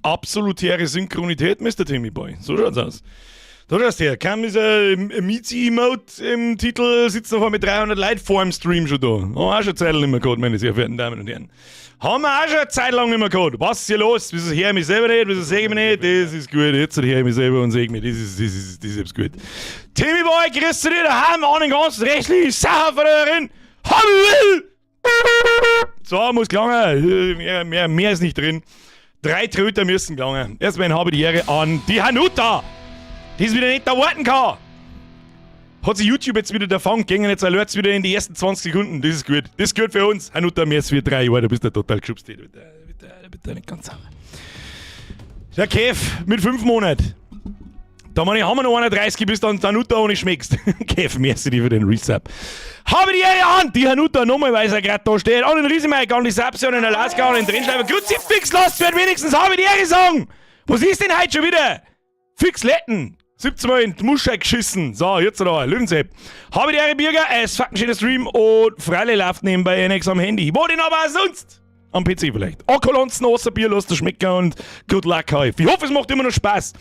Absolutäre Synchronität, Mr. Timmy Boy. So schaut's aus. Da schaust her, kam dieser Mizi-Emote im Titel, sitzt noch mit 300 Leuten vor dem Stream schon da. Oh, auch schon Zeit lang nicht mehr gehabt, meine sehr verehrten Damen und Herren. Haben wir auch schon eine Zeit lang nicht mehr gehabt. Was ist hier los? Wieso höre ich mich selber nicht? Wieso sehe ich mich nicht? Das ist gut. Jetzt höre ich mich selber und sehe mich. Das ist gut. Timmy Boy, grüß dich daheim an den ganzen restlichen Sachen von der Hallo! So, muss gelangen. Mehr ist nicht drin. Drei Tröter müssen gelangen. Erstmal habe ich die Ehre an die Hanuta. Die ist wieder nicht da warten kann. Hat sich YouTube jetzt wieder der Fang gegen jetzt Alerts wieder in die ersten 20 Sekunden. Das ist gut. Das ist gut für uns. Hanuta, mehr als für 3 Jahre. Du bist ja total geschubst. Bitte, bitte, bitte nicht ganz sauber. Der Kev mit 5 Monaten. Da meine ich, haben wir noch 31, bis dann Hanuta ohne schmeckst. Kev, merci dir für den Resub. Habe die Ehre an die Hanuta nochmal, weil sie gerade da steht. An den Riesenmike, an die Sapsi, an den Alaska, an den Drinschleifer. Kruzifix, lasst wird wenigstens habe die Ehre sagen. Was ist denn heute schon wieder? Fix Letten. 17 Mal in die Muschel geschissen. So, jetzt da, Löwensepp. Habe die Ehre, Birger, es fucking schöner Stream und Freilich läuft nebenbei NX am Handy. Wo denn aber auch sonst? Am PC vielleicht. Akolonzen, Wasserbier, lasst dir schmecken und good luck, Heif. Ich hoffe, es macht immer noch Spaß.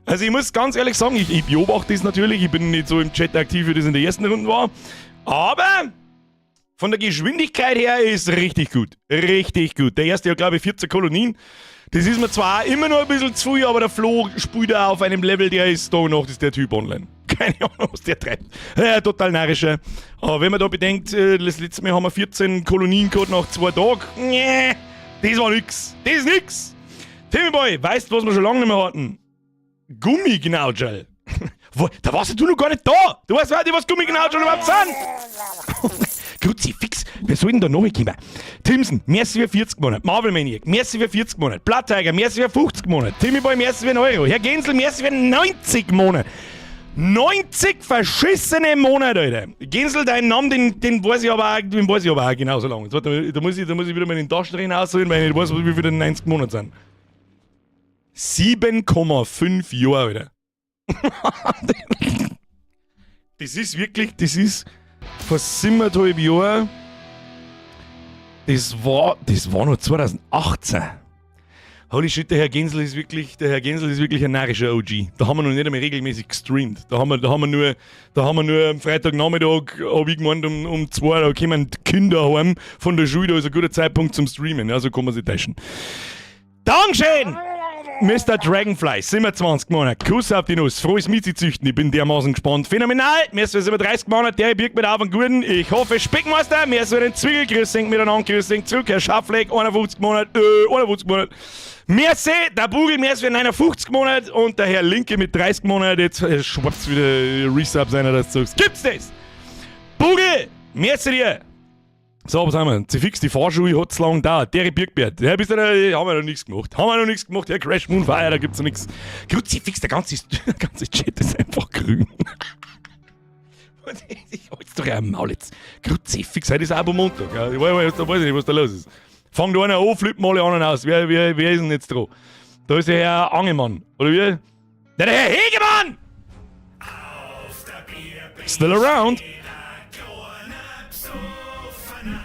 Also ich muss ganz ehrlich sagen, ich beobachte das natürlich. Ich bin nicht so im Chat aktiv, wie das in der ersten Runde war. Aber von der Geschwindigkeit her ist richtig gut. Richtig gut. Der erste hat, glaube ich, 14 Kolonien. Das ist mir zwar auch immer noch ein bisschen zu viel, aber der Flo spielt auch auf einem Level, der ist da noch, ist der Typ online. Keine Ahnung, was der treibt. Ja, total narrischer. Aber wenn man da bedenkt, das letzte Mal haben wir 14 Kolonien gehabt nach 2 Tagen. Nee, das war nix. Das ist nix. Timmy Boy, weißt du, was wir schon lange nicht mehr hatten? Gummignautschel. Da warst du noch gar nicht da. Du weißt nicht, was Gummignautschel überhaupt sind. Kruzifix, wer soll denn da noch kommen? Timson, merci für 40 Monate. Marvel Maniac, merci für 40 Monate. Blood Tiger, merci für 50 Monate. Timmy Boy, merci für 1 Euro. Herr Gensel, merci für 90 Monate. 90 verschissene Monate, Alter. Gensel, deinen Namen, den weiß ich aber auch, den weiß ich aber auch genauso lange. Jetzt, warte, da muss ich wieder mal den Taschenrechner ausholen, weil ich nicht weiß, wie viele 90 Monate sind. 7,5 Jahre, Alter. Das ist wirklich, das ist vor 7,5 Jahren. Das war noch 2018. Holy shit, der Herr Gensel ist wirklich ein narrischer OG. Da haben wir noch nicht einmal regelmäßig gestreamt. Da haben wir nur am Freitagnachmittag, hab ich gemeint, um 2, da kommen die Kinder heim von der Schule, da ist ein guter Zeitpunkt zum Streamen. Ja, so kann man sich täuschen. Dankeschön! Mr. Dragonfly, 27 Monate. Kuss auf die Nuss. Frohes Miezi züchten. Ich bin dermaßen gespannt. Phänomenal. Mir ist über 30 Monate. Der birgt mit auf einen guten. Ich hoffe, Speckmeister. Mir ist den Zwiegel. Grüß miteinander. Grüß zurück. Herr Schaffleck, 51 Monate. 51 Monate. Merci, der Bugel, merci für 59 Monate und der Herr Linke mit 30 Monaten. Jetzt schwappt wieder Resub einer, dass du sagst. Gibt's das? Bugel, merci dir. So, was haben wir? Sie fix, die Fahrschule hat zu lang gedauert. Der Birkbert, der bist du, da, haben wir noch nichts gemacht. Haben wir noch nichts gemacht. Herr Crash Moonfire, da gibt's noch nichts. Kruzifix, der ganze Chat ist einfach grün. Ich halt's doch ein Maul jetzt. Kruzifix, heute ist Abo Montag. Ja, ich weiß nicht, was da los ist. Fang da einer an, flippen alle anderen aus. Wer ist denn jetzt dran? Da ist der Herr Angemann. Oder wie? Nein, der Herr Hegemann! Still around. Kleiner Besoffener.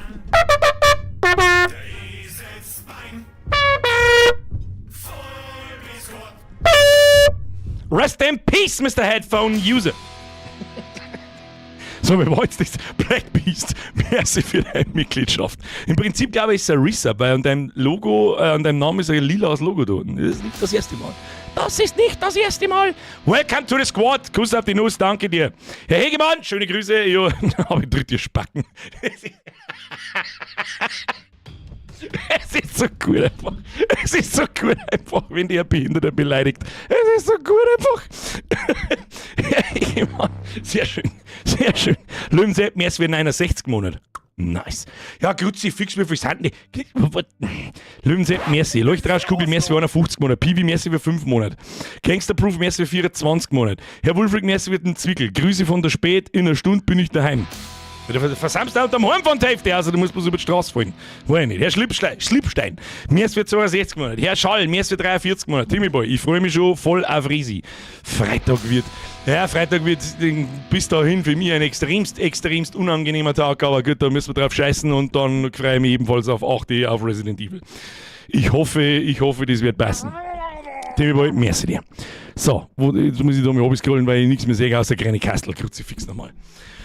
Der Eselsbein. Voll bis Gott. Rest in peace, Mr. Headphone User. So, wer war jetzt das? Black Beast. Merci für deine Mitgliedschaft. Im Prinzip, glaube ich, ist es ein Resub, weil an deinem Logo, an deinem Namen ist ein lilaes Logo da. Das ist nicht das erste Mal. Das ist nicht das erste Mal. Welcome to the squad. Kuss auf die Nuss, danke dir. Herr Hegemann, schöne Grüße. Ja, aber ich drück dir Spacken. Es ist so gut einfach. Es ist so gut einfach, wenn die ein Behinderter beleidigt. Es ist so gut einfach. Herr Hegemann, sehr schön, sehr schön. Löwensepp, mehr als 69 Monate. Nice. Ja, Kruzifix, wie viel sind die? Löwensepp, merci. Leuchtrauschkugel, merci für 51 Monate. Piwi, merci für 5 Monate. Gangsterproof, merci für 24 Monate. Herr Wulfric, merci für den Zwickel. Grüße von der Spät, in einer Stunde bin ich daheim. Der versamst du am Heim von der Hälfte, also du musst bloß über die Straße fahren. Weiß ich nicht. Herr Schlipstein, Schlipstein, merci für 62 Monate. Herr Schall, merci für 43 Monate. Timmy Boy, ich freue mich schon voll auf Risi. Freitag wird bis dahin für mich ein extremst, extremst unangenehmer Tag, aber gut, da müssen wir drauf scheißen und dann freue ich mich ebenfalls auf 8 auf Resident Evil. Ich hoffe, das wird passen. Timmy Boy, merci dir. So, jetzt muss ich da mal runterscrollen, weil ich nichts mehr sehe außer kleine Kastel. Kruzifix nochmal.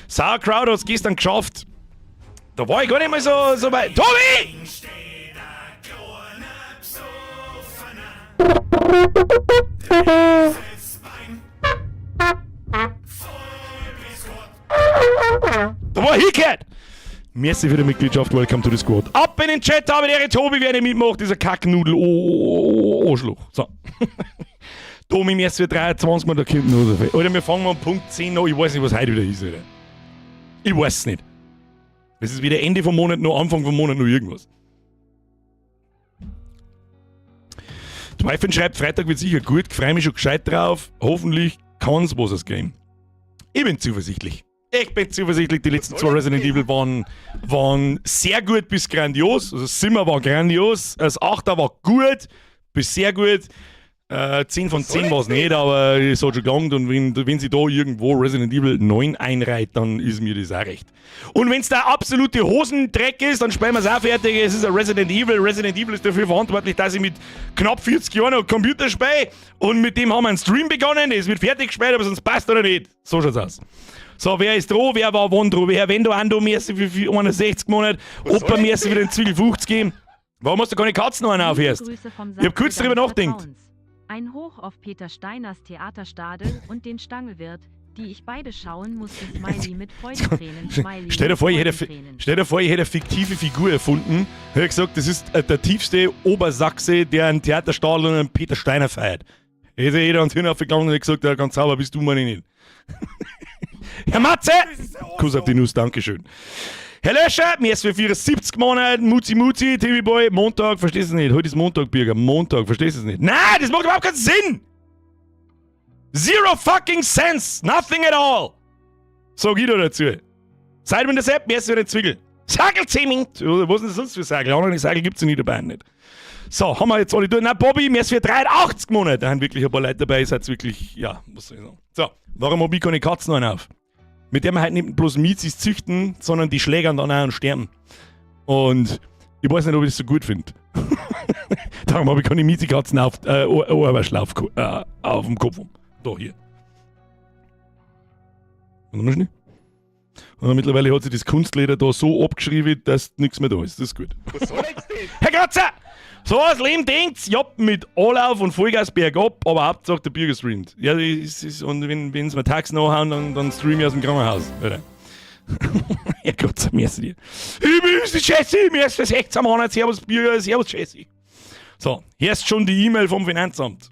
Sauerkraut hat es gestern geschafft. Da war ich gar nicht mal so weit. Tobi! Steht ein kleiner Besoffener. Drehes Bein. Voll bis Gott. Da war hingehört! Merci für die Mitgliedschaft, welcome to the squad. Ab in den Chat, habe die Ehre, Tobi, wer nicht mitmacht, dieser Kacknudel, oh, oh, Arschloch. So. Tomi, merci für 23 Mal, da kommt noch so viel. Alter, wir fangen mal um Punkt 10 an, ich weiß nicht, was heute wieder ist, Alter. Ich weiß es nicht. Es ist weder Ende vom Monat noch Anfang vom Monat noch irgendwas. Twyfen schreibt, Freitag wird sicher gut, freue mich schon gescheit drauf. Hoffentlich kann's was das Game. Ich bin zuversichtlich. Ich bin zuversichtlich, die letzten zwei Resident Evil waren sehr gut bis grandios. Also Simmer war grandios, das Achter war gut bis sehr gut. 10 von 10 war es nicht, aber es hat schon gelangt. Und wenn sie da irgendwo Resident Evil 9 einreiht, dann ist mir das auch recht. Und wenn es der absolute Hosendreck ist, dann spielen wir es auch fertig. Es ist ein Resident Evil. Resident Evil ist dafür verantwortlich, dass ich mit knapp 40 Jahren noch Computer spiele. Und mit dem haben wir einen Stream begonnen. Es wird fertig gespielt, aber sonst passt oder nicht. So schaut's aus. So, wer ist dran? Wer war wann dran? Wer, wenn du Ando, merci für 61 Monate. Opa, merci für den Zwiegel 50 geben. Warum hast du keine Katzen noch einen aufhörst? Grüße vom Ich hab kurz Sachse drüber deines nachgedacht. Vertrauens. Ein Hoch auf Peter Steiners Theaterstadel und den Stangelwirt, die ich beide schauen musste. Smiley mit Freudentränen. Smiley Stell dir mit vor, ich hätte, Freudentränen. stell dir vor, ich hätte eine fiktive Figur erfunden. Ich hätte gesagt, das ist der tiefste Obersachse, der einen Theaterstadel und einen Peter Steiner feiert. Hätte jeder ans Hirn aufgegangen und hätte gesagt, ja, ganz sauber bist du, meine ich nicht. Herr Matze! Kuss auf die Nuss, Dankeschön. Herr Löscher, mir ist für 74 Monate, Muzi Muzi, TV Boy, Montag, verstehst du es nicht? Heute ist Montag, Birger, Montag, verstehst du es nicht? Nein, das macht überhaupt keinen Sinn! Zero fucking sense! Nothing at all! Sag ich da dazu. Seit mir das App, mir ist für den Zwickel. Sagelzement! Was ist denn das sonst für Sagel? Andere Sagel gibt's ja nicht dabei nicht. So, haben wir jetzt alle durch. Na, Bobby, mir ist für 83 Monate. Da haben wirklich ein paar Leute dabei. Ihr seid wirklich, ja, was soll ich sagen. So, warum hab ich keine Katzen einen auf? Mit der wir halt nicht bloß Mizis züchten, sondern die schlägern dann auch und sterben. Und ich weiß nicht, ob ich das so gut finde. Darum habe ich keine Miezekatzen auf, auf dem Kopf. Da, hier. Und dann schnell. Und mittlerweile hat sich das Kunstleder da so abgeschrieben, dass nichts mehr da ist. Das ist gut. Was soll jetzt das? Herr Kratzer! So, das Leben denkt's, ja, mit Anlauf und Vollgas bergab, aber Hauptsache der Bürger streamt. Ja, das ist, und wenn sie mir Tags nachhauen, dann stream ich aus dem Krankenhaus. Alter. Herr Kratzer, merci dir. Ich bin Jesse, mir ist für 16 Monate, Servus Bürger, Servus Jesse. So, hier ist schon die E-Mail vom Finanzamt.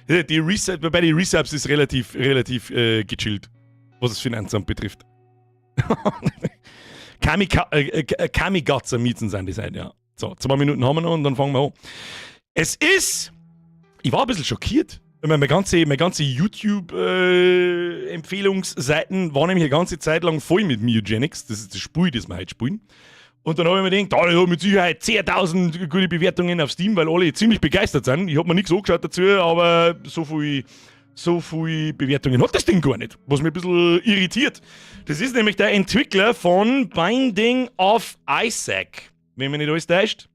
Die Reset, bei den Resubs ist relativ gechillt, was das Finanzamt betrifft. Kamikaze Miezen sind die Seite, ja. So, 2 Minuten haben wir noch und dann fangen wir an. Ich war ein bisschen schockiert. Ich meine, meine ganze YouTube-Empfehlungsseiten waren nämlich eine ganze Zeit lang voll mit Mewgenics. Das ist das Spiel, das wir heute spielen. Und dann habe ich mir gedacht, da habe mit Sicherheit 10.000 gute Bewertungen auf Steam, weil alle ziemlich begeistert sind. Ich habe mir nichts angeschaut dazu, aber so viel Bewertungen hat das Ding gar nicht, was mich ein bisschen irritiert. Das ist nämlich der Entwickler von Binding of Isaac, wenn mich nicht alles täuscht.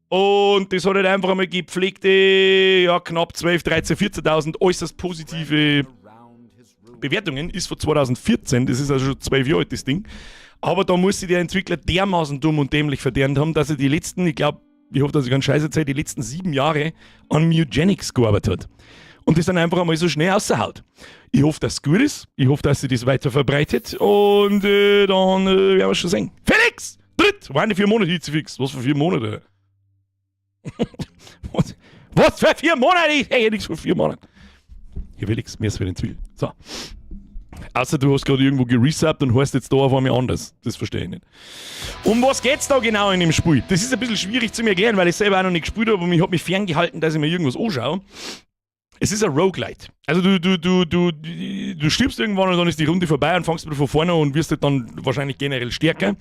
Und das hat halt einfach einmal gepflegte, ja, knapp 12, 13, 14.000 äußerst positive Bewertungen. Ist von 2014, das ist also schon 12 Jahre alt, das Ding. Aber da muss sich der Entwickler dermaßen dumm und dämlich verdient haben, dass er die letzten, ich glaube, ich hoffe, dass ich ganz scheiße erzähle, die letzten 7 Jahre an Mewgenics gearbeitet hat. Und das dann einfach einmal so schnell raushaut. Ich hoffe, dass es gut ist. Ich hoffe, dass sich das weiter verbreitet. Und dann werden wir schon sehen. Felix! Dritt! Waren die 4 Monate fix? Was für 4 Monate? Was, was für 4 Monate? Ich hey, nichts für 4 Monaten. Hier, Felix, mir ist für den Zwiebel. So. Außer du hast gerade irgendwo geresubbt und heißt jetzt da auf einmal anders. Das verstehe ich nicht. Um was geht's da genau in dem Spiel? Das ist ein bisschen schwierig zu mir erklären, weil ich selber auch noch nicht gespielt habe und ich habe mich ferngehalten, dass ich mir irgendwas anschaue. Es ist ein Roguelite. Also du stirbst irgendwann und dann ist die Runde vorbei und fängst wieder von vorne an und wirst halt dann wahrscheinlich generell stärker.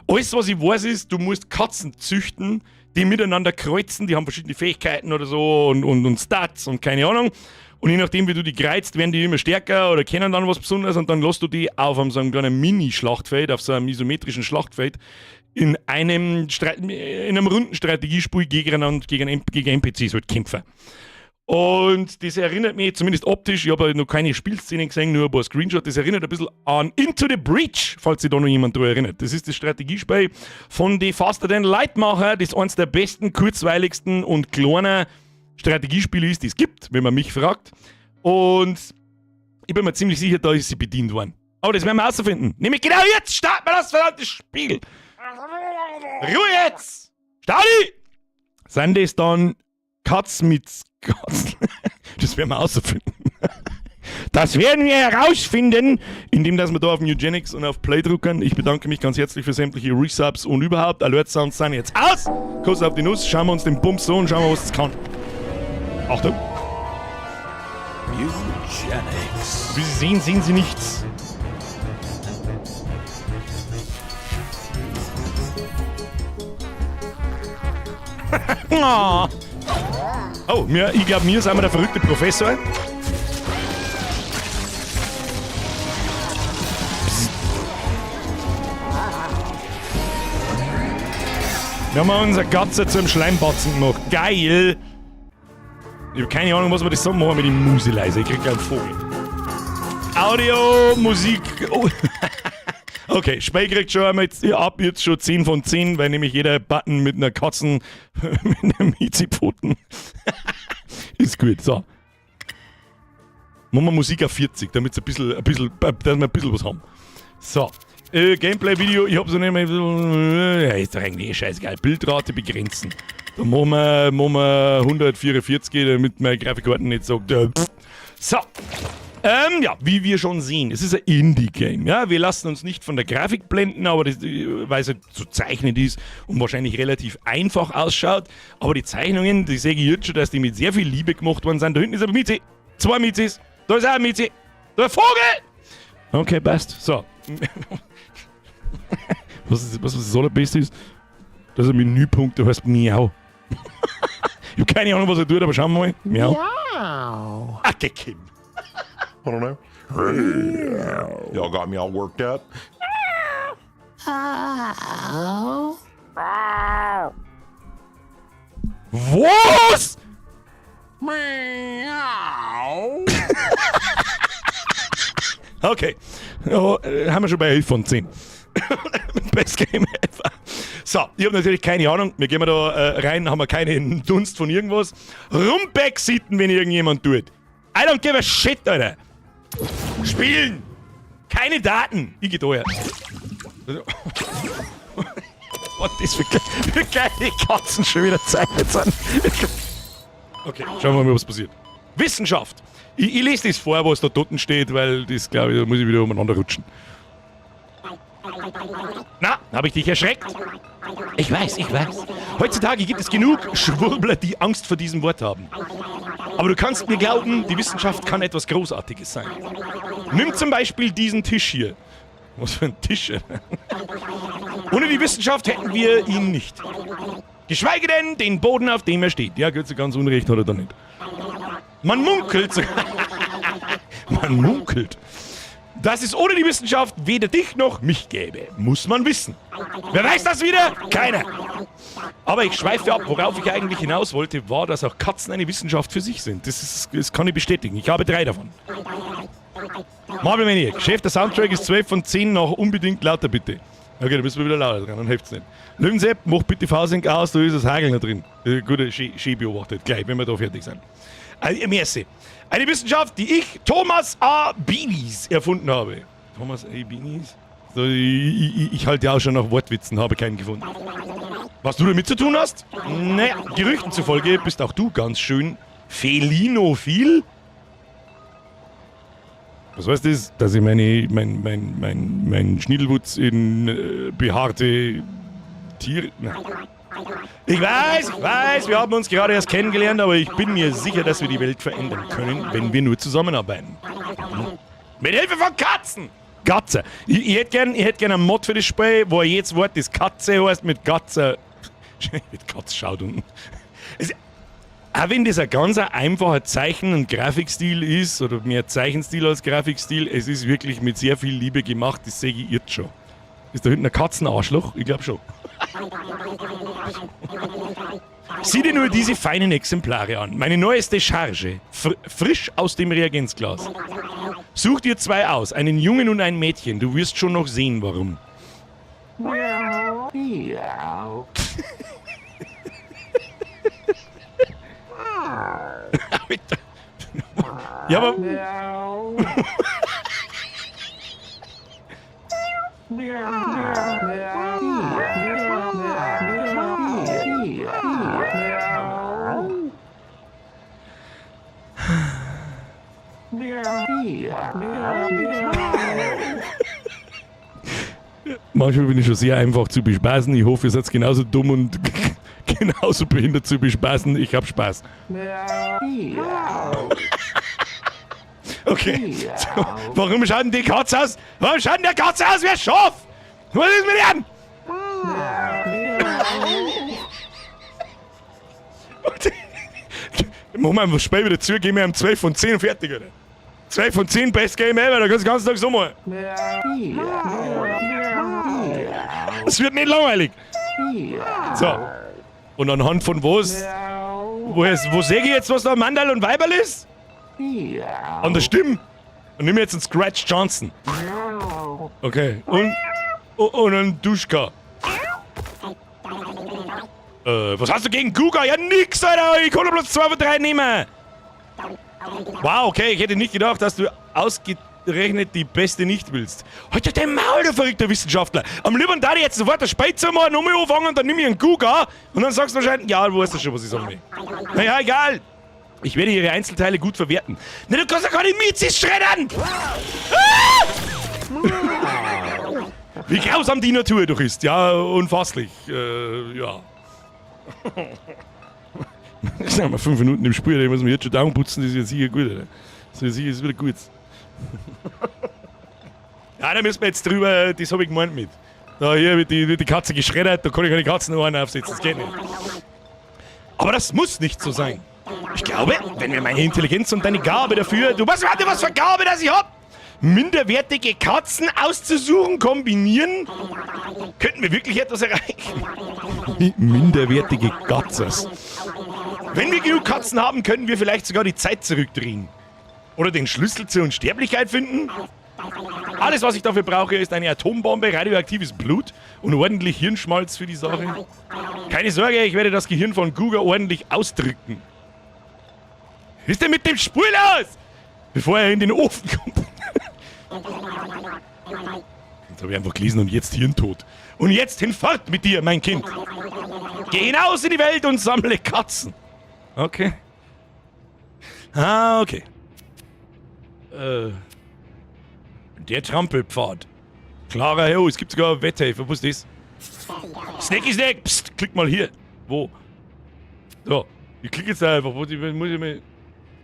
Alles, was ich weiß, ist, du musst Katzen züchten, die miteinander kreuzen, die haben verschiedene Fähigkeiten oder so und Stats und keine Ahnung. Und je nachdem, wie du die kreuzt, werden die immer stärker oder kennen dann was Besonderes und dann lässt du die auf einem so einem kleinen Mini-Schlachtfeld, auf so einem isometrischen Schlachtfeld, In einem runden Strategiespiel gegeneinander, gegen NPCs halt kämpfen. Und das erinnert mich, zumindest optisch, ich habe halt noch keine Spielszenen gesehen, nur ein paar Screenshots, das erinnert ein bisschen an Into the Breach, falls sich da noch jemand daran erinnert. Das ist das Strategiespiel von den Faster Than Light-Macher, das eines der besten, kurzweiligsten und kleinen Strategiespiele ist, die es gibt, wenn man mich fragt. Und ich bin mir ziemlich sicher, da ist sie bedient worden. Aber das werden wir herausfinden. Nämlich genau jetzt starten wir das verdammte Spiel. Ruhe jetzt! Stadi! Sind das dann Katz mit Katzen? Das werden wir herausfinden. Das werden wir herausfinden, indem dass wir da auf Mewgenics und auf Play drücken. Ich bedanke mich ganz herzlich für sämtliche Resubs und überhaupt. Alert Sounds sind jetzt aus. Kuss auf die Nuss, schauen wir uns den Bums so und schauen wir, was es kann. Achtung. Mewgenics. Wie Sie sehen, sehen Sie nichts. Oh. Oh, ich glaub, mir sind wir der verrückte Professor. Psst. Wir haben unser Gatze zum Schleimbatzen gemacht. Geil! Ich hab keine Ahnung, was wir das so machen mit dem Musik leise. Ich krieg gleich einen Vogel. Audio, Musik. Oh. Okay, Spiel kriegt schon einmal jetzt, ja, ab jetzt schon 10 von 10, weil nämlich jeder Button mit einer Katzen, mit einem Miezi-Pfoten ist gut. So. Machen wir Musik auf 40, damit ein bisschen, dass wir ein bisschen was haben. So. Gameplay-Video, ich hab's noch nicht mehr. Ja, ist doch eigentlich eh scheißegal. Bildrate begrenzen. Da machen wir 144, damit meine Grafikkarten nicht sagt. Pff. So. Ja, wie wir schon sehen, es ist ein Indie-Game. Ja? Wir lassen uns nicht von der Grafik blenden, aber das, weil es halt so zeichnet ist und wahrscheinlich relativ einfach ausschaut. Aber die Zeichnungen, die sehe ich jetzt schon, dass die mit sehr viel Liebe gemacht worden sind. Da hinten ist ein Mizi. 2 Mizis. Da ist auch ein Mizi. Da ist ein Vogel! Okay, passt. So. Was das Allerbeste ist? Das ist ein Menüpunkt, der heißt Miau. Ich hab keine Ahnung, was er tut, aber schauen wir mal. Miau. Miau. Ach, geh, Kim. I don't know. Y'all got me all worked up. Was? Miau. Okay. Oh, haben wir schon bei 11 von 10. Best Game ever. So, ich hab natürlich keine Ahnung. Wir gehen da rein, haben wir keinen Dunst von irgendwas. Rumbacksitten, wenn irgendjemand tut. I don't give a shit, Alter. Spielen! Keine Daten! Ich geh da her. Was das für geile Katzen schon wieder zeichnet sind. Okay, schauen wir mal, was passiert. Wissenschaft! Ich lese das vor, was da unten steht, weil das, glaub ich, da muss ich wieder umeinander rutschen. Na, hab ich dich erschreckt? Ich weiß, ich weiß. Heutzutage gibt es genug Schwurbler, die Angst vor diesem Wort haben. Aber du kannst mir glauben, die Wissenschaft kann etwas Großartiges sein. Nimm zum Beispiel diesen Tisch hier. Was für ein Tisch? Ohne die Wissenschaft hätten wir ihn nicht. Geschweige denn den Boden, auf dem er steht. Ja, gut, so ganz Unrecht hat er da nicht. Man munkelt. Man munkelt, dass es ohne die Wissenschaft weder dich noch mich gäbe. Muss man wissen. Wer weiß das wieder? Keiner. Aber ich schweife ab. Worauf ich eigentlich hinaus wollte, war, dass auch Katzen eine Wissenschaft für sich sind. Das kann ich bestätigen. Ich habe 3 davon. Marvel Maniac. Chef, der Soundtrack ist 12 von 10 nach unbedingt lauter, bitte. Okay, da müssen wir wieder lauter dran, dann hilft's nicht. Löwensepp, mach bitte V-Sync aus, da ist das Hagel noch drin. Gut, schön beobachtet. Gleich, wenn wir da fertig sind. Also, merci. Eine Wissenschaft, die ich, Thomas A. Beanies, erfunden habe. Thomas A. Beanies? So, ich halte ja auch schon nach Wortwitzen, habe keinen gefunden. Was du damit zu tun hast? Naja, Gerüchten zufolge bist auch du ganz schön felinophil. Was heißt das? Dass ich mein Schniedelwutz in behaarte Tiere... Nein. Ich weiß, ich weiß, wir haben uns gerade erst kennengelernt, aber ich bin mir sicher, dass wir die Welt verändern können, wenn wir nur zusammenarbeiten. Mit Hilfe von Katzen! Katze. Ich hätt gern einen Mod für das Spiel, wo jedes Wort das Katze heißt mit Katze. Mit Katze schaut unten. Es, auch wenn das ein ganz einfacher Zeichen- und Grafikstil ist, oder mehr Zeichenstil als Grafikstil, es ist wirklich mit sehr viel Liebe gemacht, das sehe ich jetzt schon. Ist da hinten ein Katzenarschloch? Ich glaube schon. Sieh dir nur diese feinen Exemplare an. Meine neueste Charge. Fr frisch aus dem Reagenzglas. Such dir zwei aus, einen Jungen und ein Mädchen. Du wirst schon noch sehen, warum. Ja, aber. Manchmal bin ich schon sehr einfach zu bespaßen. Ich hoffe, ihr seid genauso dumm und genauso behindert zu bespaßen. Ich hab Spaß. Okay. So, warum schaut denn die Katze aus? Warum schaut denn der Katze aus wie ein Schaf? Was ist mit ihr? Machen wir einfach Spiel wieder zu, geben wir ihm 12 von 10 und fertig, oder? 12 von 10, best game ever, da kannst du den ganzen Tag so machen. Es wird nicht langweilig. So. Und anhand von was? Woher, wo sehe ich jetzt, was da Mandal und Weiberl ist? An der Stimme. Und nimm jetzt einen Scratch Johnson. Okay. Und einen Duschka. Was hast du gegen Guga? Ja, nix, Alter. Ich konnte bloß 2 von 3 nehmen. Wow, okay. Ich hätte nicht gedacht, dass du ausgerechnet die Beste nicht willst. Halt doch dein Maul, du verrückter Wissenschaftler. Am liebsten da ich jetzt sofort das Spiel zu machen, nochmal anfangen und dann nimm ich einen Guga. Und dann sagst du wahrscheinlich, ja, du weißt ja schon, was ich sagen will. Naja, egal. Ich werde ihre Einzelteile gut verwerten. Na, du kannst ja keine Mizis schreddern! Ah! Wie grausam die Natur doch ist. Ja, unfasslich. Ja. Sagen wir 5 Minuten im Spiel, ich muss mich jetzt schon down putzen, das ist jetzt sicher gut, oder? Das ist sicher ist wieder gut. Ja, da müssen wir jetzt drüber, das hab ich gemeint mit. Da hier wird die Katze geschreddert, da kann ich keine Katzenohren aufsetzen, das geht nicht. Aber das muss nicht so sein. Ich glaube, wenn wir meine Intelligenz und deine Gabe dafür... Du weißt, warte, was für Gabe das ich hab! Minderwertige Katzen auszusuchen, kombinieren, könnten wir wirklich etwas erreichen. Minderwertige Katzes. Wenn wir genug Katzen haben, können wir vielleicht sogar die Zeit zurückdrehen. Oder den Schlüssel zur Unsterblichkeit finden. Alles, was ich dafür brauche, ist eine Atombombe, radioaktives Blut und ordentlich Hirnschmalz für die Sache. Keine Sorge, ich werde das Gehirn von Guga ordentlich ausdrücken. Was ist denn mit dem Spul aus? Bevor er in den Ofen kommt. Jetzt habe ich einfach gelesen und jetzt Hirntod. Und jetzt hinfort mit dir, mein Kind. Geh hinaus in die Welt und sammle Katzen. Okay. Ah, okay. Der Trampelpfad. Klarer Herr, es gibt sogar Wetthilfe. Was ist das? Snacky Snack! Psst, klick mal hier. Wo? So, ich klicke jetzt da einfach. Muss ich mal.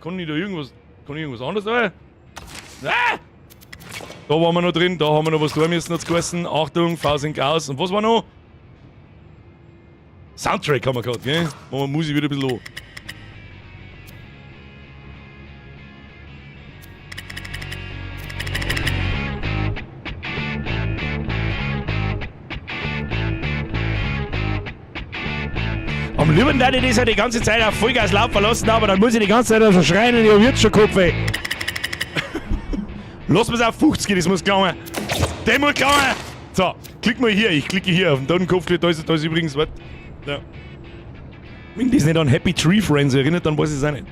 Kann ich da irgendwas. Kann ich irgendwas anderes da? Ah! Da waren wir noch drin, da haben wir noch was tun müssen, hat's geheißen. Achtung, V-Sync aus. Und was war noch? Soundtrack haben wir gehabt, gell? Machen wir Musik wieder ein bisschen an. Am liebsten würde ich das ja die ganze Zeit auf Vollgas laufen lassen, aber dann muss ich die ganze Zeit schon schreien und ich hab jetzt schon Kopfweh. Lass mir's auf 50, das muss gelangen. Der muss gelangen. So, klick mal hier. Ich klicke hier auf den Totenkopf. Da ist übrigens was. Ja. Wenn das nicht an Happy Tree Friends erinnert, dann weiß ich es auch nicht.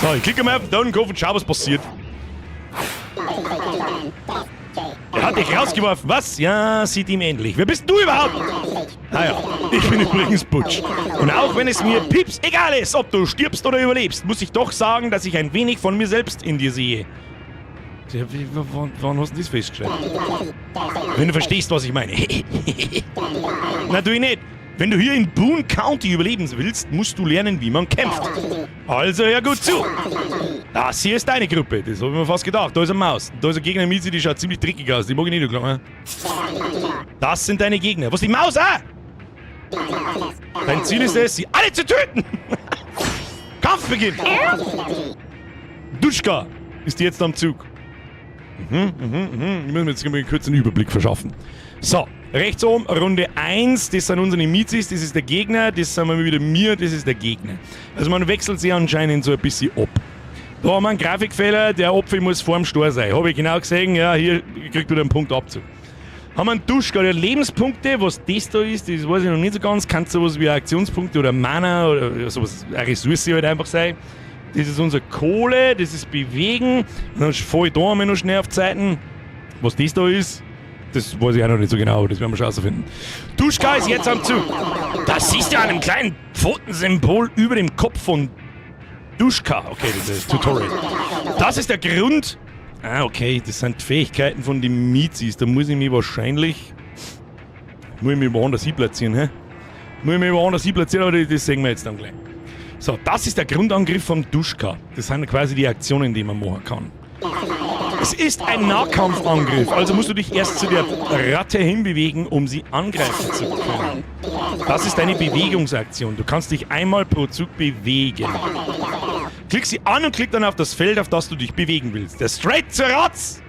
So, ich klicke mal auf den Totenkopf und schau, was passiert. Der hat dich rausgeworfen. Was? Ja, sieht ihm ähnlich. Wer bist du überhaupt? Naja, ich bin übrigens Butch. Und auch wenn es mir pips egal ist, ob du stirbst oder überlebst, muss ich doch sagen, dass ich ein wenig von mir selbst in dir sehe. Wann hast du das festgestellt? Wenn du verstehst, was ich meine. Natürlich nicht. Wenn du hier in Boone County überleben willst, musst du lernen, wie man kämpft. Also hör gut zu. Das hier ist deine Gruppe. Das hab ich mir fast gedacht. Da ist eine Maus. Da ist ein Gegner mit, die schaut ziemlich dreckig aus. Die mag ich nicht, du Klammer. Das sind deine Gegner. Was, die Maus auch? Dein Ziel ist es, sie alle zu töten. Kampf beginnt. Duschka ist jetzt am Zug. Ich muss mir jetzt mal kurz einen Überblick verschaffen. So, Rechts oben, Runde 1, das sind unsere Mizis, das ist der Gegner, das sind wir wieder mir, das ist der Gegner. Also man wechselt sich anscheinend so ein bisschen ab. Da haben wir einen Grafikfehler, der Apfel muss vorm Stor sein. Habe ich genau gesehen, ja, hier kriegt wieder einen Punkt Abzug. Haben wir einen Duschka, der Lebenspunkte, was das da ist, das weiß ich noch nicht so ganz. Kann sowas wie Aktionspunkte oder Mana oder sowas, eine Ressource halt einfach sein. Das ist unsere Kohle, das ist Bewegen. Und dann fahre ich da einmal noch schnell auf Zeiten. Was das da ist, das weiß ich auch noch nicht so genau, aber das werden wir schon rausfinden. Duschka ist jetzt am Zug. Das siehst du an einem kleinen Pfotensymbol über dem Kopf von Duschka. Okay, das ist Tutorial. Das ist der Grund. Ah, okay, das sind die Fähigkeiten von den Mizis. Da muss ich mich wahrscheinlich. Muss ich mich woanders hin platzieren, hä? Muss ich mich woanders hin platzieren, aber das sehen wir jetzt dann gleich. So, das ist der Grundangriff vom Duschka. Das sind quasi die Aktionen, die man machen kann. Es ist ein Nahkampfangriff, also musst du dich erst zu der Ratte hinbewegen, um sie angreifen zu können. Das ist eine Bewegungsaktion. Du kannst dich einmal pro Zug bewegen. Klick sie an und klick dann auf das Feld, auf das du dich bewegen willst. Der Straight zur Ratz!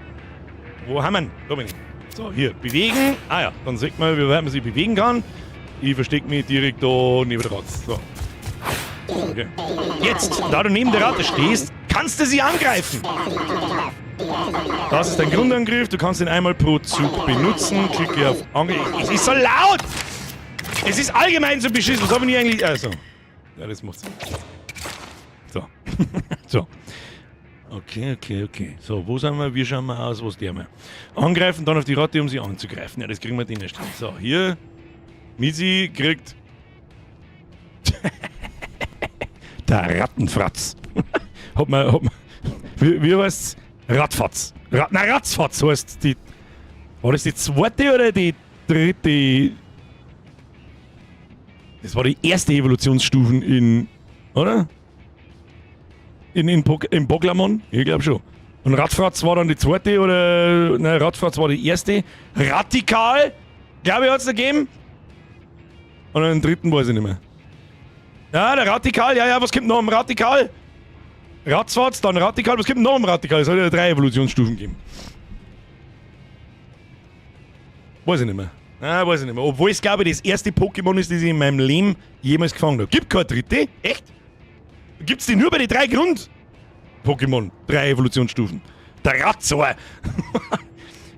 Wo haben wir ihn? Da bin ich. So, hier, bewegen. Ah ja, dann sieht man, wie weit man sich bewegen kann. Ich verstecke mich direkt da neben der Ratz. So. Okay. Jetzt, da du neben der Ratte stehst, kannst du sie angreifen. Das ist dein Grundangriff. Du kannst ihn einmal pro Zug benutzen. Klicke auf Angriff. Es ist so laut! Es ist allgemein so beschissen. Was haben wir hier eigentlich? Also. Ja, das macht's. So. So. Okay. So, wo sind wir? Wie schauen wir aus? Was der wir? Angreifen, dann auf die Ratte, um sie anzugreifen. Ja, das kriegen wir den nicht. So, hier. Misi kriegt. Der Rattenfratz. Hat man, wie heißt's? Radfatz. Na, Ratzfatz heißt die. War das die zweite oder die dritte? Das war die erste Evolutionsstufe in. Oder? In Poklamon? Ich glaube schon. Und Radfratz war dann die zweite oder. Nein, Radfratz war die erste. Radikal! Glaube ich, hat es da gegeben. Und den dritten weiß ich nicht mehr. Ja, der Radikal, ja, was kommt noch am Radikal? Ratzfatz, dann Radikal, was kommt noch am Radikal? Es soll ja drei Evolutionsstufen geben. Weiß ich nicht mehr. Ah, weiß ich nicht mehr. Obwohl es, glaube ich, das erste Pokémon ist, das ich in meinem Leben jemals gefangen habe. Gibt keine dritte? Echt? Gibt's die nur bei den drei Grund-Pokémon? Drei Evolutionsstufen. Der Ratzor.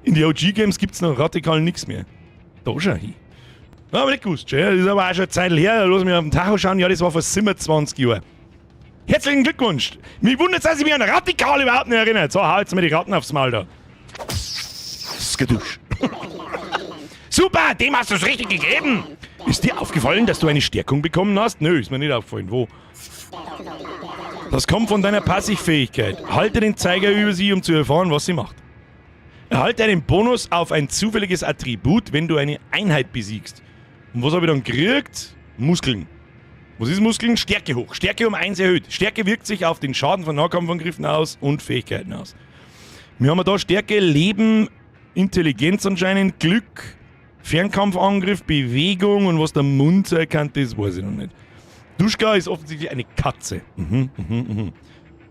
In die OG-Games gibt's noch radikal nichts mehr. Da schau hin. Aber nicht gewusst, schön. Das ist aber auch schon eine Zeit her. Lass mich auf den Tacho schauen. Ja, das war vor 27 Jahren. Herzlichen Glückwunsch! Mich wundert, dass ich mich an Radikal überhaupt nicht erinnere. So, hau jetzt mir die Ratten aufs Maul da. Skadusch. Super, dem hast du es richtig gegeben. Ist dir aufgefallen, dass du eine Stärkung bekommen hast? Nö, ist mir nicht aufgefallen. Wo? Das kommt von deiner Passivfähigkeit. Halte den Zeiger über sie, um zu erfahren, was sie macht. Erhalte einen Bonus auf ein zufälliges Attribut, wenn du eine Einheit besiegst. Und was habe ich dann gekriegt? Muskeln. Was ist Muskeln? Stärke hoch. Stärke um 1 erhöht. Stärke wirkt sich auf den Schaden von Nahkampfangriffen aus und Fähigkeiten aus. Wir haben da Stärke, Leben, Intelligenz anscheinend, Glück, Fernkampfangriff, Bewegung und was der Mund sein kann, das weiß ich noch nicht. Duschka ist offensichtlich eine Katze.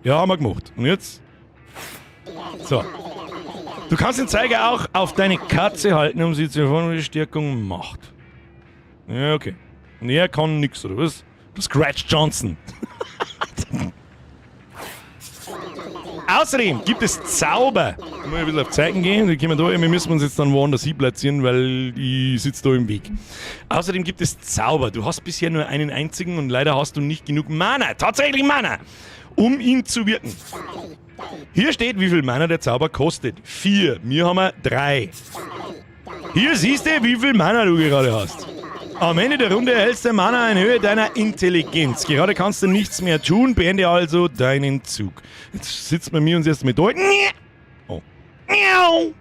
Ja, haben wir gemacht. Und jetzt? So. Du kannst den Zeiger auch auf deine Katze halten, um sie zu erfahren, wie die Stärkung macht. Ja, okay. Und er kann nix, oder was? Scratch Johnson. Außerdem gibt es Zauber. Ich muss ein bisschen auf Zeiten gehen. Die können wir da, wir müssen uns jetzt dann woanders hin platzieren, weil ich sitze da im Weg. Außerdem gibt es Zauber. Du hast bisher nur einen einzigen und leider hast du nicht genug Mana. Tatsächlich Mana, um ihn zu wirken. Hier steht, wie viel Mana der Zauber kostet. 4. Wir haben 3. Hier siehst du, wie viel Mana du gerade hast. Am Ende der Runde erhältst du Mana in Höhe deiner Intelligenz. Gerade kannst du nichts mehr tun, beende also deinen Zug. Jetzt sitzen wir mir uns erst mit da. Oh. Miau.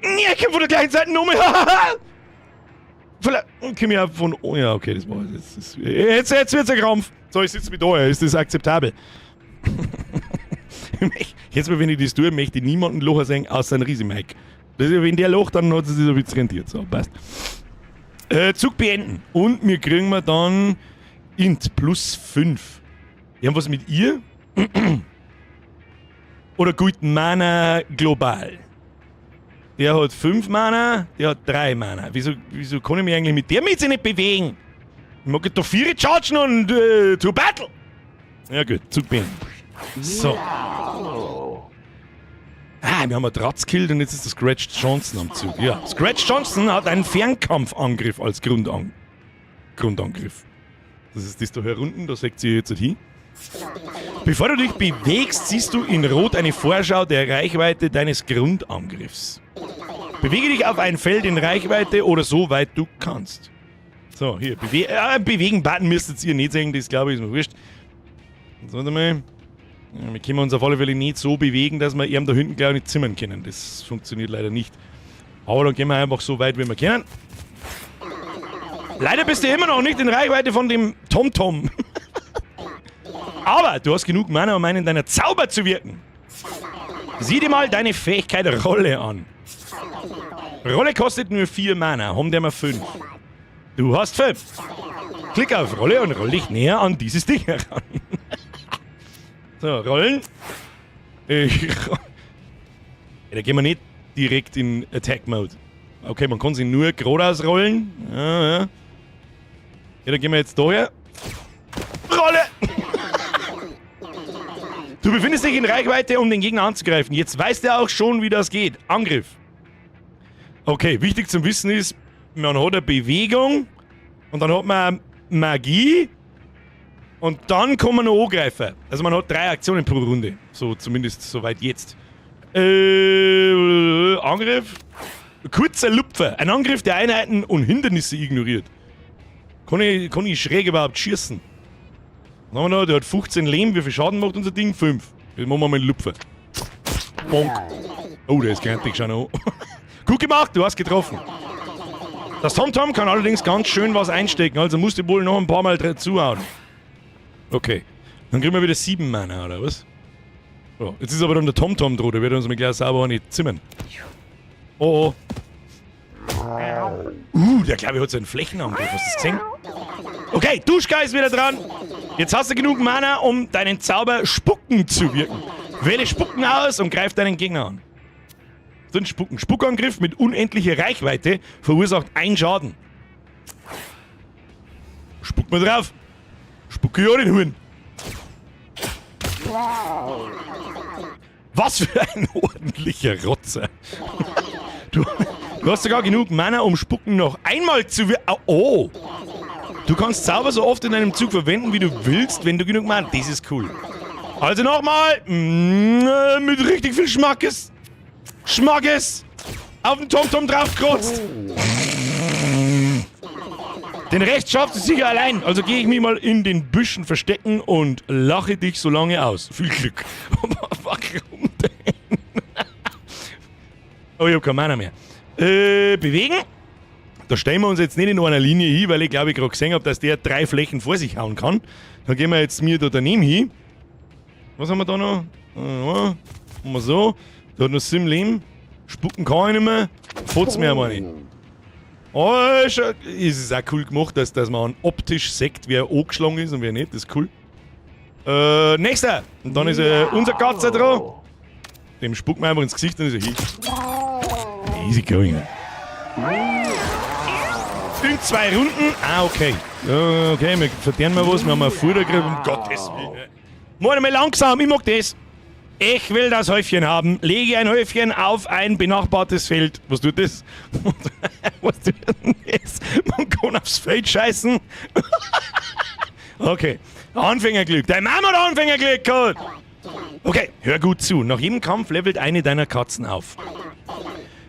Ja, ich komm von der gleichen Seite um. Vielleicht komm ich auch von. Oh ja, okay, das war jetzt. Jetzt wird's ein Krampf. So, ich sitze mit da. Ist das akzeptabel? Jetzt mal, wenn ich das tue, möchte ich niemanden lachen sehen, außer ein Riese-Mike. Das ist, wenn der lacht, dann hat es sich ein bisschen rentiert. So, passt. Zug beenden. Und wir kriegen wir dann Int plus 5. Ja, was mit ihr? Oder gut Mana global? Der hat 5 Mana, der hat 3 Mana. Wieso kann ich mich eigentlich mit der Mieze nicht bewegen? Ich mag da 4 chargen und to battle! Ja gut, Zug beenden. So. Ah, wir haben einen Dratz gekillt und jetzt ist der Scratch Johnson am Zug. Ja, Scratch Johnson hat einen Fernkampfangriff als Grundangriff. Das ist das da hier unten, da seht ihr jetzt hin. Bevor du dich bewegst, siehst du in Rot eine Vorschau der Reichweite deines Grundangriffs. Bewege dich auf ein Feld in Reichweite oder so weit du kannst. So, hier, bewegen-Button müsstet ihr nicht sehen, das glaube ich ist mir wurscht. Jetzt warte mal. Ja, wir können uns auf alle Fälle nicht so bewegen, dass wir ihm da hinten glaube ich nicht zimmern können. Das funktioniert leider nicht. Aber dann gehen wir einfach so weit, wie wir können. Leider bist du immer noch nicht in Reichweite von dem TomTom. Aber du hast genug Mana, um einen deiner Zauber zu wirken. Sieh dir mal deine Fähigkeit Rolle an. Rolle kostet nur 4 Mana, haben der mal 5. Du hast 5. Klick auf Rolle und roll dich näher an dieses Ding heran. So, rollen. Ja, da gehen wir nicht direkt in Attack Mode. Okay, man kann sie nur geradeaus rollen. Ja, ja. Ja, da gehen wir jetzt da her. Rolle! Du befindest dich in Reichweite, um den Gegner anzugreifen. Jetzt weißt du auch schon, wie das geht. Angriff. Okay, wichtig zum Wissen ist, man hat eine Bewegung und dann hat man Magie und dann kann man noch angreifen. Also man hat 3 Aktionen pro Runde. So zumindest soweit jetzt. Angriff. Kurzer Lupfer. Ein Angriff, der Einheiten und Hindernisse ignoriert. Kann ich schräg überhaupt schießen? Was haben wir noch? Der hat 15 Leben. Wie viel Schaden macht unser Ding? 5. Jetzt machen wir mal einen Lupfer. Bonk. Oh, der ist grantig schon noch. Gut gemacht, du hast getroffen. Das TomTom kann allerdings ganz schön was einstecken, also musst du wohl noch ein paar Mal zuhauen. Okay. Dann kriegen wir wieder 7 Mana, oder was? So, jetzt ist aber dann der TomTom dran, der wird uns mal gleich sauber nicht zimmern. Oh, oh. Der glaube ich hat so einen Flächenangriff, hast du das gesehen? Okay, Duschka ist wieder dran. Jetzt hast du genug Mana, um deinen Zauber Spucken zu wirken. Wähle Spucken aus und greif deinen Gegner an. So ein Spucken. Spuckangriff mit unendlicher Reichweite verursacht 1 Schaden. Spuck mal drauf. Spucke ja den Huhn. Was für ein ordentlicher Rotzer. Du hast sogar genug Mana, um Spucken noch einmal zu Oh! Du kannst Zauber so oft in deinem Zug verwenden, wie du willst, wenn du genug Mana hast. Das ist cool. Also nochmal. Mit richtig viel Schmackes. Schmackes. Auf den TomTom draufgerotzt. Den Rest schaffst du sicher allein. Also gehe ich mich mal in den Büschen verstecken und lache dich so lange aus. Viel Glück. Warum denn? Oh, ich hab keinen Mana mehr. Bewegen. Da stellen wir uns jetzt nicht in einer Linie hin, weil ich glaube, ich gerade gesehen hab, dass der 3 Flächen vor sich hauen kann. Dann gehen wir jetzt mir da daneben hin. Was haben wir da noch? Machen wir so. Da hat noch 7 Leben. Spucken kann ich nicht mehr. Fotz mir aber nicht. Oh, ist es auch cool gemacht, dass man optisch sieht, wer angeschlagen ist und wer nicht. Das ist cool. Nächster! Und dann ist unser Katze dran. Dem spucken wir einfach ins Gesicht und ist er hin. Easy going. In 2 Runden. Ah, okay. Ja, okay, wir verdienen mal was. Wir haben ein Futter gekriegt, um Gottes Willen. Mal mal langsam, ich mag das. Ich will das Häufchen haben. Lege ein Häufchen auf ein benachbartes Feld. Was tut das? Was tut denn das? Man kann aufs Feld scheißen. Okay. Anfängerglück. Dein Mama hat Anfängerglück gehabt. Okay, hör gut zu. Nach jedem Kampf levelt eine deiner Katzen auf.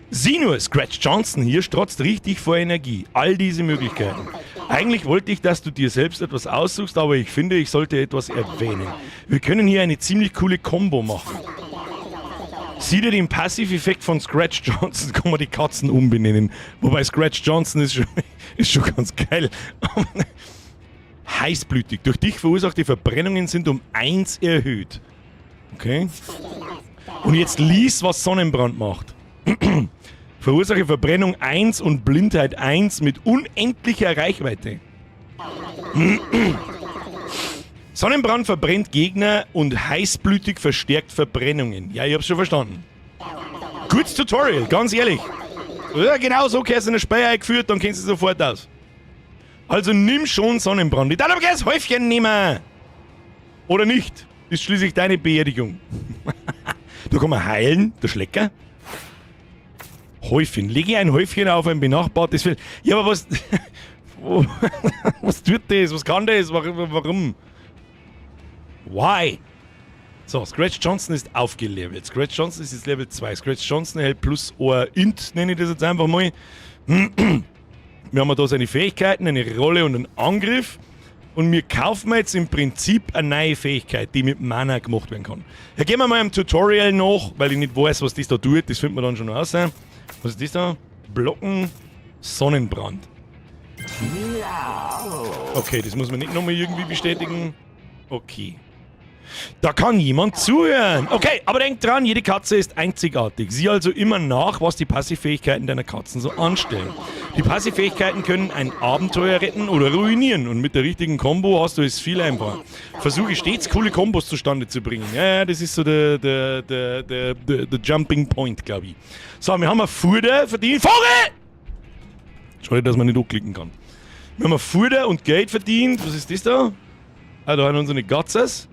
Sieh nur, Scratch Johnson hier strotzt richtig vor Energie. All diese Möglichkeiten. Eigentlich wollte ich, dass du dir selbst etwas aussuchst, aber ich finde, ich sollte etwas erwähnen. Wir können hier eine ziemlich coole Combo machen. Sieh dir den Passiveffekt von Scratch Johnson, kann man die Katzen umbenennen. Wobei Scratch Johnson ist schon ganz geil. Heißblütig. Durch dich verursachte Verbrennungen sind um 1 erhöht. Okay. Und jetzt lies, was Sonnenbrand macht. Verursache Verbrennung 1 und Blindheit 1 mit unendlicher Reichweite. Sonnenbrand verbrennt Gegner und heißblütig verstärkt Verbrennungen. Ja, ich hab's schon verstanden. Gutes Tutorial, ganz ehrlich. Ja, genau so gehörst du in eine Speier eingeführt, dann kennst du sofort aus. Also nimm schon Sonnenbrand. Ich darf aber gleich das Häufchen nehmen. Oder nicht? Ist schließlich deine Beerdigung. Da kann man heilen, der Schlecker. Häufchen. Lege ein Häufchen auf ein benachbartes Feld. Ja, aber was. Was tut das? Was kann das? Warum? Why? So, Scratch Johnson ist aufgelevelt. Scratch Johnson ist jetzt Level 2. Scratch Johnson erhält plus ein Int, nenne ich das jetzt einfach mal. Wir haben da seine Fähigkeiten, eine Rolle und einen Angriff. Und wir kaufen jetzt im Prinzip eine neue Fähigkeit, die mit Mana gemacht werden kann. Ja, gehen wir mal im Tutorial nach, weil ich nicht weiß, was das da tut. Das findet man dann schon raus. Was ist das da? Blocken, Sonnenbrand. Okay, das muss man nicht nochmal irgendwie bestätigen. Okay. Da kann jemand zuhören. Okay, aber denk dran, jede Katze ist einzigartig. Sieh also immer nach, was die Passivfähigkeiten deiner Katzen so anstellen. Die Passivfähigkeiten können ein Abenteuer retten oder ruinieren. Und mit der richtigen Combo hast du es viel einfacher. Versuche stets coole Kombos zustande zu bringen. Ja, das ist so der Jumping Point, glaube ich. So, wir haben ein Futter verdient. Vogel! Schade, dass man nicht anklicken kann. Wir haben ein Futter und Geld verdient. Was ist das da? Ah, da haben unsere Gatzes.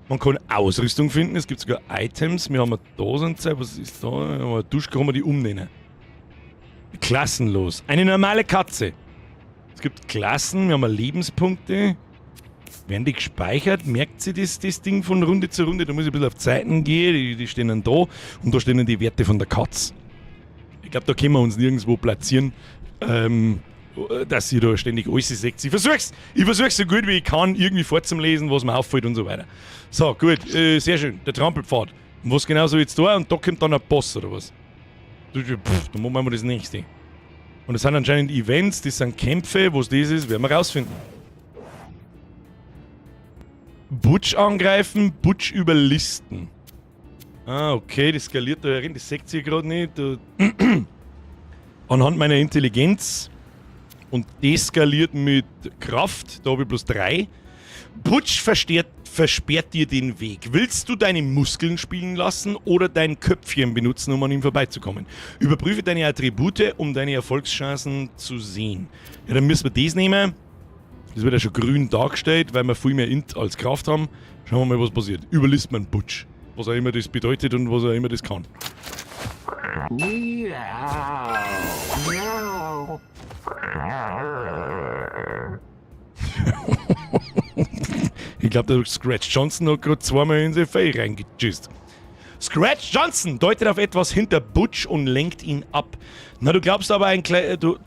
Man kann Ausrüstung finden, es gibt sogar Items. Wir haben eine Dosenzeit, was ist da? Eine Dusche kann man die umnennen. Klassenlos. Eine normale Katze. Es gibt Klassen, wir haben Lebenspunkte. Werden die gespeichert? Merkt sie das Ding von Runde zu Runde? Da muss ich ein bisschen auf Zeiten gehen, die stehen dann da und da stehen dann die Werte von der Katze. Ich glaube, da können wir uns nirgendwo platzieren, dass sie da ständig alles seht. Ich versuch's so gut wie ich kann, irgendwie vorzulesen, was mir auffällt und so weiter. So, gut, sehr schön. Der Trampelpfad. Und was genau soll jetzt da? Und da kommt dann ein Boss oder was? Pff, dann machen wir das nächste. Und das sind anscheinend Events, das sind Kämpfe, was das ist, werden wir rausfinden. Butch angreifen, Butch überlisten. Ah, okay, das skaliert da herin, das seht ihr gerade nicht. Da anhand meiner Intelligenz und deskaliert mit Kraft, da habe ich bloß 3. Butch versperrt dir den Weg. Willst du deine Muskeln spielen lassen oder dein Köpfchen benutzen, um an ihm vorbeizukommen? Überprüfe deine Attribute, um deine Erfolgschancen zu sehen. Ja, dann müssen wir das nehmen. Das wird ja schon grün dargestellt, weil wir viel mehr Int als Kraft haben. Schauen wir mal, was passiert. Überlisst man Butch. Was auch immer das bedeutet und was auch immer das kann. Miau. Miau. Ich glaub, der Scratch Johnson hat grad zweimal in sein Fell reingeschisst. Scratch Johnson deutet auf etwas hinter Butch und lenkt ihn ab. Na, du glaubst aber ein Kle-, du,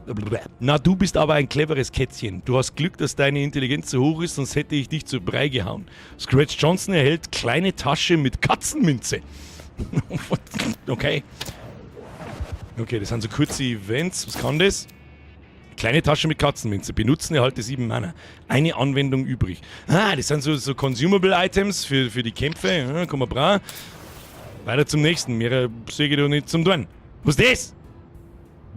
na, du bist aber ein cleveres Kätzchen. Du hast Glück, dass deine Intelligenz so hoch ist, sonst hätte ich dich zu Brei gehauen. Scratch Johnson erhält kleine Tasche mit Katzenminze. Okay. Okay, das sind so kurze Events. Was kann das? Kleine Tasche mit Katzenminze. Benutzen, erhalte 7 Mana. Eine Anwendung übrig. Ah, das sind so Consumable Items für die Kämpfe. Ja, kann man brauchen. Weiter zum nächsten. Mehr sehe ich da nicht zum Tun. Was ist das?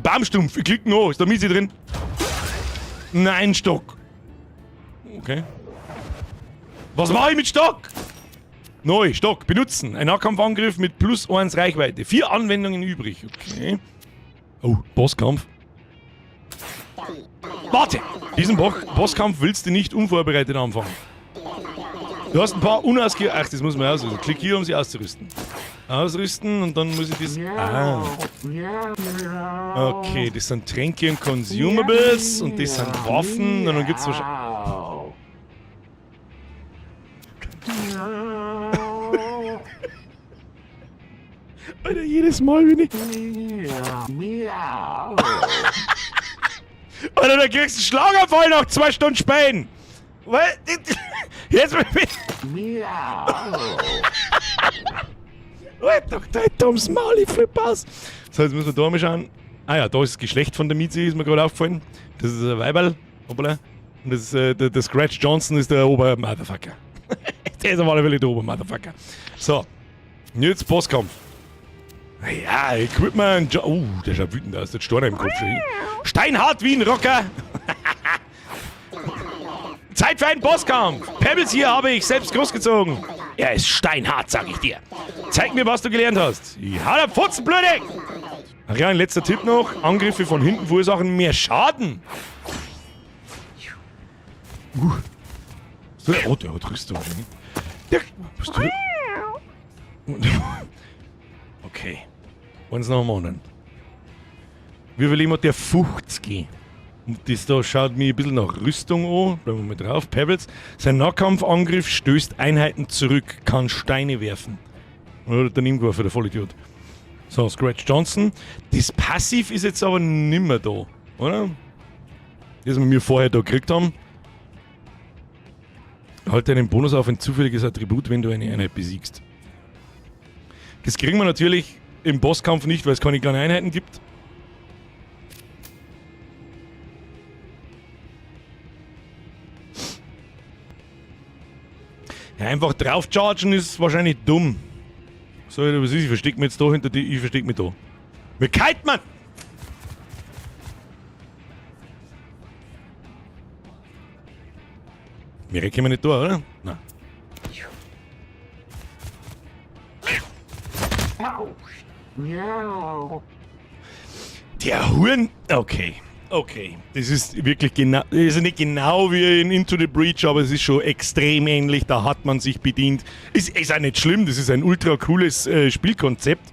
Baumstumpf. Ich klicke noch. Ist da Miese drin? Nein, Stock. Okay. Was mache ich mit Stock? Neu, Stock. Benutzen. Ein Nahkampfangriff mit plus 1 Reichweite. 4 Anwendungen übrig. Okay. Oh, Bosskampf. Warte! Diesen Bosskampf willst du nicht unvorbereitet anfangen. Du hast ein paar unausge-, ach, das muss man auslösen. Klick hier, um sie auszurüsten. Ausrüsten und dann muss ich das... Ah. Okay, das sind Tränke und Consumables und das sind Waffen und dann gibt's wahrscheinlich... Alter, jedes Mal, wenn ich... Alter, da kriegst du einen Schlaganfall nach 2 Stunden Spähen. Was? Jetzt mal mit. Alter, doch, ums Maul, ich flipp aus. So, jetzt müssen wir da mal schauen. Ah ja, da ist das Geschlecht von der Mizi, ist mir gerade aufgefallen. Das ist ein Weiberl. Hoppala. Und das ist der Scratch Johnson ist der Ober-Motherfucker. Der ist auf alle Fälle der Ober-Motherfucker. So, jetzt Bosskampf. Ja, Equipment. Oh, der schaut wütend aus. Der hat Steine im Kopf schon. Steinhart wie ein Rocker. Zeit für einen Bosskampf. Pebbles hier habe ich selbst großgezogen. Er ist steinhart, sag ich dir. Zeig mir, was du gelernt hast. Ich hau dir Pfotzen, Blöde! Ach ja, ein letzter Tipp noch. Angriffe von hinten verursachen mehr Schaden. So, oh, der hat Rüstung. Ne? Der, was tut Okay. Eins nach dem anderen. Wie viel jemand der 50? Und das da schaut mir ein bisschen nach Rüstung an. Bleiben wir mal drauf. Pebbles. Sein Nahkampfangriff stößt Einheiten zurück, kann Steine werfen. Oder daneben geworfen, der Vollidiot. So, Scratch Johnson. Das Passiv ist jetzt aber nimmer da, oder? Das wir mir vorher da gekriegt haben. Halte einen Bonus auf ein zufälliges Attribut, wenn du eine Einheit besiegst. Das kriegen wir natürlich im Bosskampf nicht, weil es keine kleinen Einheiten gibt. Ja, einfach drauf chargen ist wahrscheinlich dumm. So, was ist? Ich versteck mich jetzt da hinter die. Ich versteck mich da. Mir kalt, Mann! Wir kommen nicht da, oder? Nein. Der Huren. Okay. Okay. Das ist wirklich genau. Das ist nicht genau wie in Into the Breach, aber es ist schon extrem ähnlich. Da hat man sich bedient. Ist auch nicht schlimm, das ist ein ultra cooles Spielkonzept.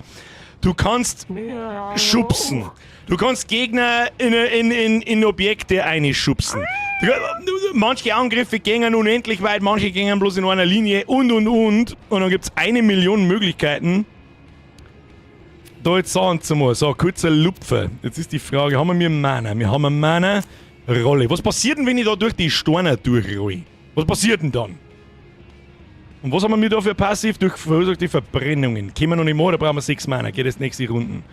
Du kannst schubsen. Du kannst Gegner in Objekte einschubsen. Manche Angriffe gehen unendlich weit, manche gehen bloß in einer Linie und und und. Und dann gibt's 1 Million Möglichkeiten, da jetzt Sachen zu machen. So, kurzer Lupfer. Jetzt ist die Frage, haben wir Mana? Wir haben eine Mana-Rolle. Was passiert denn, wenn ich da durch die Steine durchrolle? Was passiert denn dann? Und was haben wir da für Passiv? Durch verursachte Verbrennungen. Können wir noch nicht machen, da brauchen wir 6 Mana. Geht jetzt nächste Runden.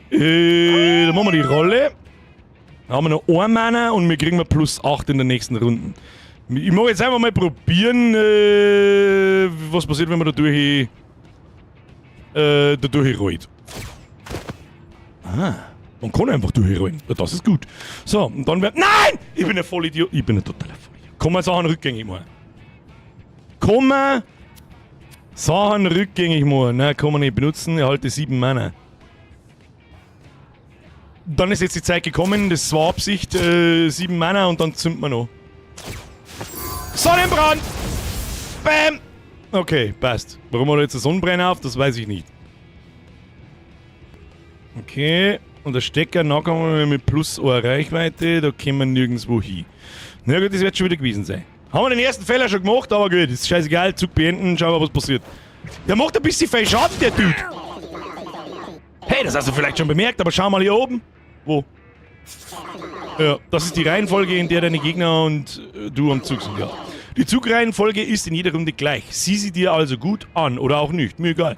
Dann machen wir die Rolle. Dann haben wir noch 1 Mana und wir kriegen plus 8 in der nächsten Runde. Ich mag jetzt einfach mal probieren, was passiert, wenn man da durchrollt. Ah, man kann einfach durchrollen. Ja, das ist gut. So, und dann wird... Nein! Ich bin ein Vollidiot. Ich bin ein totaler Vollidiot. Kann man Sachen rückgängig machen? Kann man Sachen rückgängig machen? Nein, kann man nicht benutzen. Ich halte 7 Mana. Dann ist jetzt die Zeit gekommen, das war Absicht, 7 Mana und dann zünden wir noch. Sonnenbrand! Bam! Okay, passt. Warum hat er jetzt einen Sonnenbrenner auf? Das weiß ich nicht. Okay, und der Stecker, nachkommen wir mit plus eine Reichweite, da kommen wir nirgendwo hin. Na gut, das wird schon wieder gewesen sein. Haben wir den ersten Fehler schon gemacht, aber gut, ist scheißegal, Zug beenden, schauen wir, was passiert. Der macht ein bisschen viel Schaden, der Dude. Hey, das hast du vielleicht schon bemerkt, aber schau mal hier oben. Wo? Ja, das ist die Reihenfolge, in der deine Gegner und du am Zug sind, ja. Die Zugreihenfolge ist in jeder Runde gleich. Sieh sie dir also gut an oder auch nicht, mir egal.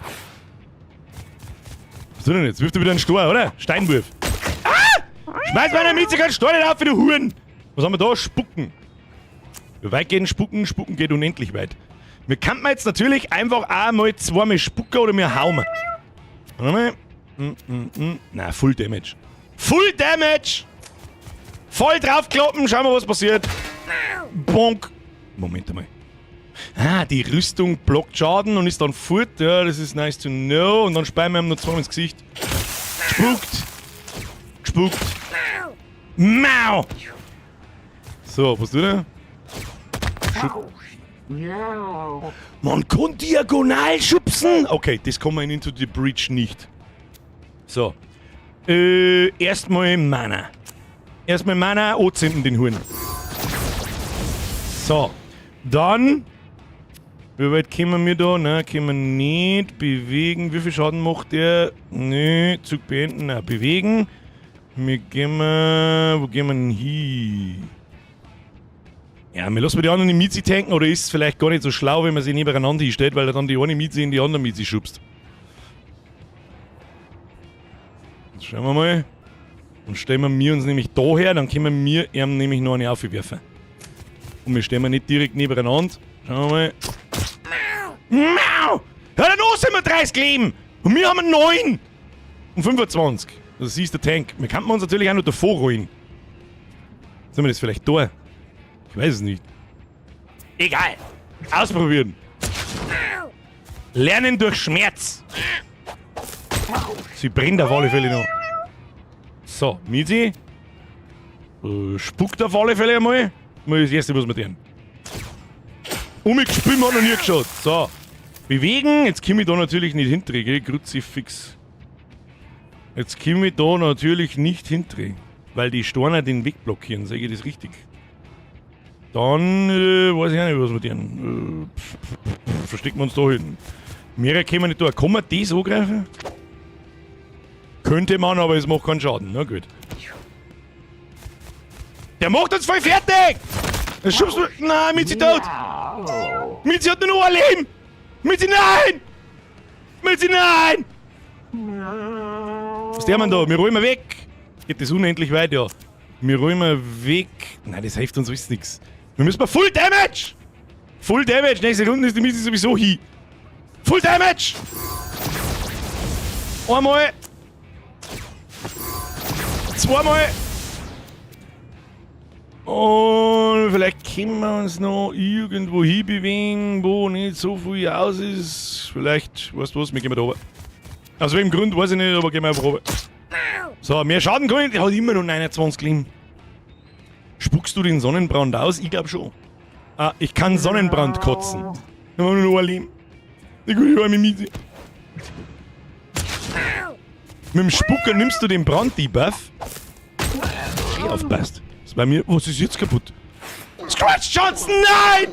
Was tut denn jetzt? Wirft er wieder einen Stor, oder? Steinwurf. Ah! Schmeiß meiner Mieze keinen Stor nicht auf, du Huren! Was haben wir da? Spucken. Wie weit geht denn Spucken? Spucken geht unendlich weit. Wir könnten jetzt natürlich einfach auch mal zweimal spucken oder wir hauen. Warte mal. Na, Full Damage. Full Damage! Voll draufkloppen, schauen wir, was passiert. Bonk. Moment einmal. Ah, die Rüstung blockt Schaden und ist dann fort. Ja, das ist nice to know. Und dann speien wir ihm noch zweimal ins Gesicht. Gespuckt. Gespuckt. Mau! So, was tut er? Man kann diagonal schubsen! Okay, das kann man in Into the Breach nicht. So. Erstmal Mana. Erstmal Mana, anzünden den Huren. So. Dann. Wie weit kommen wir da? Nein, können wir nicht. Bewegen. Wie viel Schaden macht der? Nö, Zug beenden. Nein, bewegen. Wir gehen wir. Wo gehen wir denn hin? Ja, wir lassen die anderen Mizi tanken, oder ist es vielleicht gar nicht so schlau, wenn man sie nebeneinander hinstellt, weil er dann die eine Mizi in die andere Mizi schubst. Jetzt schauen wir mal. Und stellen wir uns nämlich da her, dann können wir ihm nämlich noch eine aufwerfen. Und wir stehen nicht direkt nebeneinander. Schauen wir mal. Mau! Ja, dann sind wir 30 Leben! Und wir haben 9! Und 25. Das ist der Tank. Wir könnten uns natürlich auch noch davor rollen. Sollen wir das vielleicht da? Ich weiß es nicht. Egal. Ausprobieren. Lernen durch Schmerz. Sie brennt auf alle Fälle noch. So, Mizi. Spuckt auf alle Fälle einmal. Mal das erste, was wir tun. Umgespült hat noch nie geschaut. So. Bewegen. Jetzt komme ich da natürlich nicht hinter, gell? Kruzifix. Jetzt komme ich da natürlich nicht hinter, weil die Steine den Weg blockieren. Sag ich das richtig? Dann weiß ich auch nicht, was wir tun. Verstecken wir uns da hinten. Mehrere können wir nicht da. Kann man das angreifen? Könnte man, aber es macht keinen Schaden. Na gut. Der macht uns voll fertig! Das schubst du. Nein, Mizi tot! Mizi hat nur noch ein Leben! Mizi, nein! Mizi, nein! Was der man da? Wir räumen weg! Geht das unendlich weit, ja. Wir räumen weg. Nein, das hilft uns alles nichts. Wir müssen mal Full Damage! Full Damage! Nächste Runde ist die Mizi sowieso hin. Full Damage! Einmal! Zweimal! Und vielleicht können wir uns noch irgendwo hinbewegen, wo nicht so viel aus ist. Vielleicht, weißt du was, wir gehen mal da runter. Aus welchem Grund, weiß ich nicht, aber gehen wir einfach runter. So, mehr Schaden kann ich nicht. Der hat immer noch 29 Leben. Spuckst du den Sonnenbrand aus? Ich glaub schon. Ah, ich kann Sonnenbrand kotzen. Dann haben wir nur noch ein Leben. Die gute arme Miete. Mit dem Spucker nimmst du den Brand-Debuff. Aufpasst. Ist bei mir. Was ist jetzt kaputt? Scratch Johnson, nein!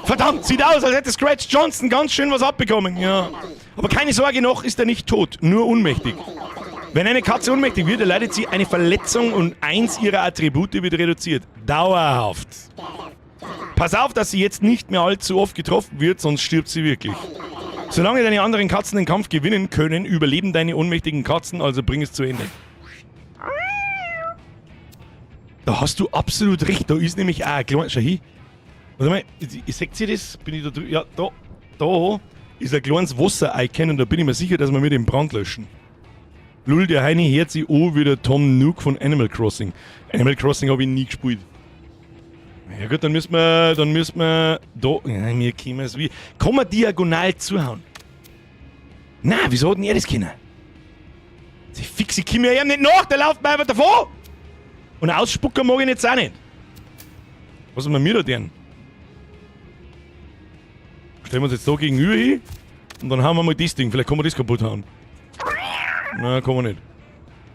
Verdammt, sieht aus, als hätte Scratch Johnson ganz schön was abbekommen. Ja. Aber keine Sorge, noch ist er nicht tot, nur ohnmächtig. Wenn eine Katze ohnmächtig wird, erleidet sie eine Verletzung und eins ihrer Attribute wird reduziert. Dauerhaft. Pass auf, dass sie jetzt nicht mehr allzu oft getroffen wird, sonst stirbt sie wirklich. Solange deine anderen Katzen den Kampf gewinnen können, überleben deine ohnmächtigen Katzen, also bring es zu Ende. Da hast du absolut recht, da ist nämlich auch ein kleiner... Schau hin. Warte mal, seht ihr das? Bin ich da drüben? Ja, da, da ist ein kleines Wasser-Icon und da bin ich mir sicher, dass wir mit dem Brand löschen. Lul, der Heini hört sich an wie der Tom Nook von Animal Crossing. Animal Crossing habe ich nie gespielt. Ja gut, dann müssen wir da... Ja, mir können wir's wie... Kann man diagonal zuhauen? Na, wieso hat denn er das können? Die Fixe, ich komm ja ihm nicht nach, der läuft mir einfach davon! Und ausspucken mag ich jetzt auch nicht. Was haben wir da denn? Stellen wir uns jetzt da gegenüber hin und dann hauen wir mal das Ding. Vielleicht kann man das kaputt hauen. Na, kann man nicht.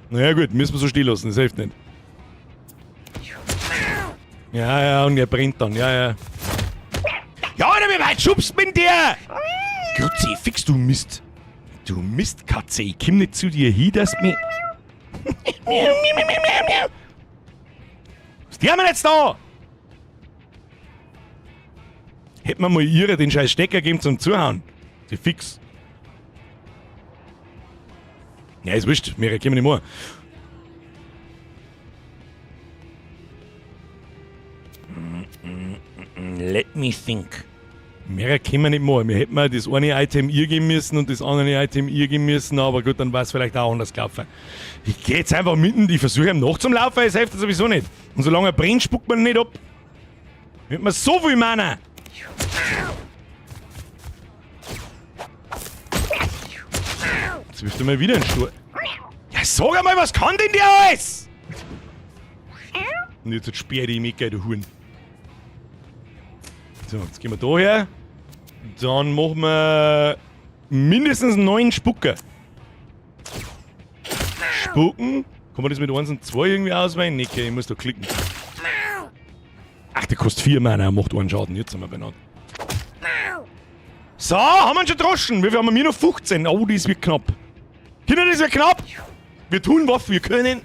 Naja gut, müssen wir so stehen lassen, das hilft nicht. Ja, ja, und er brennt dann, ja, ja. Ja, Alter, wie weit schubst mit der? Grüezi, fix, du Mist. Du Mistkatze, ich komm nicht zu dir hin, dass mi... Was die haben wir jetzt da? Hätten wir mal ihre den scheiß Stecker gegeben zum Zuhauen. Sie fix. Ja, ist wurscht, wir kommen nicht mehr. Let me think. Mehr können wir nicht machen. Wir hätten mal das eine Item ihr geben müssen und das andere Item ihr geben müssen, aber gut, dann war's vielleicht auch anders gelaufen. Ich geh jetzt einfach mitten, ich versuche ihm noch zum Laufen, es hilft sowieso nicht. Und solange er brennt, spuckt man nicht ab. Wird man so viel Mana. Jetzt wirft er mal wieder einen Stuhl. Ja, sag einmal, was kann denn der alles? Und jetzt sperr ich mich, du Huhn. So, jetzt gehen wir da her. Dann machen wir mindestens 9 Spucker. Spucken? Kann man das mit 1 und 2 irgendwie auswählen? Nee, okay, ich muss da klicken. Ach, der kostet 4 Mana, er macht einen Schaden. Jetzt sind wir benannt. So, haben wir ihn schon droschen. Wie viel haben wir? Noch 15. Oh, das wird knapp. Kinder, das wird knapp. Wir tun, was wir können.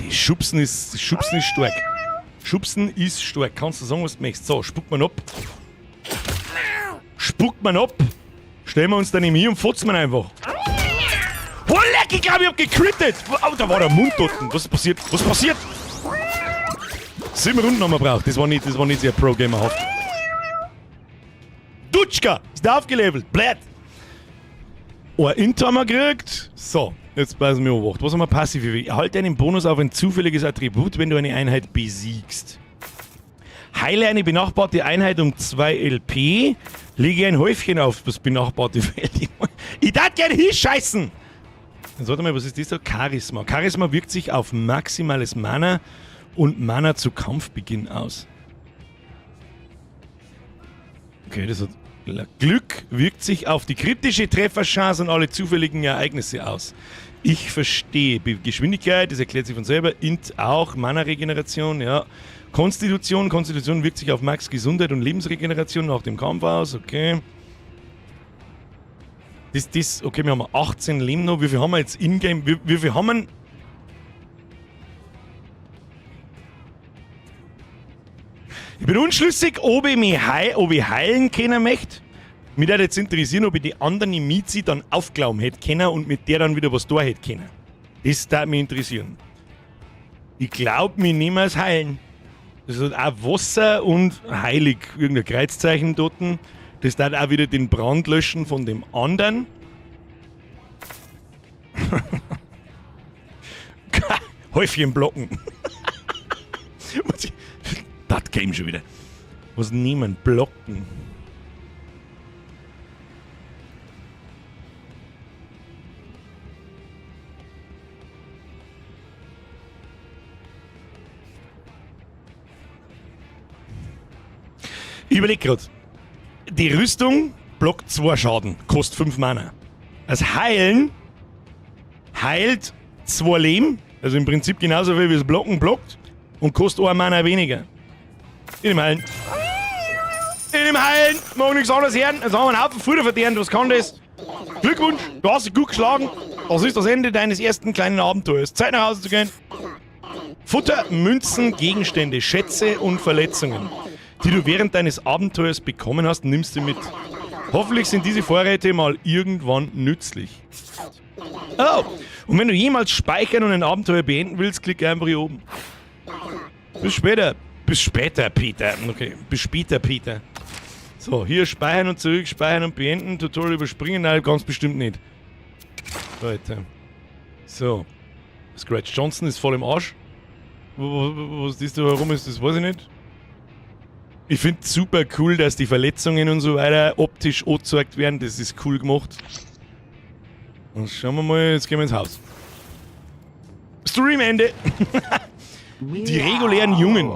Die Schubsen ist stark. Schubsen ist stark. Kannst du sagen, was du möchtest. So, spuckt man ab. Spuckt man ab. Stellen wir uns dann eben hier und fotzen wir einfach. Oh, leck, ich glaub, ich hab gecrittet. Oh, da war der Mund dort. Was ist passiert? Was ist passiert? 7 Runden haben wir gebraucht. Das war nicht sehr Pro-Gamer-haft. Dutschka! Ist der aufgelevelt. Blöd. Oh, ein Int haben wir gekriegt. So, Jetzt passen wir auf. Was haben wir passiv? Erhalte einen Bonus auf ein zufälliges Attribut, wenn du eine Einheit besiegst. Heile eine benachbarte Einheit um 2 LP. Lege ein Häufchen auf das benachbarte Feld. Ich darf gerne hinscheißen! Jetzt warte mal, was ist das da? Charisma. Charisma wirkt sich auf maximales Mana und Mana zu Kampfbeginn aus. Okay, das hat. Glück wirkt sich auf die kritische Trefferchance und alle zufälligen Ereignisse aus. Ich verstehe. Geschwindigkeit, das erklärt sich von selber. Int auch, Mana-Regeneration, ja. Konstitution, Konstitution wirkt sich auf Max Gesundheit und Lebensregeneration nach dem Kampf aus, okay. Das, okay, wir haben 18 Leben noch. Wie viel haben wir jetzt in-game? Wie viel haben wir? Ich bin unschlüssig, ob ich mich heil, ob ich heilen können möchte. Mich würde jetzt interessieren, ob ich die anderen Mizi dann aufglauben hätte können und mit der dann wieder was da hätte können. Das würde mich interessieren. Ich glaube, mich niemals heilen. Das hat auch Wasser und heilig, irgendein Kreuzzeichen dort. Das darf auch wieder den Brand löschen von dem anderen. Häufchen blocken. Das Game schon wieder. Was nehmen? Blocken. Ich überleg grad. Die Rüstung blockt 2 Schaden, kostet 5 Mana. Das Heilen heilt 2 Leben, also im Prinzip genauso viel wie das Blocken blockt und kostet 1 Mana weniger. In dem Heilen. In dem Heilen! Mag nichts anderes hören. Jetzt haben wir einen Haufen Futter verdient. Was kann das? Glückwunsch, du hast dich gut geschlagen. Das ist das Ende deines ersten kleinen Abenteuers. Zeit nach Hause zu gehen. Futter, Münzen, Gegenstände, Schätze und Verletzungen, die du während deines Abenteuers bekommen hast, nimmst du mit. Hoffentlich sind diese Vorräte mal irgendwann nützlich. Oh, und wenn du jemals speichern und ein Abenteuer beenden willst, klick einfach hier oben. Bis später. Bis später, Peter. Okay, bis später, Peter. So, hier speichern und zurück, speichern und beenden. Tutorial überspringen, nein, ganz bestimmt nicht. Leute. So. Scratch Johnson ist voll im Arsch. Was das da herum ist, das weiß ich nicht. Ich finde super cool, dass die Verletzungen und so weiter optisch angezeigt werden. Das ist cool gemacht. Und schauen wir mal, jetzt gehen wir ins Haus. Stream Ende. Die regulären Jungen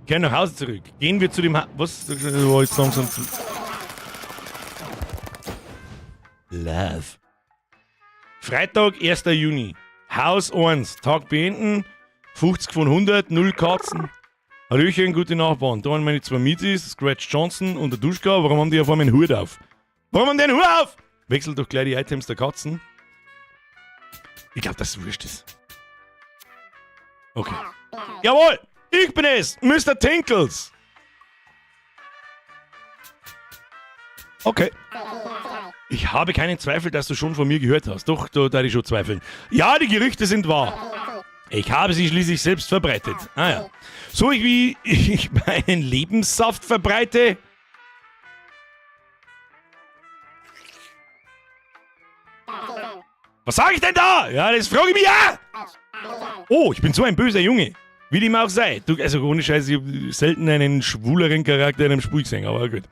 kehren nach Hause zurück. Gehen wir zu dem Was? Das war jetzt langsam zu. Love. Freitag, 1. Juni. Haus 1. Tag beenden. 50 von 100, 0 Katzen. Hallöchen, gute Nachbarn. Da waren meine zwei Mietis, Scratch Johnson und der Duschka. Warum haben die auf einmal einen Hut auf? Warum haben die einen Hut auf? Wechselt doch gleich die Items der Katzen. Ich glaube, dass es wurscht ist. Okay. Jawohl! Ich bin es! Mr. Tinkles! Okay. Ich habe keinen Zweifel, dass du schon von mir gehört hast. Doch, da darf ich schon zweifeln. Ja, die Gerüchte sind wahr. Ich habe sie schließlich selbst verbreitet. Ah ja. So wie ich meinen Lebenssaft verbreite. Was sag ich denn da? Ja, das frage ich mich ja. Oh, ich bin so ein böser Junge. Wie dem auch sei. Du, also ohne Scheiß, ich hab selten einen schwuleren Charakter in einem Spiel gesehen, aber gut.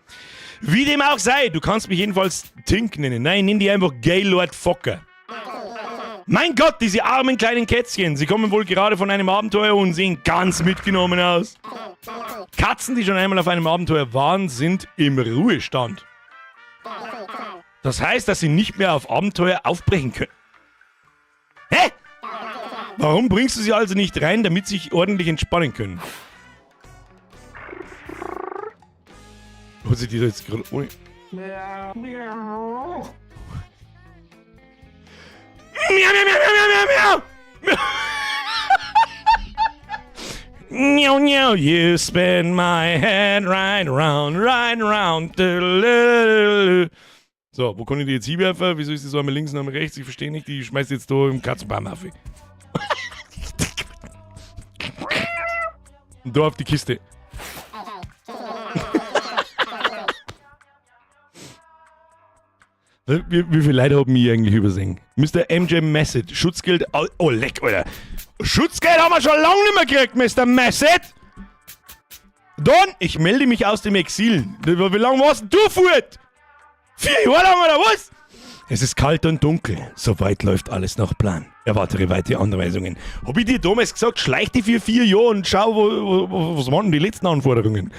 Wie dem auch sei, du kannst mich jedenfalls Tink nennen. Nein, nenn dich einfach Gaylord Fokker. Mein Gott, diese armen kleinen Kätzchen. Sie kommen wohl gerade von einem Abenteuer und sehen ganz mitgenommen aus. Katzen, die schon einmal auf einem Abenteuer waren, sind im Ruhestand. Das heißt, dass sie nicht mehr auf Abenteuer aufbrechen können. Hä? Warum bringst du sie also nicht rein, damit sie sich ordentlich entspannen können? Hat sich die da jetzt gerade ohne. Miau, miau, miau, miau, miau, miau! Miau, miau, you spin my head right round, right round. So, wo kann ich die jetzt hinwerfen? Wieso ist das so einmal links und einmal rechts? Ich verstehe nicht. Die schmeißt jetzt da im Katzenbaum auf. Und da auf die Kiste. Wie viele Leute haben mich eigentlich übersehen? Mr. MJ Massett, Schutzgeld. Oh, oh, leck, Alter. Schutzgeld haben wir schon lange nicht mehr gekriegt, Mr. Massett. Don, ich melde mich aus dem Exil. Wie lange warst denn du fort? 4 Jahre lang oder was? Es ist kalt und dunkel. Soweit läuft alles nach Plan. Erwarte weitere Anweisungen. Hab ich dir damals gesagt, schleich dich für 4 Jahre und schau, was waren denn die letzten Anforderungen?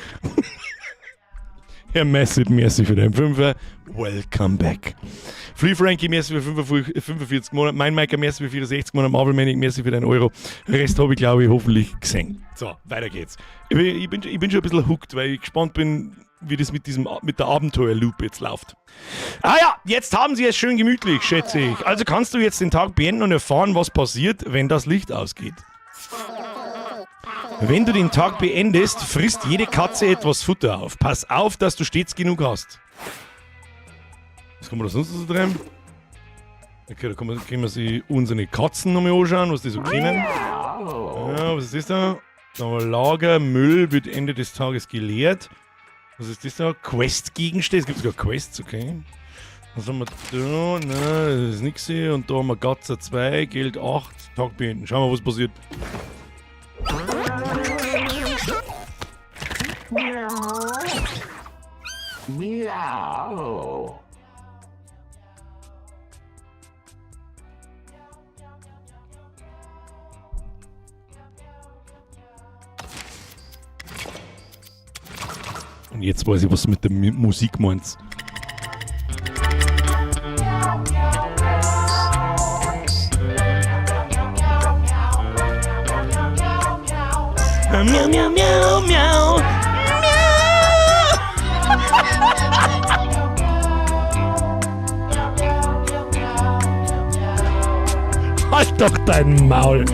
Herr Massive, merci für den Fünfer. Welcome back. Free Frankie, merci für 45, 45 Monate. Mein Maker, merci für 64 Monate. Marvel Manic, merci für deinen Euro. Rest habe ich, glaube ich, hoffentlich gesehen. So, weiter geht's. Ich bin schon ein bisschen hooked, weil ich gespannt bin, wie das mit der Abenteuer-Loop jetzt läuft. Ah ja, jetzt haben sie es schön gemütlich, schätze ich. Also kannst du jetzt den Tag beenden und erfahren, was passiert, wenn das Licht ausgeht. Wenn du den Tag beendest, frisst jede Katze etwas Futter auf. Pass auf, dass du stets genug hast. Was kann man da sonst noch so drin? Okay, da können wir sich unsere Katzen nochmal anschauen, was die so kennen. Ja, was ist das da? Da haben wir Lager, Müll wird Ende des Tages geleert. Was ist das da? Quest-Gegenstände. Es gibt sogar Quests, okay. Was haben wir da? Nein, das ist nix hier. Und da haben wir Gatzer 2, Geld 8, Tag beenden. Schauen wir mal, was passiert. Meow. Meow. Und jetzt weiß ich, was du mit der Musik meinst. Miau, miau, miau, miau. Miau. Halt doch dein Maul.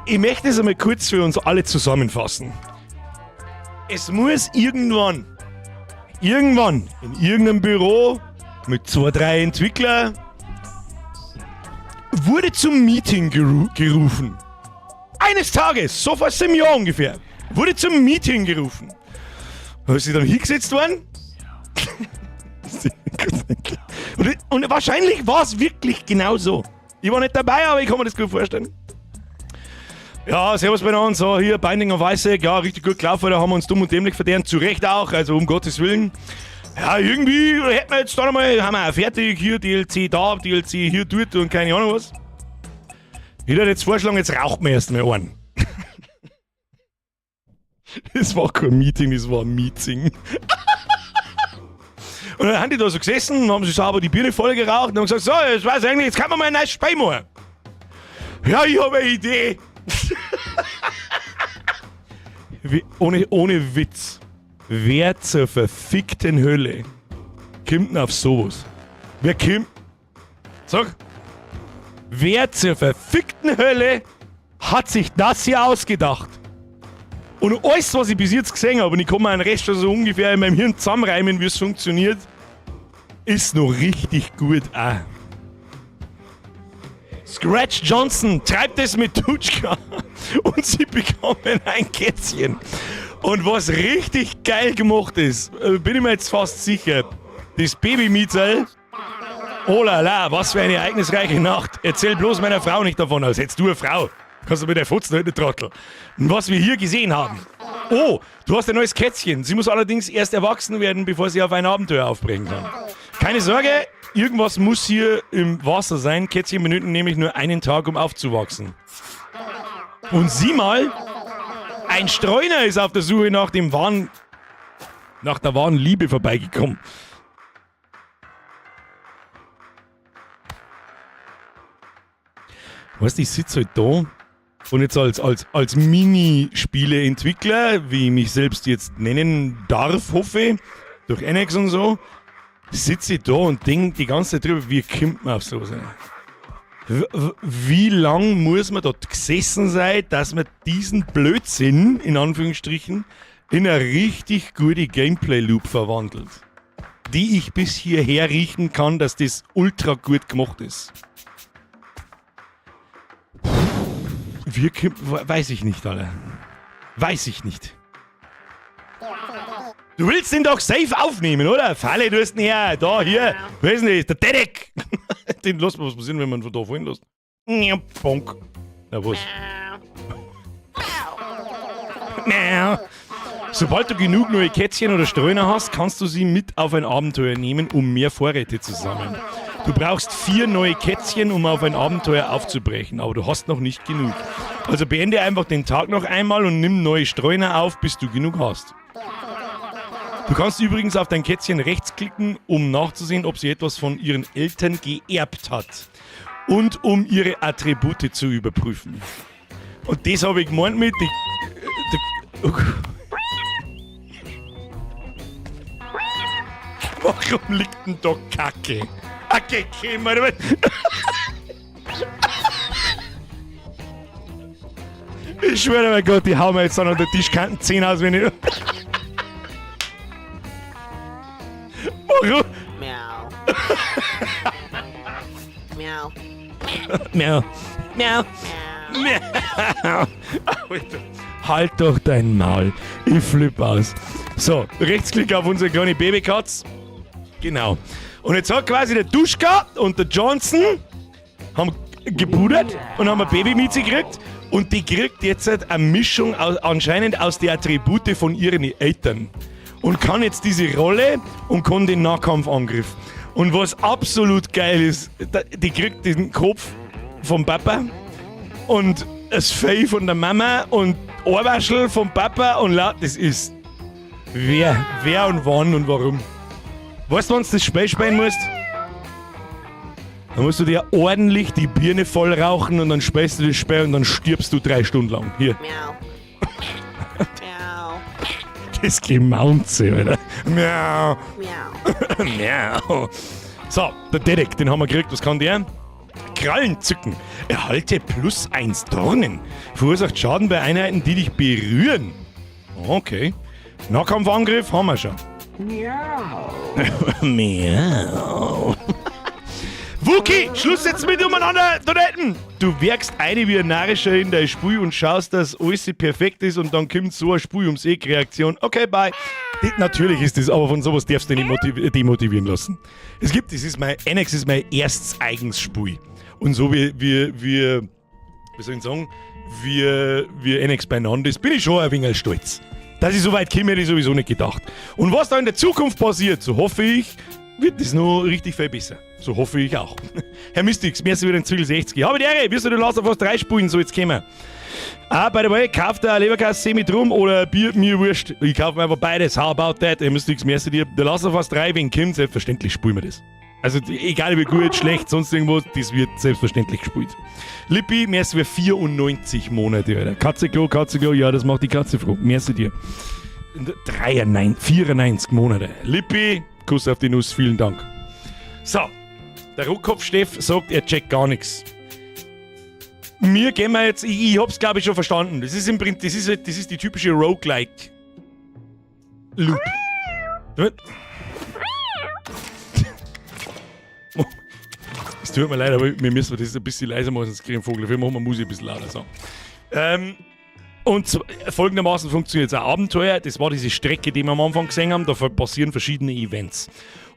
Ich möchte es einmal kurz für uns alle zusammenfassen. Es muss irgendwann, irgendwann in irgendeinem Büro mit zwei, drei Entwicklern wurde zum Meeting gerufen. Eines Tages, so vor 7 Jahren ungefähr, wurde zum Meeting gerufen. Da ist sie dann hingesetzt worden. Und wahrscheinlich war es wirklich genau so. Ich war nicht dabei, aber ich kann mir das gut vorstellen. Ja, servus beieinander, so hier Binding of Isaac, ja, richtig gut gelaufen, da haben wir uns dumm und dämlich verdient, zu Recht auch, also um Gottes Willen. Ja, irgendwie hätten wir jetzt da nochmal, haben wir auch fertig, hier DLC da, DLC hier dort und keine Ahnung was. Ich würde jetzt vorschlagen, jetzt raucht man erst mal einen. Das war kein Meeting, das war ein Meeting. Und dann haben die da so gesessen, haben sich sauber die Birne voll geraucht und haben gesagt, so, jetzt weiß ich eigentlich, jetzt kann man mal ein neues Spiel machen. Ja, ich habe eine Idee. Ohne Witz. Wer zur verfickten Hölle kommt denn auf sowas? Wer kommt? Sag. Wer zur verfickten Hölle hat sich das hier ausgedacht? Und alles, was ich bis jetzt gesehen habe, und ich kann mir den Rest schon so ungefähr in meinem Hirn zusammenreimen, wie es funktioniert, ist noch richtig gut auch. Scratch Johnson treibt es mit Tutschka und sie bekommen ein Kätzchen. Und was richtig geil gemacht ist, bin ich mir jetzt fast sicher, das Baby-Mietzerl, oh la la, was für eine ereignisreiche Nacht. Erzähl bloß meiner Frau nicht davon, als hättest du eine Frau. Kannst du mit der Fotzen halt nicht Trottel. Und was wir hier gesehen haben. Oh, du hast ein neues Kätzchen. Sie muss allerdings erst erwachsen werden, bevor sie auf ein Abenteuer aufbrechen kann. Keine Sorge, irgendwas muss hier im Wasser sein. Kätzchen benötigen nämlich nur einen Tag, um aufzuwachsen. Und sieh mal, ein Streuner ist auf der Suche nach der wahren Liebe vorbeigekommen. Weißt du, ich sitze halt da und jetzt als Minispieleentwickler, wie ich mich selbst jetzt nennen darf, hoffe ich, durch NX und so, sitze ich da und denke die ganze Zeit drüber, wie kommt man auf sowas? Wie lang muss man dort gesessen sein, dass man diesen Blödsinn, in Anführungsstrichen, in eine richtig gute Gameplay-Loop verwandelt? Die ich bis hierher riechen kann, dass das ultra gut gemacht ist. Wir, weiß ich nicht, Alter. Weiß ich nicht. Du willst ihn doch safe aufnehmen, oder? Falle, du hast ihn her. Da, hier. Wer ist denn das? Der Derek. Den lassen wir was passieren, wenn man von da fallen lässt. Ja, Bonk. Na was? Miau. Sobald du genug neue Kätzchen oder Streuner hast, kannst du sie mit auf ein Abenteuer nehmen, um mehr Vorräte zu sammeln. Du brauchst 4 neue Kätzchen, um auf ein Abenteuer aufzubrechen, aber du hast noch nicht genug. Also beende einfach den Tag noch einmal und nimm neue Streuner auf, bis du genug hast. Du kannst übrigens auf dein Kätzchen rechtsklicken, um nachzusehen, ob sie etwas von ihren Eltern geerbt hat. Und um ihre Attribute zu überprüfen. Und das habe ich gemeint mit... Die, oh Warum liegt denn da Kacke? Okay, okay, mal. Ich schwöre bei Gott, die hauen mir jetzt an der Tischkante 10 aus, wenn ich... Warum? Miau. Miau. Miau. Miau. Miau. Alter. Halt doch dein Maul. Ich flipp aus. So, Rechtsklick auf unsere kleine Babykatz. Genau. Und jetzt hat quasi der Duschka und der Johnson haben gebudert und haben ein Baby mitgekriegt. Und die kriegt jetzt halt eine Mischung aus, anscheinend aus den Attribute von ihren Eltern. Und kann jetzt diese Rolle und kann den Nahkampfangriff. Und was absolut geil ist, die kriegt den Kopf vom Papa und das Fell von der Mama und Ohrwaschel vom Papa und laut, das ist wer und wann und warum. Weißt du, wenn du das Spiel spielen musst? Dann musst du dir ordentlich die Birne voll rauchen und dann spielst du das Spiel und dann stirbst du 3 Stunden lang. Hier. Miau. Miau. Das Gemaunze, Alter. Miau. Miau. Miau. So, der Derek, den haben wir gekriegt. Was kann der? Krallen zücken. Erhalte plus 1 Dornen. Verursacht Schaden bei Einheiten, die dich berühren. Okay. Nahkampfangriff haben wir schon. Miau. Miau. Wookie, Schluss jetzt mit umeinander, Toiletten! Du werkst eine wie ein Narischer in dein Spiel und schaust, dass alles perfekt ist und dann kommt so eine Spiel ums Eck-Reaktion. Okay, bye. Das, natürlich ist das, aber von sowas darfst du dich nicht demotivieren lassen. Es gibt, das ist mein, Annex ist mein erstes eigenes Spiel. Und so wie soll ich sagen, wie Annex beieinander ist, bin ich schon ein wenig stolz. Dass ich so weit komme, hätte ich sowieso nicht gedacht. Und was da in der Zukunft passiert, so hoffe ich, wird das noch richtig viel besser. So hoffe ich auch. Herr Mystix, mir ist wieder ein Zwiegel 60. Habe die Ehre, wirst du den Last of Us 3 spielen, so jetzt kommen. Ah, by the way, kauft der Leberkäse semi drum oder Bier, mir wurscht. Ich kaufe mir einfach beides. How about that? Herr Mystix, mir ist dir der Last of Us 3, wenn kommt, selbstverständlich spielen wir das. Also egal wie gut, schlecht, sonst irgendwas, das wird selbstverständlich gespielt. Lippi, mir ist wir 94 Monate, Alter. Katze Klo, Katze Klo, ja, das macht die Katze froh. Merci dir. 94 Monate. Lippi, Kuss auf die Nuss, vielen Dank. So, der Rockkopf-Steff sagt, er checkt gar nichts. Mir gehen wir jetzt, ich hab's glaube ich schon verstanden. Das ist im Prinzip, das ist die typische Roguelike Loop. Es tut mir leid, aber wir müssen das ein bisschen leiser machen, sonst kriegen wir Vogel. Wir machen wir Musik ein bisschen lauter. So. Und folgendermaßen funktioniert es ein Abenteuer. Das war diese Strecke, die wir am Anfang gesehen haben. Da passieren verschiedene Events.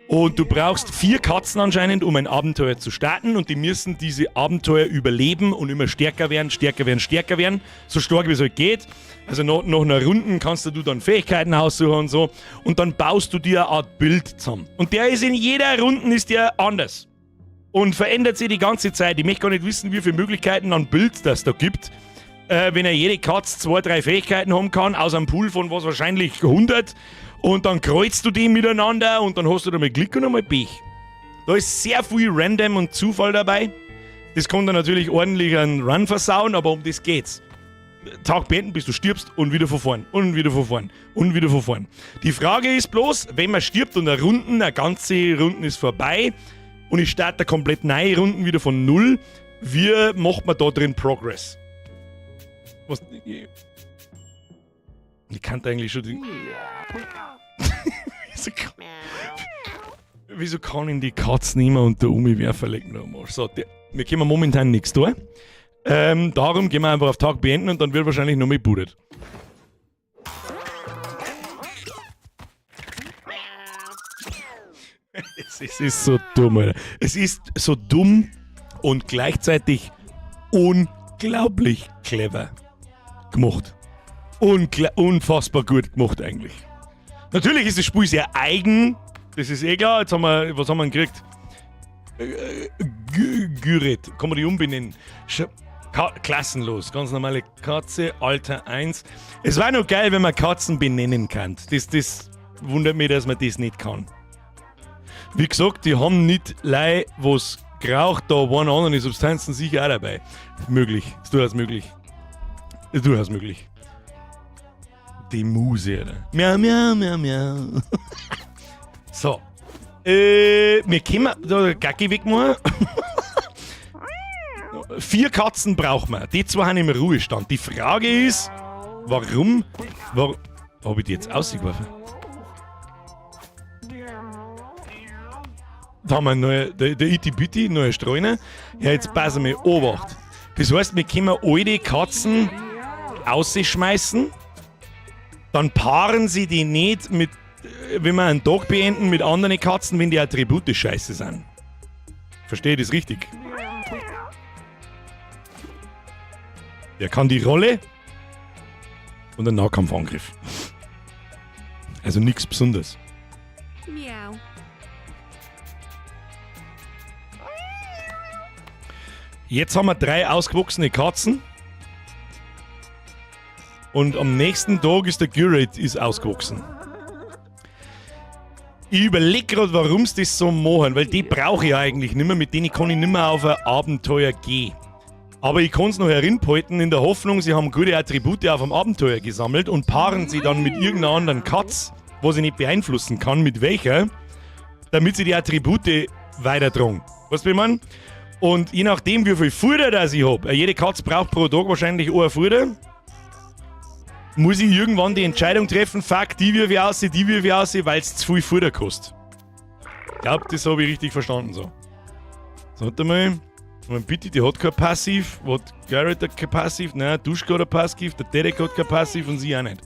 Und du brauchst 4 Katzen anscheinend, um ein Abenteuer zu starten. Und die müssen diese Abenteuer überleben und immer stärker werden, stärker werden, stärker werden. So stark wie es halt geht. Also nach einer Runde kannst du dann Fähigkeiten aussuchen und so. Und dann baust du dir eine Art Bild zusammen. Und der ist in jeder Runde ist der anders. Und verändert sich die ganze Zeit. Ich möchte gar nicht wissen, wie viele Möglichkeiten an Bild das da gibt. Wenn er jede Katze 2, 3 Fähigkeiten haben kann, aus einem Pool von was wahrscheinlich 100. Und dann kreuzt du die miteinander und dann hast du da mal Glück und einmal Pech. Da ist sehr viel Random und Zufall dabei. Das kann dann natürlich ordentlich einen Run versauen, aber um das geht's. Tag beenden, bis du stirbst und wieder von vorn und wieder von vorn und wieder von vorn. Die Frage ist bloß, wenn man stirbt und eine Runden, eine ganze Runden ist vorbei und ich starte komplett neue Runden wieder von null, wie macht man da drin Progress? Was? Ich kannte eigentlich schon die. Wieso kann ihn die Katze nicht mehr und der Umi werfen legen noch mal? So, wir können momentan nichts tun. Darum gehen wir einfach auf Tag beenden und dann wird wahrscheinlich noch mehr gebootet. Es ist so dumm, Alter. Es ist so dumm und gleichzeitig unglaublich clever gemacht. Unfassbar gut gemacht eigentlich. Natürlich ist das Spiel sehr eigen. Das ist eh klar. Jetzt haben wir, was haben wir denn gekriegt? Gyrit. Kann man die umbenennen? Klassenlos. Ganz normale Katze, Alter 1. Es war noch geil, wenn man Katzen benennen kann. Das wundert mich, dass man das nicht kann. Wie gesagt, die haben nicht lei, was geraucht, da waren andere Substanzen sicher auch dabei. Möglich. Ist durchaus möglich. Ist durchaus möglich. Die Muse, Alter. Miau, miau, miau, miau. So. Wir können da Gacki wegmachen. 4 Katzen brauchen wir. Die 2 haben im Ruhestand. Die Frage ist, warum? Hab ich die jetzt ausgeworfen? Da haben wir neue, der Itty Bitty, neue Streuner. Ja, jetzt passen wir, Obacht. Das heißt, wir können alte Katzen ausschmeißen. Dann paaren sie die nicht mit, wenn wir einen Tag beenden, mit anderen Katzen, wenn die Attribute scheiße sind. Verstehe ich das richtig? Der kann die Rolle und einen Nahkampfangriff. Also nichts Besonderes. Miau. Jetzt haben wir 3 ausgewachsene Katzen. Und am nächsten Tag ist der Gyrit ausgewachsen. Ich überleg grad, warum sie das so machen, weil die brauche ich ja eigentlich nimmer, mit denen kann ich nimmer auf ein Abenteuer gehen. Aber ich kann's noch herinhalten, in der Hoffnung, sie haben gute Attribute auf dem Abenteuer gesammelt und paaren sie dann mit irgendeiner anderen Katz, wo sie nicht beeinflussen kann, mit welcher, damit sie die Attribute weitertragen. Weißt du, wie ich mein? Und je nachdem, wie viel Futter das ich hab, jede Katz braucht pro Tag wahrscheinlich ein Futter, muss ich irgendwann die Entscheidung treffen, fuck, die wirf ich aus, die wirf ich aus, weil's zu viel Futter kostet. Ich glaub, das hab ich richtig verstanden so. So, warte mal. Mein Bitte, die hat kein Passiv. Hat Garrett hat kein Passiv? Nein, Duschka hat ein Passiv, der Derek hat kein Passiv und sie auch nicht.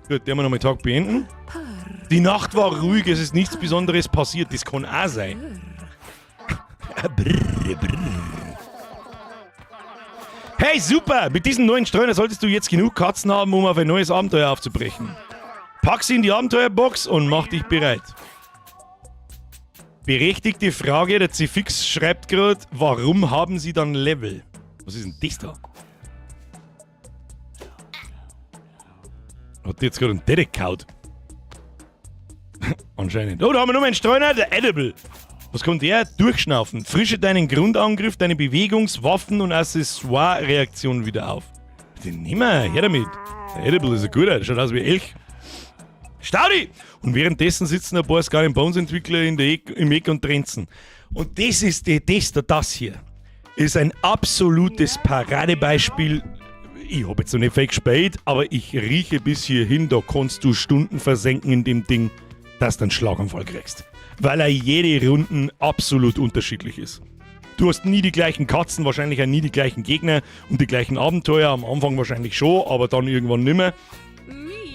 Gut, der wir nochmal Tag beenden. Die Nacht war ruhig, es ist nichts Besonderes passiert. Das kann auch sein. Brrr, brrr. Hey, super! Mit diesem neuen Streuner solltest du jetzt genug Katzen haben, um auf ein neues Abenteuer aufzubrechen. Pack sie in die Abenteuerbox und mach dich bereit. Berechtigte Frage, der Cfix schreibt grad, warum haben sie dann Level? Was ist denn das da? Hat die jetzt gerade einen Derek gehaut? Anscheinend. Oh, da haben wir noch einen Streuner, der Edible. Was kommt der? Durchschnaufen. Frische deinen Grundangriff, deine Bewegungs-, Waffen- und Accessoire-Reaktion wieder auf. Den nehmen wir, her damit. Der Edible ist ein guter, der schaut aus wie Elch. Staudi! Und währenddessen sitzen ein paar Skull and Bones Entwickler in der Eck, im Eck und trenzen. Und das ist die, das da, das hier, ist ein absolutes Paradebeispiel. Ich hab jetzt noch nicht viel gespielt, aber ich rieche bis hierhin, da kannst du Stunden versenken in dem Ding, dass du einen Schlaganfall kriegst. Weil er jede Runden absolut unterschiedlich ist. Du hast nie die gleichen Katzen, wahrscheinlich auch nie die gleichen Gegner und die gleichen Abenteuer. Am Anfang wahrscheinlich schon, aber dann irgendwann nimmer.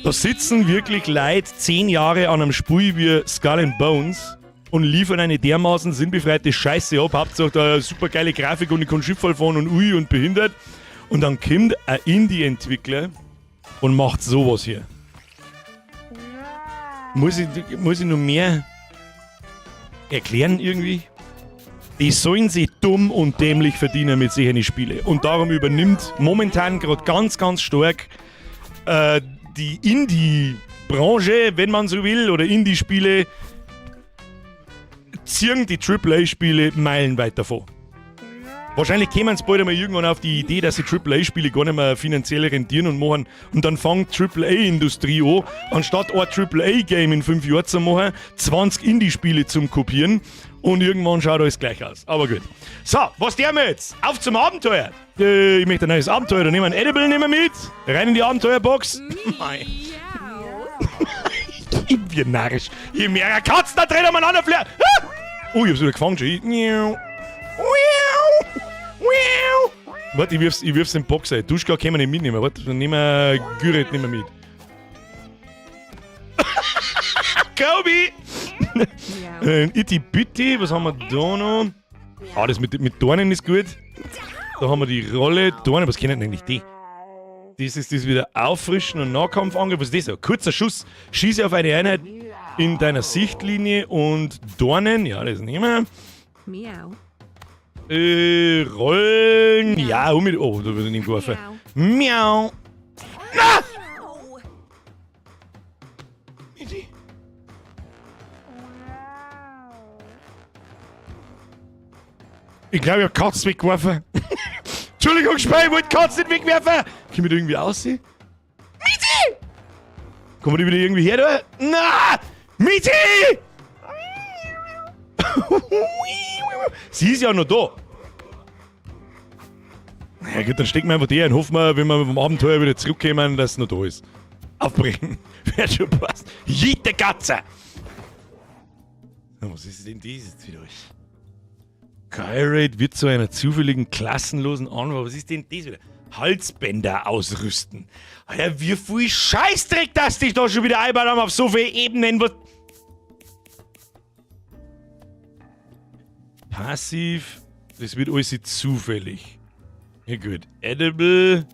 Da sitzen wirklich Leute 10 Jahre an einem Spiel wie Skull and Bones und liefern eine dermaßen sinnbefreite Scheiße ab. Hauptsache da super geile Grafik und ich kann Schiff fahren und ui und behindert. Und dann kommt ein Indie-Entwickler und macht sowas hier. Muss ich noch mehr erklären irgendwie? Die sollen sich dumm und dämlich verdienen mit solchen Spielen. Und darum übernimmt momentan grad ganz, ganz stark die Indie-Branche, wenn man so will, oder Indie-Spiele, ziehen die Triple A-Spiele meilenweit davon. Wahrscheinlich kämen sie bald einmal irgendwann auf die Idee, dass die Triple A-Spiele gar nicht mehr finanziell rentieren und machen. Und dann fängt Triple A-Industrie an, anstatt ein Triple A-Game in 5 Jahren zu machen, 20 Indie-Spiele zum Kopieren. Und irgendwann schaut alles gleich aus. Aber gut. So, was tun wir jetzt? Auf zum Abenteuer! Ich möchte ein neues Abenteuer. Da nehmen wir ein Edible nehmen wir mit. Rein in die Abenteuerbox. Mei. Ich bin narrisch. Je mehr Katzen da drin umeinander fliegen. Ah! Oh, ich hab's wieder gefangen schon. Miau. Miau. Miau. Warte, ich wirf's in den Box ein. Duschka können wir nicht mitnehmen. Warte, dann nehmen wir Güret nicht mehr mit. Kobi! Iti Bitti, was haben wir da noch? Ah, das mit Dornen ist gut. Da haben wir die Rolle. Dornen, was kennen denn eigentlich die? Das ist das wieder Auffrischen und Nahkampfangriff. Was ist das? Ein kurzer Schuss. Schieße auf eine Einheit in deiner Sichtlinie und Dornen. Ja, das nehmen wir. Miau. Rollen. Ja, um mit. Oh, da wird nicht geworfen. Miau. Na! Miti. Ich glaube, ich hab Katzen weggeworfen. Entschuldigung, Spey, ich wollte Katzen nicht wegwerfen. Können wir da irgendwie aussehen? Miti! Kommen die wieder irgendwie her da? Na! Miti! Sie ist ja noch da. Na gut, dann stecken wir einfach die ein. Hoffen wir, wenn wir vom Abenteuer wieder zurückkommen, dass es noch da ist. Aufbrechen. Wird schon passen. Jede Katze! Na, was ist denn das jetzt wieder alles? Kyrate wird zu einer zufälligen klassenlosen Anwahl. Was ist denn das wieder? Halsbänder ausrüsten. Alter, wie viel Scheißdreck, dass dich da schon wieder einbauen haben auf so vielen Ebenen. Was? Passiv. Das wird alles zufällig. Ja gut. Edible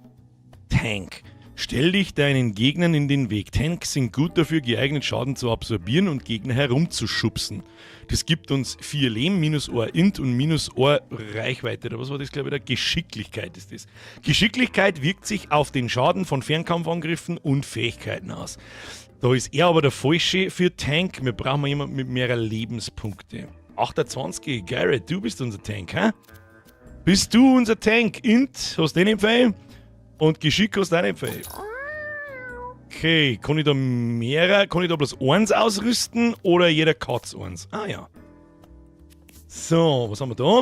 Tank. Stell dich deinen Gegnern in den Weg. Tanks sind gut dafür geeignet, Schaden zu absorbieren und Gegner herumzuschubsen. Das gibt uns 4 Leben, minus Ohr Int und minus Ohr Reichweite. Oder was war das, glaube ich, da? Geschicklichkeit ist das. Geschicklichkeit wirkt sich auf den Schaden von Fernkampfangriffen und Fähigkeiten aus. Da ist er aber der Falsche für Tank. Wir brauchen mal jemanden mit mehrer Lebenspunkte. 28, Garrett, du bist unser Tank, hä? Bist du unser Tank? Int, hast du den empfehlen? Und Geschick hast du auch nicht empfehlen. Okay, kann ich da mehrere, kann ich da bloß eins ausrüsten oder jeder Katz eins? Ah ja. So, was haben wir da?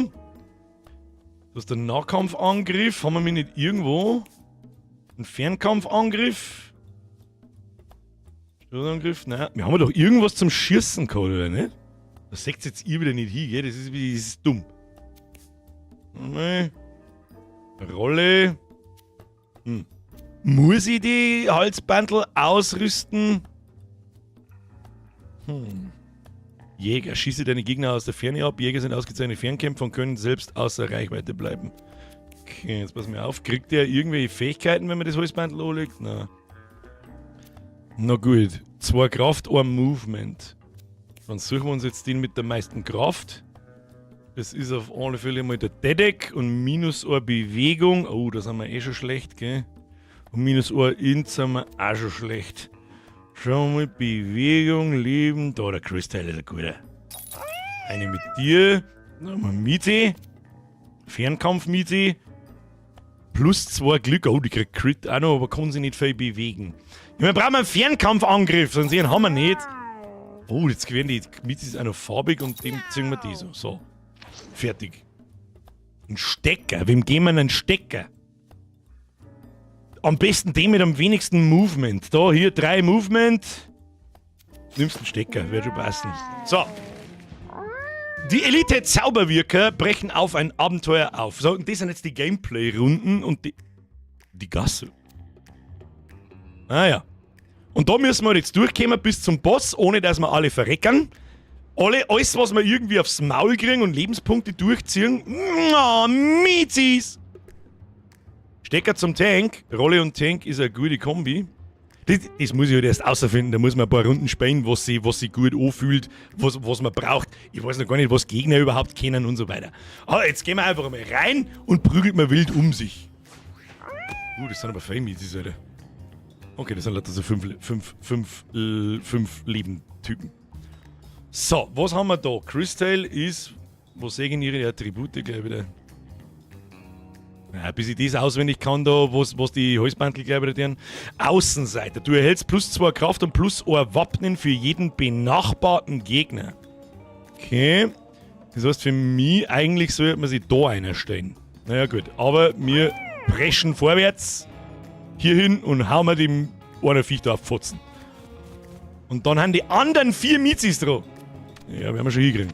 Das ist der Nahkampfangriff. Haben wir mich nicht irgendwo? Ein Fernkampfangriff? Stoßangriff? Nein. Wir haben doch irgendwas zum Schießen gehabt, oder nicht? Das seht jetzt ihr wieder nicht hin, gell? Das ist dumm. Nee. Rolle. Hm. Muss ich die Halsbandel ausrüsten? Hm. Jäger, schieße deine Gegner aus der Ferne ab. Jäger sind ausgezeichnete Fernkämpfer und können selbst außer Reichweite bleiben. Okay, jetzt pass mal auf. Kriegt der irgendwelche Fähigkeiten, wenn man das Halsbandel anlegt? Na. Na gut. 2 Kraft, 1 Movement. Dann suchen wir uns jetzt den mit der meisten Kraft. Das ist auf alle Fälle mal der Dedek und minus 1 Bewegung. Oh, da sind wir eh schon schlecht, gell? Und minus 1 Int sind wir auch schon schlecht. Schauen wir mal, Bewegung, Leben. Da, der Crystal ist ein guter. Eine mit dir. Dann haben wir Miete. Fernkampf-Miete. Plus 2 Glück. Oh, die kriegt Crit auch noch, aber kann sich nicht viel bewegen. Ja, wir brauchen einen Fernkampfangriff, sonst den haben wir nicht. Oh, jetzt werden die Miete auch noch farbig und dem ziehen wir die so. So. Fertig. Ein Stecker. Wem geben wir einen Stecker? Am besten dem mit am wenigsten Movement. Da, hier 3 Movement. Nimmst einen Stecker, wird schon passen. So. Die Elite-Zauberwirker brechen auf ein Abenteuer auf. So, und das sind jetzt die Gameplay-Runden und die Gasse. Ah ja. Und da müssen wir jetzt durchkommen bis zum Boss, ohne dass wir alle verrecken. Alles, was wir irgendwie aufs Maul kriegen und Lebenspunkte durchziehen. Oh, Miezis! Stecker zum Tank. Rolle und Tank ist eine gute Kombi. Das muss ich halt erst außerfinden. Da muss man ein paar Runden spielen, was sich gut anfühlt, was man braucht. Ich weiß noch gar nicht, was Gegner überhaupt kennen und so weiter. Aber jetzt gehen wir einfach mal rein und prügelt mal wild um sich. Das sind aber fein Miezis, Alter. Okay, das sind lauter so 5 Leben-Typen. So, was haben wir da? Crystal ist, wo sehen ihre Attribute gleich wieder? Ja, bis ich das auswendig kann, da, was die Halsbandel gleich wieder tun. Außenseiter. Du erhältst plus 2 Kraft und plus 1 Wappnen für jeden benachbarten Gegner. Okay. Das heißt, für mich eigentlich sollte man sich da einer stellen. Naja, gut. Aber wir preschen vorwärts hier hin und hauen wir dem einer Viech da auf die Fotzen. Und dann haben die anderen 4 Mizis dran. Ja, wir haben schon hingekriegt.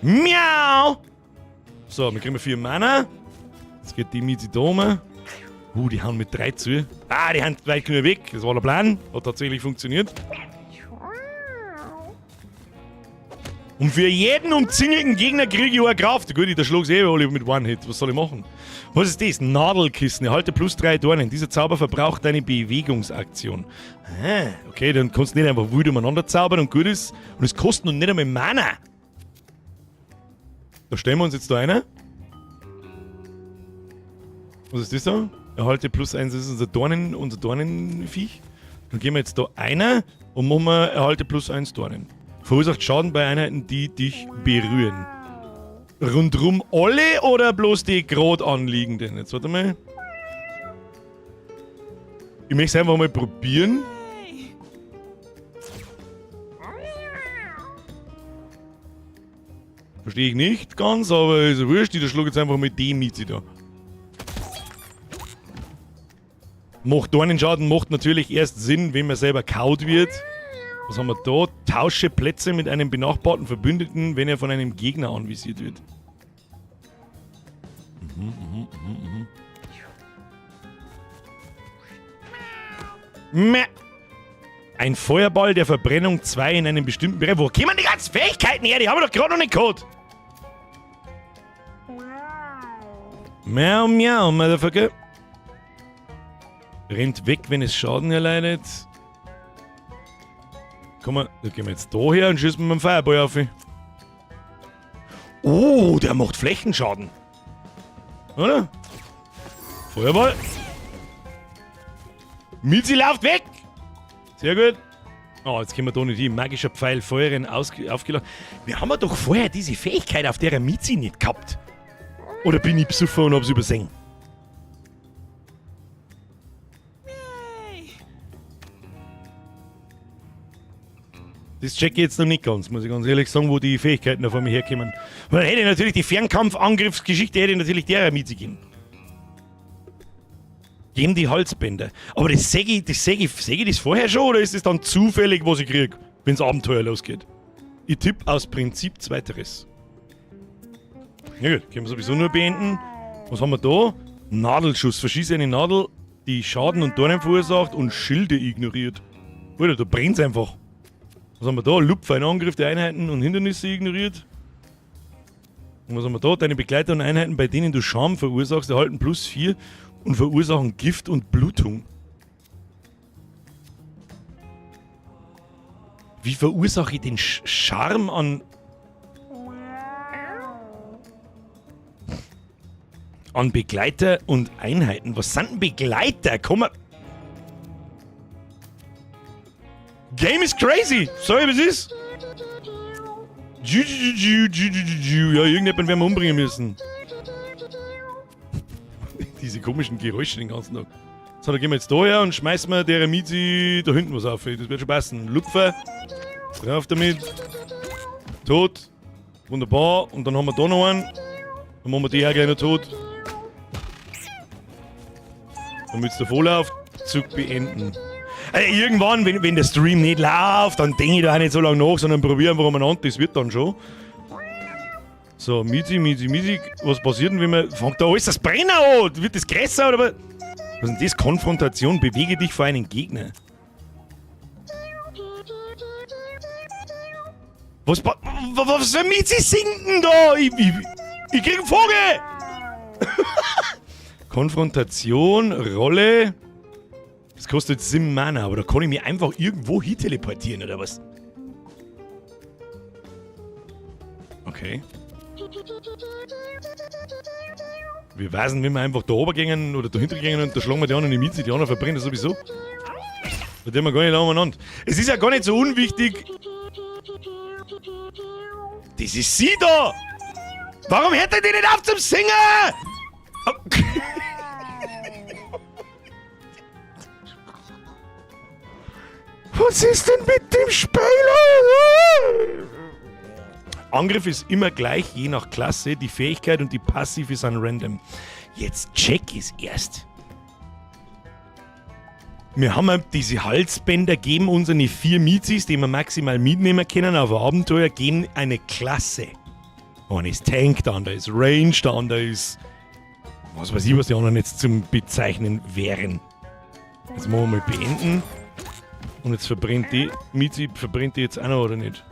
Miau! So, wir kriegen 4 Mana. Jetzt geht die Mizi da rum. Die hauen mit 3 zu. Ah, die haben weit genug weg. Das war der Plan. Hat tatsächlich funktioniert. Und für jeden umzingelten Gegner kriege ich eine Kraft. Gut, ich schlag's eh alle mit One-Hit. Was soll ich machen? Was ist das? Nadelkissen. Erhalte plus 3 Dornen. Dieser Zauber verbraucht deine Bewegungsaktion. Ah, okay, dann kannst du nicht einfach wild umeinander zaubern und gut ist. Und es kostet noch nicht einmal Mana. Da stellen wir uns jetzt da einer. Was ist das da? Erhalte plus 1, das ist unser Dornenviech. Dann gehen wir jetzt da einer und machen wir erhalte plus 1 Dornen. Verursacht Schaden bei Einheiten, die dich berühren. Rundrum alle oder bloß die grad anliegenden? Jetzt warte mal. Ich möchte es einfach mal probieren. Verstehe ich nicht ganz, aber ist ja wurscht. Ich schlage jetzt einfach mit dem Mizi da. Macht Dornenschaden, macht natürlich erst Sinn, wenn man selber kaut wird. Was haben wir da? Tausche Plätze mit einem benachbarten Verbündeten, wenn er von einem Gegner anvisiert wird. Mäh. Ein Feuerball der Verbrennung 2 in einem bestimmten Bereich. Wo kommen die ganzen Fähigkeiten her? Die haben wir doch gerade noch nicht gehabt. Miau, miau, Motherfucker. Rennt weg, wenn es Schaden erleidet. Komm mal, da gehen wir jetzt da her und schießen mit dem Fireball auf. Oh, der macht Flächenschaden. Oder? Feuerball. Mizi läuft weg! Sehr gut. Oh, jetzt können wir da nicht hin. Magischer Pfeil, Feuerrennen aufgeladen. Wir haben ja doch vorher diese Fähigkeit auf der Mizi nicht gehabt. Oder bin ich besoffen und hab's übersehen? Das check ich jetzt noch nicht ganz, muss ich ganz ehrlich sagen, wo die Fähigkeiten da von mir herkommen. Weil hätte ich natürlich die Fernkampfangriffsgeschichte, hätte ich natürlich der Mizi gegeben. Geben die Halsbänder. Aber das seh ich, das seh ich, seh ich das vorher schon oder ist das dann zufällig, was ich krieg, wenn's Abenteuer losgeht? Ich tipp aus Prinzip Zweiteres. Ja gut, können wir sowieso nur beenden. Was haben wir da? Nadelschuss. Verschieße eine Nadel, die Schaden und Dornen verursacht und Schilde ignoriert. Alter, da brennt's einfach. Was haben wir da? Lupfer, ein Angriff der Einheiten und Hindernisse ignoriert. Und was haben wir da? Deine Begleiter und Einheiten, bei denen du Scham verursachst, erhalten plus 4 und verursachen Gift und Blutung. Wie verursache ich den Charme an Begleiter und Einheiten? Was sind denn Begleiter? Komm mal. Game is crazy! Sorry, was ist? Ju, ju, ju, ju, ju, ju, ju. Ja, irgendjemanden werden wir umbringen müssen. Diese komischen Geräusche den ganzen Tag. So, dann gehen wir jetzt da her und schmeißen wir der Mizi da hinten was auf. Das wird schon passen. Lupfer. Drauf damit. Tot. Wunderbar. Und dann haben wir da noch einen. Dann machen wir die auch gleich noch tot. Damit's davor läuft. Zug beenden. Also irgendwann, wenn der Stream nicht läuft, dann denke ich da auch nicht so lange nach, sondern probiere einfach umeinander. Das wird dann schon. So, Mizi, Mizi, Mizi. Was passiert denn, wenn man... Fängt da alles das Brennen an? Wird das größer oder was? Was ist denn das? Konfrontation. Bewege dich vor einen Gegner. Was für Mizi singt denn da? Ich krieg einen Vogel! Konfrontation, Rolle... Das kostet 7 Mana, aber da kann ich mich einfach irgendwo hin teleportieren, oder was? Okay. Wir weisen, wenn wir einfach da oben gehen oder dahinter gehen und da schlagen wir die anderen in die Miete, die anderen verbrennen sowieso. Da tun wir gar nicht umeinander. Es ist ja gar nicht so unwichtig. Das ist sie da! Warum hört er die nicht auf zum Singen? Was ist denn mit dem Spieler? Angriff ist immer gleich, je nach Klasse. Die Fähigkeit und die Passive sind random. Jetzt check ich's erst. Wir haben halt diese Halsbänder, geben uns eine 4 Mizis, die wir maximal mitnehmen können auf ein Abenteuer, geben eine Klasse. Einer ist Tank, der andere ist Range, der andere ist Was weiß ich, was die anderen jetzt zum Bezeichnen wären. Jetzt machen wir mal beenden. Und jetzt verbrennt die. Mizi, verbrennt die jetzt auch noch oder nicht?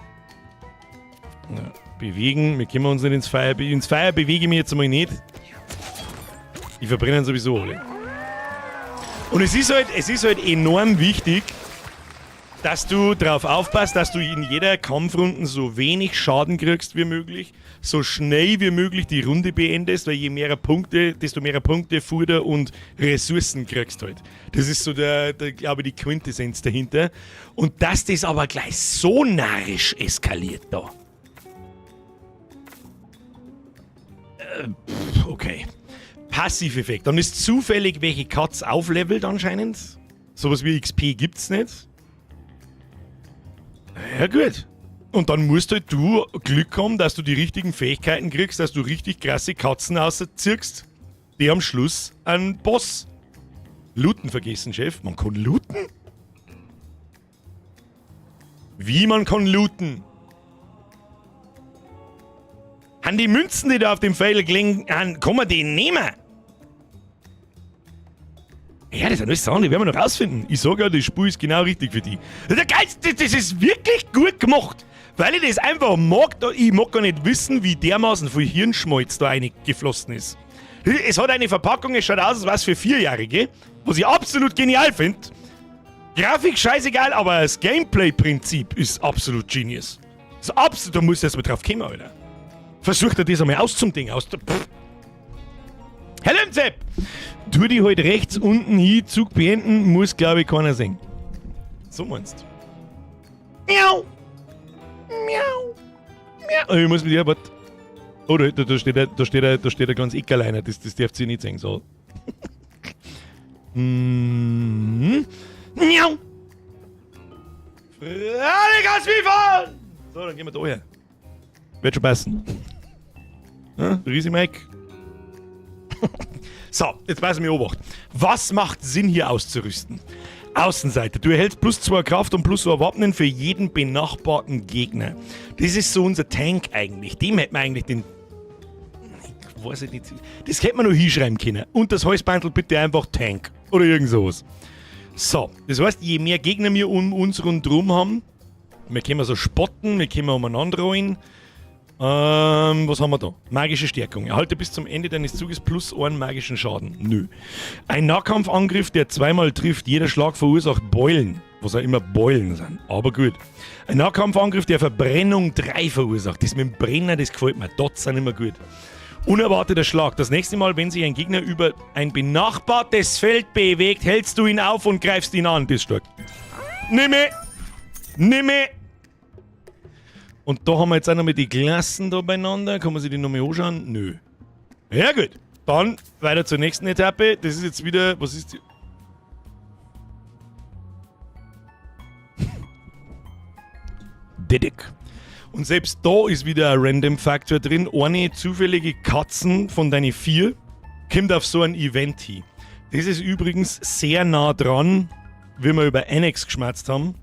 Ja, bewegen. Wir können uns nicht ins Feuer bewegen. Ins Feuer bewege ich mich jetzt einmal nicht. Die verbrennen sowieso alle. Und es ist halt enorm wichtig, dass du darauf aufpasst, dass du in jeder Kampfrunde so wenig Schaden kriegst wie möglich, so schnell wie möglich die Runde beendest, weil je mehr Punkte, desto mehr Punkte, Futter und Ressourcen kriegst halt. Das ist so der glaube ich, die Quintessenz dahinter. Und dass das aber gleich so narrisch eskaliert da. Pff, okay. Passiveffekt. Dann ist zufällig, welche Katz auflevelt anscheinend. Sowas wie XP gibt's nicht. Ja gut. Und dann musst halt du Glück haben, dass du die richtigen Fähigkeiten kriegst, dass du richtig krasse Katzen außerziehst, die am Schluss einen Boss. Looten vergessen, Chef. Man kann looten? Wie man kann looten? Han die Münzen, die da auf dem Pfeil gelegen han, kann man die nehmen? Ja, das sind alles Sachen, die werden wir noch rausfinden. Ich sag ja, das Spiel ist genau richtig für die. Das ist der geilste, das ist wirklich gut gemacht. Weil ich das einfach mag, da, ich mag gar nicht wissen, wie dermaßen viel Hirnschmalz da reingeflossen ist. Es hat eine Verpackung, es schaut aus, als wär's für Vierjährige, was ich absolut genial find. Grafik scheißegal, aber das Gameplay-Prinzip ist absolut genius. Das ist absolut, da musst du erst mal drauf kommen, Alter. Versucht er das einmal auszudingen. Aus der, pff. Herr Lemzepp! Tu die halt rechts unten hin, Zug beenden, muss glaub ich keiner sehen. So meinst du. Miau! Miau! Miau! Ich muss mit dir, warte. Oh, da steht ein ganz Eckerleiner, das darf sie nicht sehen, so. Miau! Freilich kannst du fahren! So, dann gehen wir da her. Wird schon passen. Ja, Riesi Mike. So, jetzt passen wir Obacht. Was macht Sinn hier auszurüsten? Außenseiter. Du erhältst plus 2 Kraft und plus 2 Wappnen für jeden benachbarten Gegner. Das ist so unser Tank eigentlich. Dem hätten wir eigentlich den... Ich weiß nicht. Das hätte man noch hinschreiben können. Und das Halsbandel bitte einfach Tank. Oder irgend sowas. So, das heißt, je mehr Gegner wir um uns rundherum haben, wir können so spotten, wir können umeinander rollen. Was haben wir da? Magische Stärkung. Erhalte bis zum Ende deines Zuges plus einen magischen Schaden. Nö. Ein Nahkampfangriff, der zweimal trifft. Jeder Schlag verursacht Beulen. Was auch immer Beulen sind. Aber gut. Ein Nahkampfangriff, der Verbrennung 3 verursacht. Das mit dem Brenner, das gefällt mir. Dots sind immer gut. Unerwarteter Schlag. Das nächste Mal, wenn sich ein Gegner über ein benachbartes Feld bewegt, hältst du ihn auf und greifst ihn an. Das ist stark. Nimme! Nimme! Und da haben wir jetzt auch noch mit die Klassen da beieinander. Kann man sich die noch mal anschauen? Nö. Ja gut. Dann weiter zur nächsten Etappe. Das ist jetzt wieder... Was ist die? Dedek. Und selbst da ist wieder ein Random Factor drin. Eine zufällige Katzen von deinen 4 kommt auf so ein Event hin. Das ist übrigens sehr nah dran, wie wir über Annex geschmerzt haben,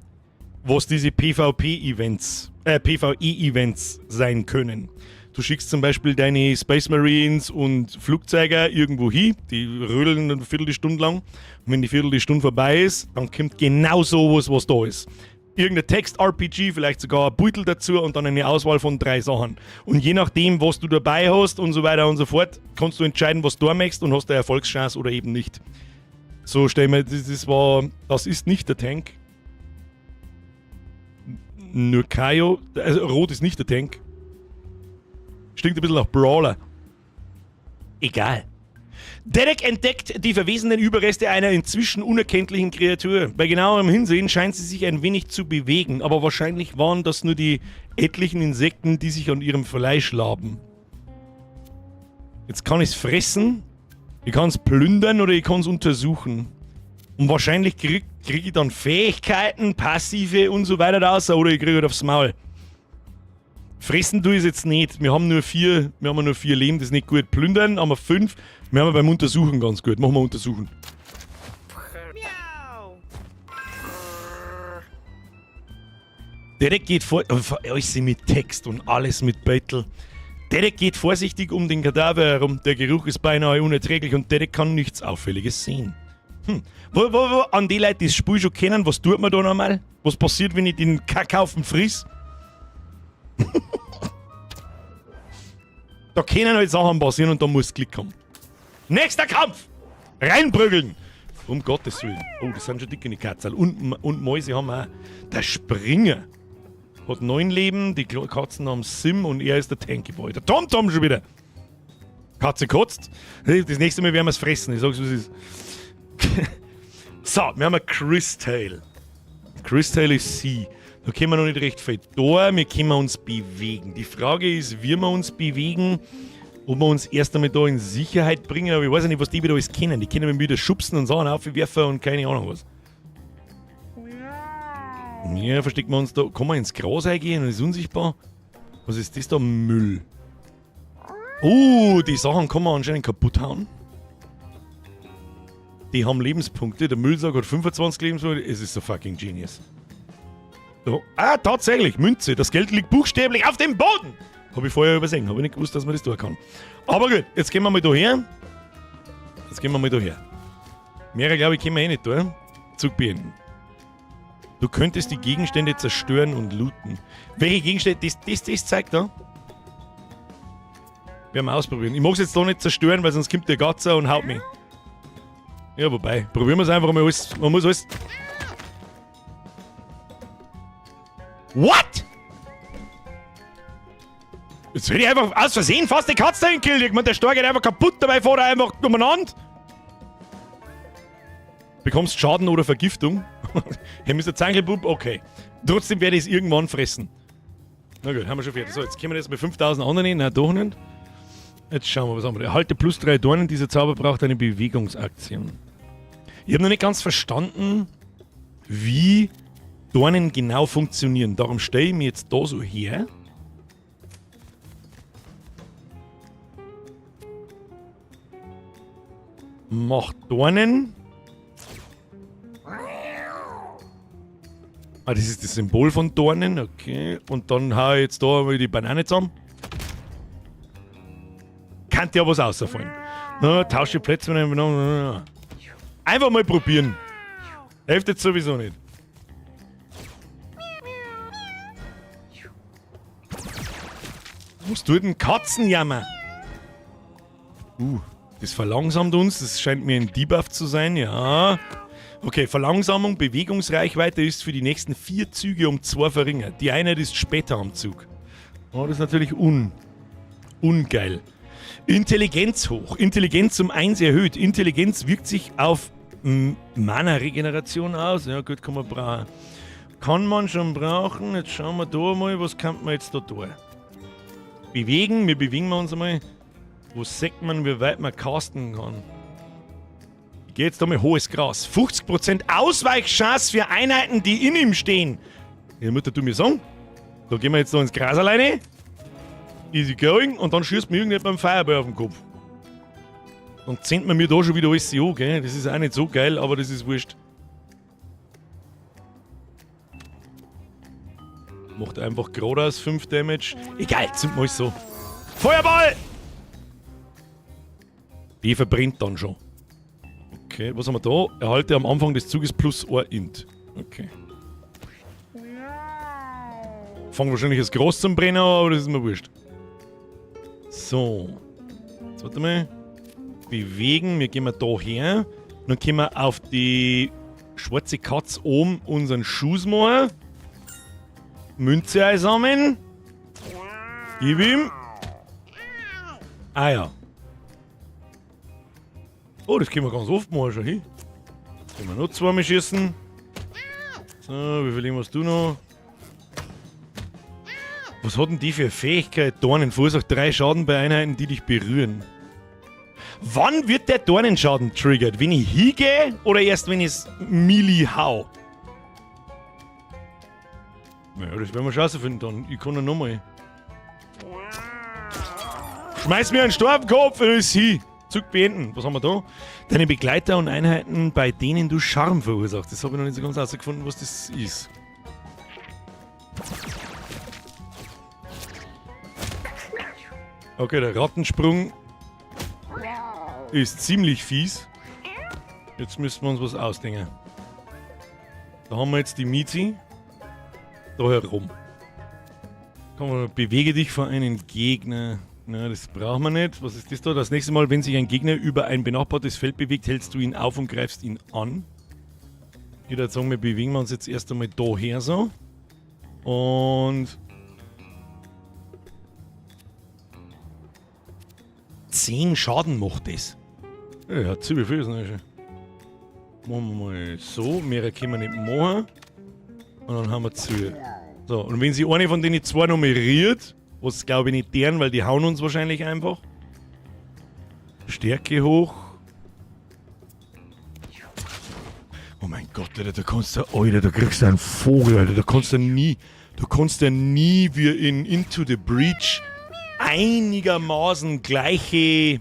was diese P V P-Events, P V E-Events sein können. Du schickst zum Beispiel deine Space Marines und Flugzeuge irgendwo hin, die rödeln eine Viertelstunde lang. Und wenn die Viertelstunde vorbei ist, dann kommt genau sowas, was da ist. Irgendein Text-R P G, vielleicht sogar ein Beutel dazu und dann eine Auswahl von 3 Sachen. Und je nachdem, was du dabei hast und so weiter und so fort, kannst du entscheiden, was du möchtest und hast eine Erfolgschance oder eben nicht. So stell mir, das, das war, das ist nicht der Tank. Nur Kaio, also rot ist nicht der Tank. Stinkt ein bisschen nach Brawler. Egal. Derek entdeckt die verwesenen Überreste einer inzwischen unerkenntlichen Kreatur. Bei genauerem Hinsehen scheint sie sich ein wenig zu bewegen, aber wahrscheinlich waren das nur die etlichen Insekten, die sich an ihrem Fleisch laben. Jetzt kann ich's fressen, ich kann's plündern oder ich kann's untersuchen. Und wahrscheinlich krieg ich dann Fähigkeiten, Passive und so weiter raus, oder ich krieg halt aufs Maul. Fressen tue ich es jetzt nicht. Wir haben nur 4, wir haben nur 4 Leben, das ist nicht gut. Plündern haben wir 5. Wir haben beim Untersuchen ganz gut. Machen wir Untersuchen. Miau. Derek geht vor, alles mit Text und alles mit Battle. Derek geht vorsichtig um den Kadaver herum. Der Geruch ist beinahe unerträglich und Derek kann nichts Auffälliges sehen. Wo, wo, wo, an die Leute, die das Spiel schon kennen, was tut man da nochmal? Was passiert, wenn ich den Kackhaufen friss? Da können halt Sachen passieren und da muss Klick kommen. Nächster Kampf! Reinprügeln! Um Gottes Willen. Oh, das sind schon dicke Katzel. Und Mäuse haben wir auch. Der Springer hat 9 Leben, die Katzen haben 7 und er ist der Tanky Boy. Der TomTom schon wieder. Katze kotzt. Das nächste Mal werden wir's fressen. Ich sag's, wie es ist. So, wir haben ein Crystal. Crystal ist sie. Da können wir noch nicht recht viel da, wir können uns bewegen. Die Frage ist, wie wir uns bewegen, ob wir uns erst einmal da in Sicherheit bringen, aber ich weiß ja nicht, was die wieder alles kennen. Die können mich wieder schubsen und Sachen aufwerfen und keine Ahnung was. Ja, verstecken wir uns da. Kann man ins Gras eingehen und ist unsichtbar? Was ist das da? Müll. Oh, die Sachen kann man anscheinend kaputt hauen. Die haben Lebenspunkte. Der Müllsack hat 25 Lebenspunkte. Es ist so fucking genius. So. Ah, tatsächlich, Münze. Das Geld liegt buchstäblich auf dem Boden. Hab ich vorher übersehen. Hab ich nicht gewusst, dass man das tun kann. Aber gut, jetzt gehen wir mal da her. Jetzt gehen wir mal da her. Mehrere, glaube ich, können wir eh nicht da. Zug beenden. Du könntest die Gegenstände zerstören und looten. Welche Gegenstände? Das zeigt da. Werden wir ausprobieren. Ich mag's jetzt da nicht zerstören, weil sonst kommt der Gatzer und haut mich. Ja, wobei. Probieren wir's einfach mal alles. Man muss alles. What? Jetzt hätte ich einfach aus Versehen fast die Katze hingekillt. Ich meine, der Stor geht einfach kaputt, dabei fährt er einfach umeinander. Bekommst Schaden oder Vergiftung. Hey, Mister Zankelbub, okay. Trotzdem werde ich es irgendwann fressen. Na gut, haben wir schon fertig. So, jetzt können wir das mit 5000 anderen nehmen. Nein, doch nicht. Jetzt schauen wir, was haben wir. Erhalte plus 3 Dornen. Dieser Zauber braucht eine Bewegungsaktion. Ich habe noch nicht ganz verstanden, wie Dornen genau funktionieren. Darum stelle ich mir jetzt da so her. Macht Dornen. Ah, das ist das Symbol von Dornen, okay. Und dann hau ich jetzt da mal die Banane zusammen. Kann ja was rausfallen. Na, tausche Plätze mit einem. Einfach mal probieren. Hilft jetzt sowieso nicht. Was tut denn Katzenjammer? Das verlangsamt uns. Das scheint mir ein Debuff zu sein, ja. Okay, Verlangsamung, Bewegungsreichweite ist für die nächsten 4 Züge um 2 verringert. Die Einheit ist später am Zug. Oh, das ist natürlich ungeil. Intelligenz hoch. Intelligenz um 1 erhöht. Intelligenz wirkt sich auf Mana-Regeneration aus. Ja gut, kann man brauchen. Kann man schon brauchen. Jetzt schauen wir da mal, was kann man jetzt da tun? Bewegen, wir bewegen uns einmal. Wo sieht man, wie weit man casten kann? Ich geh jetzt da mal hohes Gras. 50% Ausweichchance für Einheiten, die in ihm stehen. Ja, Mutter, du mir sagen. Da gehen wir jetzt noch ins Gras alleine. Easy going. Und dann schießt mir irgendjemand beim Fireball auf den Kopf. Und zählt man mir da schon wieder alles an, gell? Das ist auch nicht so geil, aber das ist wurscht. Macht einfach geradeaus 5 Damage. Egal, zünden wir alles so. Feuerball! Die verbrennt dann schon. Okay, was haben wir da? Erhalte am Anfang des Zuges plus 1 Int. Okay. Fang wahrscheinlich das Gras zum Brennen an, aber das ist mir wurscht. So. Jetzt warte mal. Bewegen. Wir gehen mal da her. Dann können wir auf die schwarze Katze oben unseren Schuss machen. Münze einsammeln. Gib ihm. Ah ja. Oh, das können wir ganz oft machen schon hin. Können wir noch zweimal schießen. So, wie viel Leben hast du noch? Was hat denn die für eine Fähigkeit? Dornen verursacht 3 Schaden bei Einheiten, die dich berühren. Wann wird der Dornenschaden triggert? Wenn ich hingehe oder erst wenn ich's Melee hau? Naja, das werden wir schon rausfinden dann. Ich kann ja nochmal. Schmeiß mir einen Sturm auf den Kopf und ist hin. Zug beenden. Was haben wir da? Deine Begleiter und Einheiten, bei denen du Charme verursachst. Das habe ich noch nicht so ganz rausgefunden, was das ist. Okay, der Rattensprung ist ziemlich fies. Jetzt müssen wir uns was ausdenken. Da haben wir jetzt die Mizi. Da herum. Komm, bewege dich vor einen Gegner. Na, das brauchen wir nicht. Was ist das da? Das nächste Mal, wenn sich ein Gegner über ein benachbartes Feld bewegt, hältst du ihn auf und greifst ihn an. Ich würde sagen, wir bewegen uns jetzt erst einmal da her so. Und 10 Schaden macht das. Ja, ziemlich viel ist das schon. Machen wir mal so. Mehr können wir nicht machen. Und dann haben wir zu. So, und wenn sich eine von denen zwei nummeriert, was glaube ich nicht deren, weil die hauen uns wahrscheinlich einfach. Stärke hoch. Oh mein Gott, Alter, da kannst du, Alter, da kriegst du einen Vogel, Alter, da kannst du nie, du kannst ja nie wie in Into the Breach einigermaßen gleiche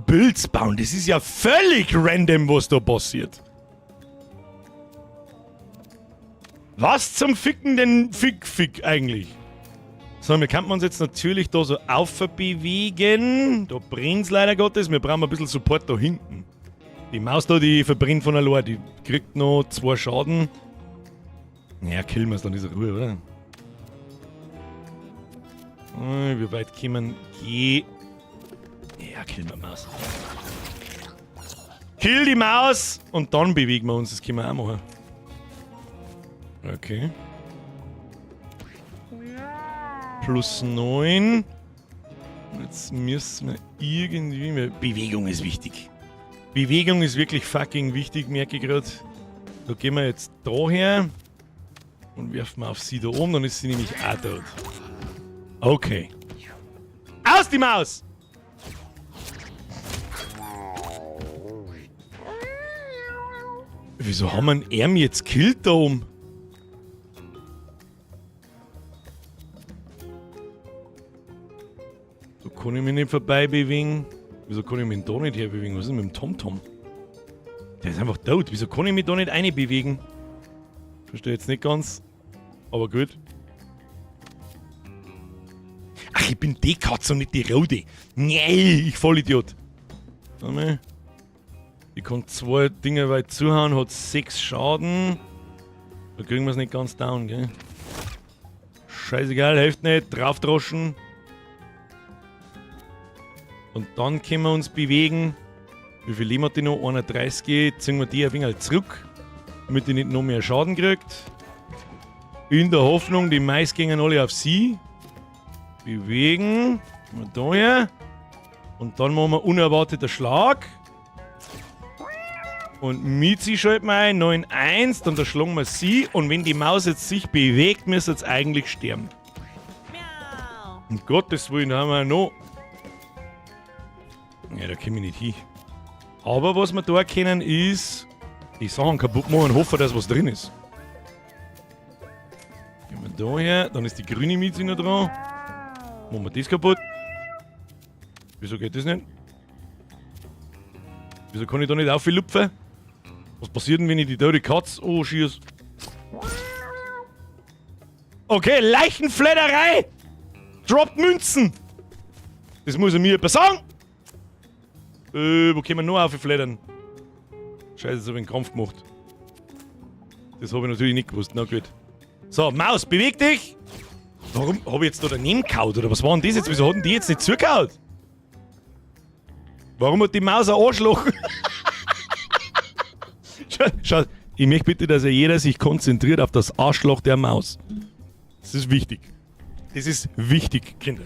Builds bauen. Das ist ja völlig random, was da passiert. Was zum Ficken denn Fick-Fick eigentlich? So, wir könnten uns jetzt natürlich da so aufbewegen. Da brennt's leider Gottes. Wir brauchen ein bisschen Support da hinten. Die Maus da, die verbrennt von allein. Die kriegt noch 2 Schaden. Naja, killen wir's, dann ist er Ruhe, oder? Wie weit können wir gehen? Ja, killen wir Maus. Kill die Maus! Und dann bewegen wir uns. Das können wir auch machen. Okay. Plus 9. Jetzt müssen wir irgendwie... Bewegung ist wichtig. Bewegung ist wirklich fucking wichtig, merke ich grad. Da gehen wir jetzt da her und werfen wir auf sie da oben, dann ist sie nämlich auch tot. Okay. Aus die Maus! Wieso haben wir einen Arm jetzt gekillt da oben? Da kann ich mich nicht vorbei bewegen. Wieso kann ich mich da nicht herbewegen? Was ist denn mit dem TomTom? Der ist einfach tot. Wieso kann ich mich da nicht reinbewegen? Verstehe jetzt nicht ganz. Aber gut. Ach, ich bin die Katze und nicht die Rote. Nee, ich Vollidiot. Warte mal. Ich kann 2 Dinge weit zuhauen, hat 6 Schaden. Da kriegen wir's nicht ganz down, gell? Scheißegal, hilft nicht. Draufdroschen. Und dann können wir uns bewegen. Wie viel Leben hat die noch? 31. Ziehen wir die ein wenig zurück, damit die nicht noch mehr Schaden kriegt. In der Hoffnung, die Mais gehen alle auf sie. Bewegen. Mal da her. Und dann machen wir unerwarteter Schlag. Und Mizi schalten wir ein, 9-1, dann erschlagen wir sie. Und wenn die Maus jetzt sich bewegt, müsste sie jetzt eigentlich sterben. Miau. Um Gottes Willen, da haben wir noch. Ja, da komme ich nicht hin. Aber was wir da können, ist die Sachen kaputt machen und hoffen, dass was drin ist. Gehen wir da her, dann ist die grüne Mizi noch dran. Machen wir das kaputt. Wieso geht das nicht? Wieso kann ich da nicht auflupfen? Was passiert denn, wenn ich die tote Katze anschieße? Okay, Leichenfledderei! Droppt Münzen! Das muss er mir jemand sagen! Wo können wir noch auffleddern? Scheiße, jetzt hab ich einen Krampf gemacht. Das hab ich natürlich nicht gewusst. Na gut. So, Maus, beweg dich! Warum hab ich jetzt da daneben gehauen? Oder was war denn das jetzt? Wieso hat denn die jetzt nicht zugehauen? Warum hat die Maus ein Arschloch? Schau, schau, ich möchte bitte, dass ja jeder sich konzentriert auf das Arschloch der Maus. Das ist wichtig. Das ist wichtig, Kinder.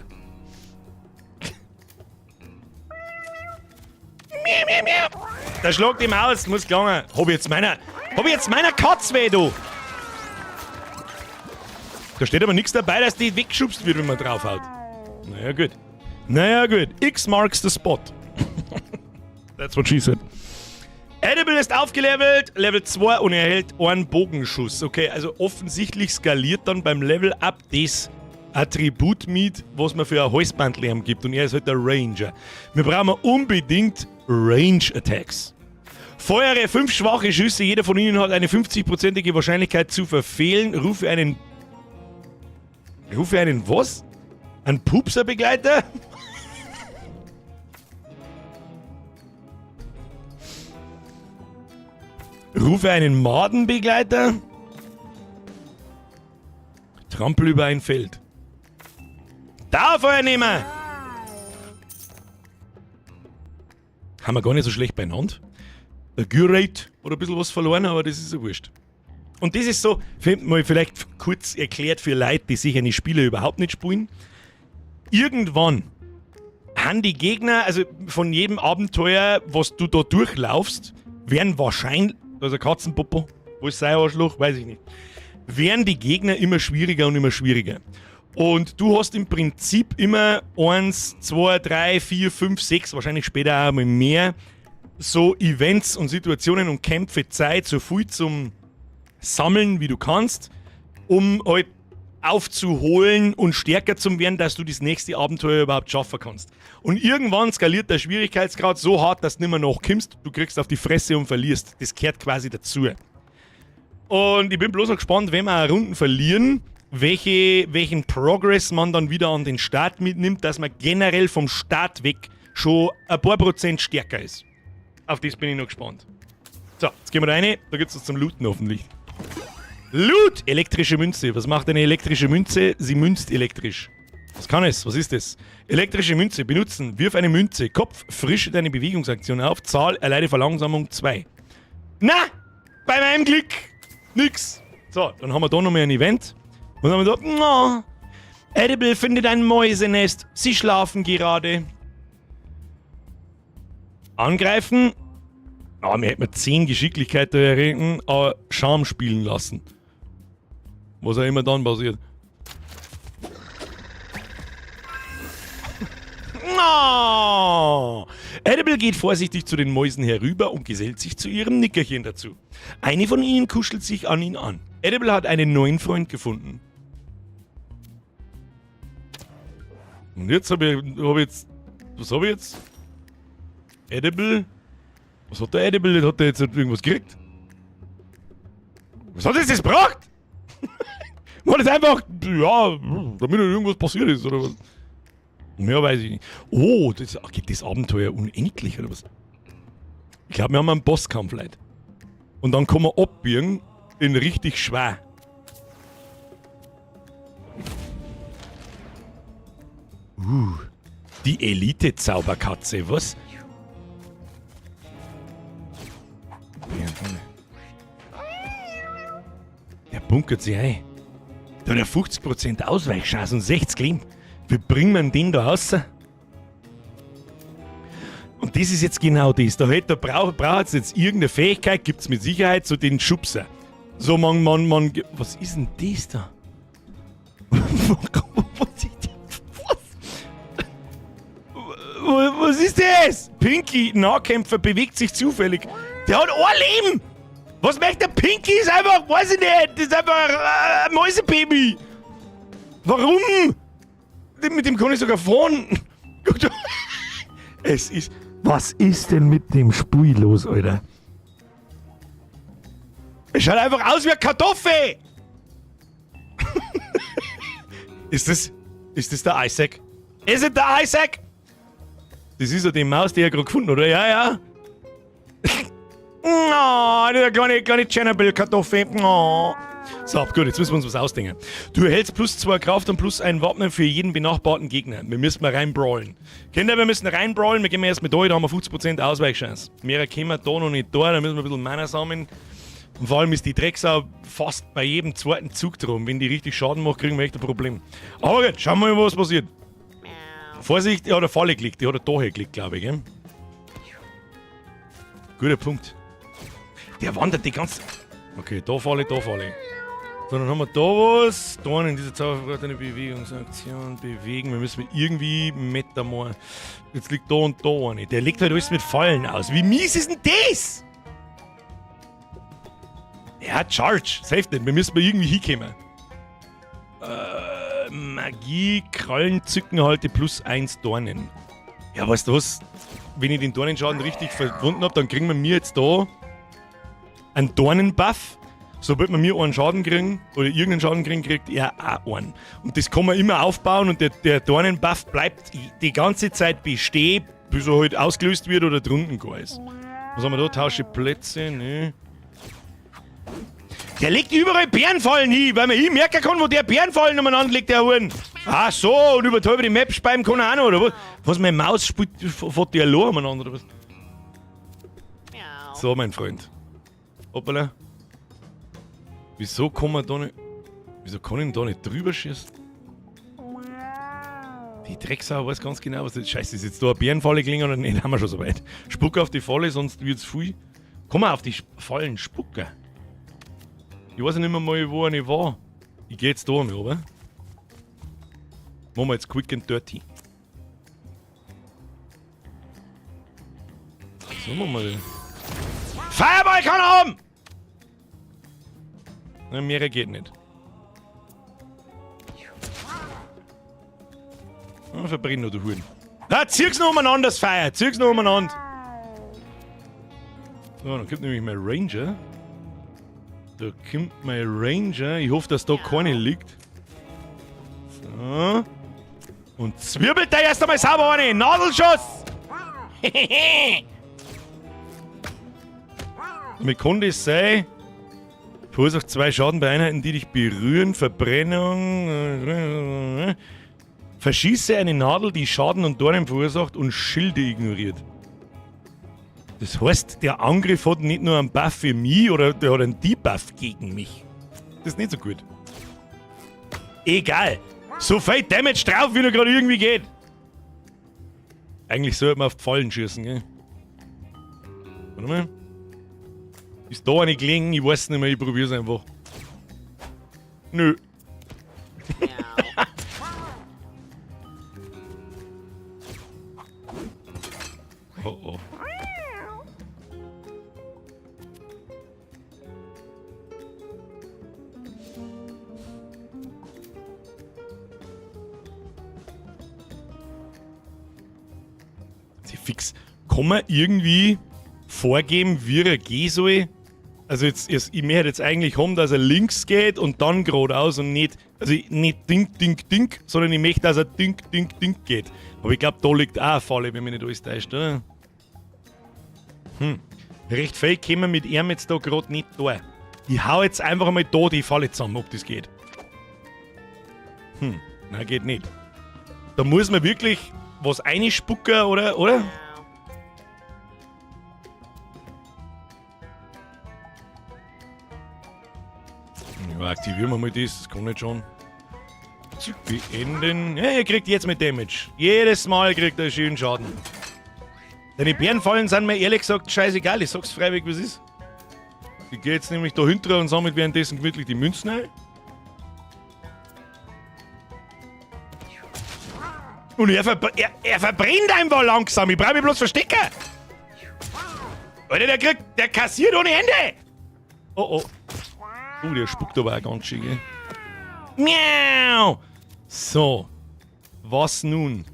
Miau, miau, miau. Da schlagt die Maus, muss gelangen. Hab ich jetzt meiner, hab ich jetzt meiner Katz weh, du? Da steht aber nichts dabei, dass die weggeschubst wird, wenn man draufhaut. Naja, gut. Naja, gut. X marks the spot. That's what she said. Edible ist aufgelevelt, Level 2 und er erhält einen Bogenschuss. Okay, also offensichtlich skaliert dann beim Level Up das Attribut mit, was man für ein Halsbandl ihm gibt. Und er ist halt der Ranger. Wir brauchen unbedingt Range Attacks. Feuere 5 schwache Schüsse, jeder von ihnen hat eine 50-prozentige Wahrscheinlichkeit zu verfehlen. Rufe einen... Rufe einen was? Ein Pupserbegleiter? Rufe einen Madenbegleiter? Trampel über ein Feld. Dauerfeuernehmer! Haben wir gar nicht so schlecht beieinander. Der Gyrate hat ein bisschen was verloren, aber das ist ja wurscht. Und das ist so, mal vielleicht kurz erklärt für Leute, die sich eine Spiele überhaupt nicht spielen. Irgendwann haben die Gegner, also von jedem Abenteuer, was du da durchlaufst, werden wahrscheinlich, da ist ein Katzenpopo, wo ist sein Arschloch, weiß ich nicht, werden die Gegner immer schwieriger und immer schwieriger. Und du hast im Prinzip immer 1, 2, 3, 4, 5, 6, wahrscheinlich später auch mal mehr, so Events und Situationen und Kämpfe Zeit, so viel zum Sammeln, wie du kannst, um halt aufzuholen und stärker zu werden, dass du das nächste Abenteuer überhaupt schaffen kannst. Und irgendwann skaliert der Schwierigkeitsgrad so hart, dass du nicht mehr nachkommst, du kriegst auf die Fresse und verlierst. Das gehört quasi dazu. Und ich bin bloß noch gespannt, wenn wir eine Runden verlieren, welchen Progress man dann wieder an den Start mitnimmt, dass man generell vom Start weg schon ein paar Prozent stärker ist. Auf das bin ich noch gespannt. So, jetzt gehen wir da rein. Da gibt's was zum Looten hoffentlich. Loot! Elektrische Münze. Was macht eine elektrische Münze? Sie münzt elektrisch. Was kann es? Was ist das? Elektrische Münze. Benutzen. Wirf eine Münze. Kopf. Frische deine Bewegungsaktion auf. Zahl. Erleide Verlangsamung 2. Na! Bei meinem Glück! Nix! So, dann haben wir da nochmal ein Event. Und dann haben wir da. Oh, Edible findet ein Mäusenest. Sie schlafen gerade. Angreifen. Ah, mir hätten wir 10 Geschicklichkeit da erregen, aber Charme spielen lassen. Was auch immer dann passiert. No! Edible geht vorsichtig zu den Mäusen herüber und gesellt sich zu ihrem Nickerchen dazu. Eine von ihnen kuschelt sich an ihn an. Edible hat einen neuen Freund gefunden. Und jetzt hab ich, hab ich jetzt... Was hab ich jetzt? Edible? Was hat der Edible? Hat der jetzt irgendwas gekriegt? Was hat das jetzt gebracht? War das einfach, ja, damit irgendwas passiert ist, oder was? Mehr weiß ich nicht. Oh, das, ach, geht das Abenteuer unendlich, oder was? Ich glaub, wir haben einen Bosskampf, Leute. Und dann kann man abbiegen in richtig schwer. Die Elite-Zauberkatze, was? Der bunkert sich ein. Da hat er 50% Ausweichchance und 60 Leben. Wie bringt man den da raus? Und das ist jetzt genau das. Da braucht es jetzt irgendeine Fähigkeit, gibt's mit Sicherheit so den Schubser. So man, man, man, was ist denn das da? Was ist das? Pinky, Nahkämpfer, bewegt sich zufällig. Der hat ein Leben! Was möchte der Pinky? Ist einfach, weiß ich nicht, das ist einfach ein Mäusebaby. Warum? Mit dem kann ich sogar fahren. Es ist... Was ist denn mit dem Spiel los, Alter? Es schaut einfach aus wie eine Kartoffel! Ist das der Isaac? Ist es der Isaac? Das ist ja die Maus, die er gerade gefunden hat, oder? Ja, ja. Oh, das ist eine kleine Tschernobyl-Kartoffel. Oh. So, gut, jetzt müssen wir uns was ausdenken. Du erhältst plus 2 Kraft und plus 1 Wappen für jeden benachbarten Gegner. Wir müssen mal reinbrawlen. Kinder, wir müssen reinbrawlen. Wir gehen erst mit euch, da haben wir 50% Ausweichchance. Mehr können wir da noch nicht da, da müssen wir ein bisschen Mana sammeln. Und vor allem ist die Drecksau fast bei jedem zweiten Zug drum. Wenn die richtig Schaden macht, kriegen wir echt ein Problem. Aber gut, schauen wir mal, was passiert. Vorsicht, die hat eine Falle gelegt. Die hat er da hergelegt, glaube ich. Gell? Guter Punkt. Der wandert die ganze... Okay, da falle ich, da falle ich. So, dann haben wir da was. Da in dieser Zauber eine Bewegungsaktion bewegen. Wir müssen irgendwie Metamor. Jetzt liegt da und da eine. Der legt halt alles mit Fallen aus. Wie mies ist denn das? Ja, Charge. Safe nicht. Wir müssen mal irgendwie hinkommen. Magie, Krallen, Zücken, halte plus 1 Dornen. Ja, weißt du was? Wenn ich den Dornenschaden richtig verwunden hab, dann kriegen wir mir jetzt da einen Dornenbuff. Sobald wir mir einen Schaden kriegen, oder irgendeinen Schaden kriegen, kriegt er auch einen. Und das kann man immer aufbauen und der Dornenbuff bleibt die ganze Zeit bestehen, bis er halt ausgelöst wird oder drunten gar ist. Was haben wir da? Tausche Plätze, ne? Der legt überall Bärenfallen hin, weil man ich merken kann, wo der Bärenfallen umeinander legt, der Huren. Ach so, und über die Map speiben kann er auch noch, oder was? Was, meine Maus spielt, fährt die allein umeinander, oder was? So, mein Freund. Hoppala. Wieso kann man da nicht... Wieso kann ich denn da nicht drüber schießen? Die Drecksau weiß ganz genau, was das ist. Scheiße, ist jetzt da eine Bärenfalle gelegen oder nicht? Haben wir schon so weit. Spuck auf die Falle, sonst wird's viel. Komm mal auf die Fallen spucken. Ich weiß ja nicht mehr mal, wo eine war. Ich geh jetzt da einmal runter. Machen wir jetzt quick and dirty. So, machen wir den. Fireball kann er haben! Na, mehr geht nicht. Na, verbrenn noch, du Huren. Na, zieh's noch umeinander, das Feuer. Zieh's noch umeinander. So, dann kommt nämlich mein Ranger. Da kommt mein Ranger. Ich hoffe, dass da keine liegt. So. Und zwirbelt der erst einmal sauber eine. Nadelschuss! Wie kann das sein? Verursacht 2 Schaden bei Einheiten, die dich berühren. Verbrennung. Verschieße eine Nadel, die Schaden und Dornen verursacht und Schilde ignoriert. Das heißt, der Angriff hat nicht nur einen Buff für mich, oder der hat einen Debuff gegen mich. Das ist nicht so gut. Egal. So viel Damage drauf, wie nur gerade irgendwie geht. Eigentlich sollte man auf die Fallen schießen, gell? Warte mal. Ist da eine gelegen? Ich weiß nicht mehr, ich probier's einfach. Nö. Oh oh. Sie fix. Kann man irgendwie vorgeben, wie er gehen soll? Also jetzt, jetzt, ich möchte jetzt eigentlich haben, dass er links geht und dann geradeaus und nicht, also nicht ding, ding, ding, sondern ich möchte, dass er ding, ding, ding geht. Aber ich glaub, da liegt auch eine Falle, wenn mich nicht alles täuscht, oder? Recht viel können wir mit ihm jetzt da grad nicht da. Ich hau jetzt einfach mal da die Falle zusammen, ob das geht. Nein, geht nicht. Da muss man wirklich was einspucken, oder? Ja, aktivieren wir mal das, das kann nicht schon. Zug beenden. Ja, ihr kriegt jetzt mit Damage. Jedes Mal kriegt er schön Schaden. Deine Bärenfallen sind mir ehrlich gesagt scheißegal. Ich sag's freiwillig, wie es ist. Ich geh jetzt nämlich da hinter und sammle währenddessen gemütlich die Münzen ein. Und er verbrennt einfach langsam. Ich brauch mich bloß verstecken. Alter, der kassiert ohne Ende. Oh, oh. Oh, der spuckt aber auch ganz schön, gell? Miau! So. Was nun?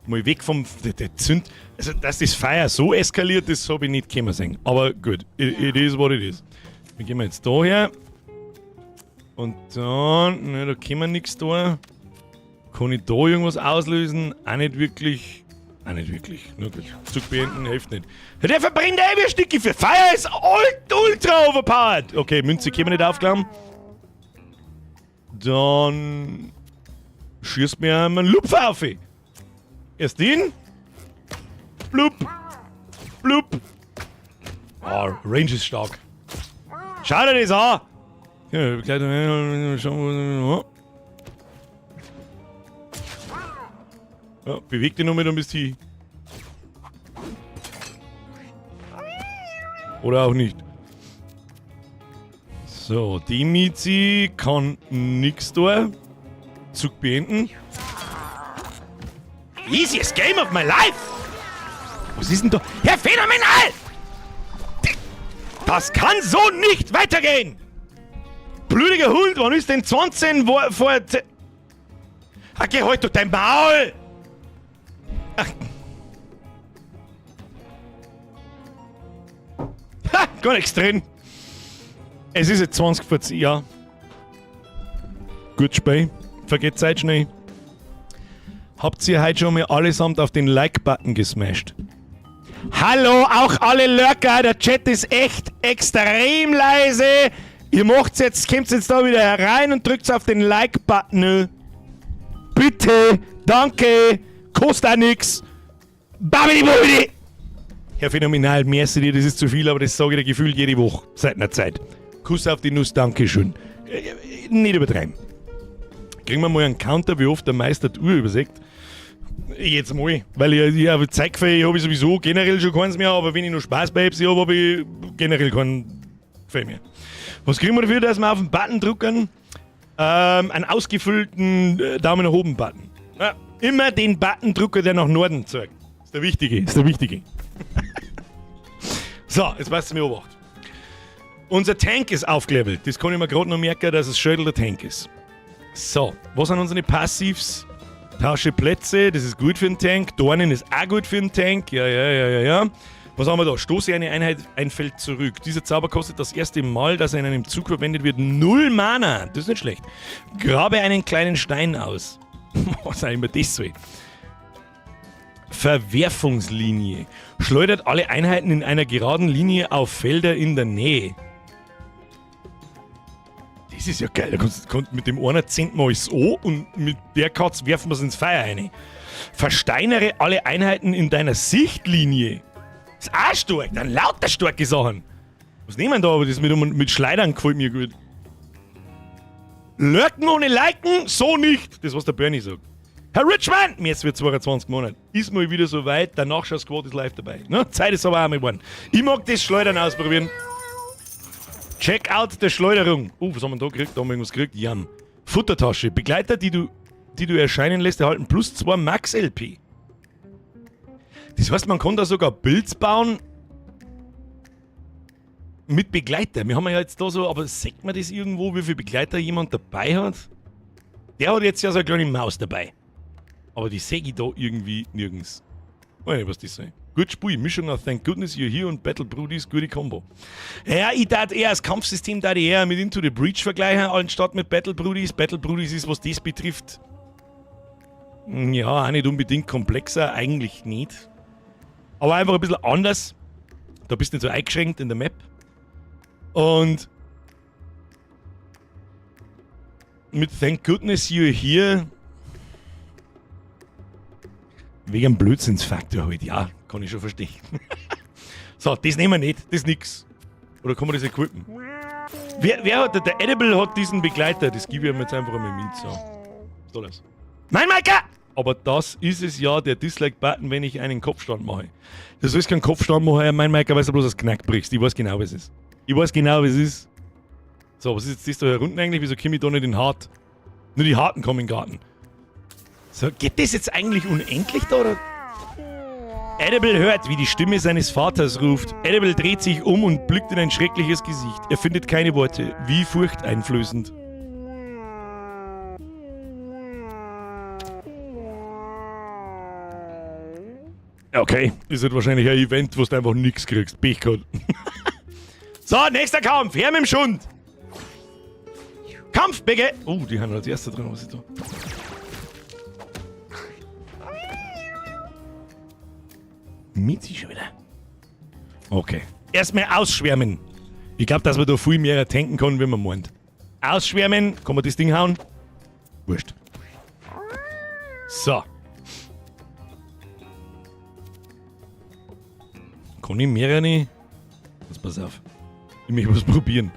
Mal weg vom... Der Zünd... Also, dass das Feuer so eskaliert, das hab ich nicht kommen sehen. Aber gut, it is what it is. Wir gehen jetzt da her. Und dann... Ne, da können wir nix da. Kann ich da irgendwas auslösen? Auch nicht wirklich. Auch nicht wirklich. Nur gut. Zug beenden hilft nicht. Der verbrennt eh wie ein Stückchen für Feuer ist ultra overpowered. Okay, Münze können wir nicht aufklappen. Dann schießt mir einen Lupfer auf. Erst den. Blub. Blub. Oh, Range ist stark. Schau dir das an. Ja, Ja, beweg dich noch mit ein bisschen. Oder auch nicht. So, die Mizi kann nix da. Zug beenden. Easiest Game of my life! Was ist denn da? Herr Phänomenal! Das kann so nicht weitergehen! Blödiger Hund, wann ist denn 20 vor, vor Ach, geh halt durch dein Maul! Ach. Ha, gar nichts drin. Es ist jetzt 20 vor 10, ja. Gut Spiel. Vergeht Zeit schnell. Habt ihr heute schon mal allesamt auf den Like-Button gesmashed? Hallo, auch alle Lurker, der Chat ist echt extrem leise. Ihr macht's jetzt, kommt jetzt da wieder herein und drückt auf den Like-Button. Bitte, danke, kostet auch nix. Babidi bubidi. Herr Phänomenal, merci dir, das ist zu viel, aber das sage ich dir gefühlt jede Woche seit einer Zeit. Kuss auf die Nuss, Dankeschön. Nicht übertreiben. Kriegen wir mal einen Counter, wie oft der Meister die Uhr übersägt? Jetzt mal, weil ich habe Zeitgefühl, habe ich sowieso generell schon keins mehr, aber wenn ich noch Spaß bei habe, habe ich generell kein Gefühl mehr. Was kriegen wir dafür, dass wir auf den Button drücken? Einen ausgefüllten Daumen nach oben Button. Ja, immer den Button drücken, der nach Norden zeigt. Ist der wichtige, ist der wichtige. So, jetzt weißt du mir Obacht. Unser Tank ist aufgelevelt. Das kann ich mir gerade noch merken, dass es Schädel der Tank ist. So, was sind unsere Passivs? Tausche Plätze, das ist gut für den Tank. Dornen ist auch gut für den Tank. Ja, ja, ja, ja, ja. Was haben wir da? Stoße eine Einheit ein Feld zurück. Dieser Zauber kostet das erste Mal, dass er in einem Zug verwendet wird, 0 Mana. Das ist nicht schlecht. Grabe einen kleinen Stein aus. Was auch immer das soll. Verwerfungslinie. Schleudert alle Einheiten in einer geraden Linie auf Felder in der Nähe. Das ist ja geil. Da kannst du mit dem einen zehnt mal alles an und mit der Katze werfen wir es ins Feuer rein. Versteinere alle Einheiten in deiner Sichtlinie. Ist auch stark. Dann lauter starke Sachen. Was nehmen wir da? Aber das mit Schleudern gefällt mir gut. Lurken ohne Liken? So nicht. Das, was der Bernie sagt. Herr Richman, jetzt wird 22 Monate. Ist mal wieder soweit, der Nachschau-Squad ist live dabei. Ne? Zeit ist aber auch mal geworden. Ich mag das Schleudern ausprobieren. Check out der Schleuderung. Oh, was haben wir da gekriegt? Da haben wir irgendwas gekriegt. Jan. Futtertasche. Begleiter, die du erscheinen lässt, erhalten plus 2 Max LP. Das heißt, man kann da sogar Builds bauen mit Begleiter. Wir haben ja jetzt da so, aber sagt man das irgendwo, wie viele Begleiter jemand dabei hat? Der hat jetzt ja so eine kleine Maus dabei. Aber die sehe ich da irgendwie nirgends. Weiß nicht, was das soll. Gut Spiel, Mischung aus Thank Goodness You're Here und Battle Brewdies, gute Kombo. Ja, ich tat eher das Kampfsystem da eher mit Into the Breach vergleichen, anstatt mit Battle Brewdies. Battle Brewdies ist, was das betrifft, ja, auch nicht unbedingt komplexer, eigentlich nicht. Aber einfach ein bisschen anders. Da bist du nicht so eingeschränkt in der Map. Und mit Thank Goodness You're Here wegen Blödsinnsfaktor halt, ja, kann ich schon verstehen. So, das nehmen wir nicht, das ist nix. Oder kann man das equippen? Wer hat, der Edible hat diesen Begleiter, das gebe ich ihm jetzt einfach einmal mit. So. Was soll das? Nein, Maika! Aber das ist es ja, der Dislike-Button, wenn ich einen Kopfstand mache. Du sollst keinen Kopfstand machen, mein Maika, weil du bloß das Knack brichst. Ich weiß genau, was es ist. Ich weiß genau, was es ist. So, was ist jetzt das da hier unten eigentlich? Wieso komme ich da nicht in hart? Nur die Harten kommen in den Garten. So, geht das jetzt eigentlich unendlich da, oder? Edible hört, wie die Stimme seines Vaters ruft. Edible dreht sich um und blickt in ein schreckliches Gesicht. Er findet keine Worte. Wie furchteinflößend. Okay, ist halt wahrscheinlich ein Event, wo du einfach nichts kriegst. Pech gehabt. So, nächster Kampf. Her mit dem Schund. Kampf, Bigge. Oh, die haben als erster drin. Was ist da? Mizi schon wieder. Okay. Erstmal ausschwärmen. Ich glaub, dass man da viel mehr tanken kann, wie man meint. Ausschwärmen. Kann man das Ding hauen? Wurscht. So. Kann ich mehrere? Jetzt pass auf. Ich möchte was probieren.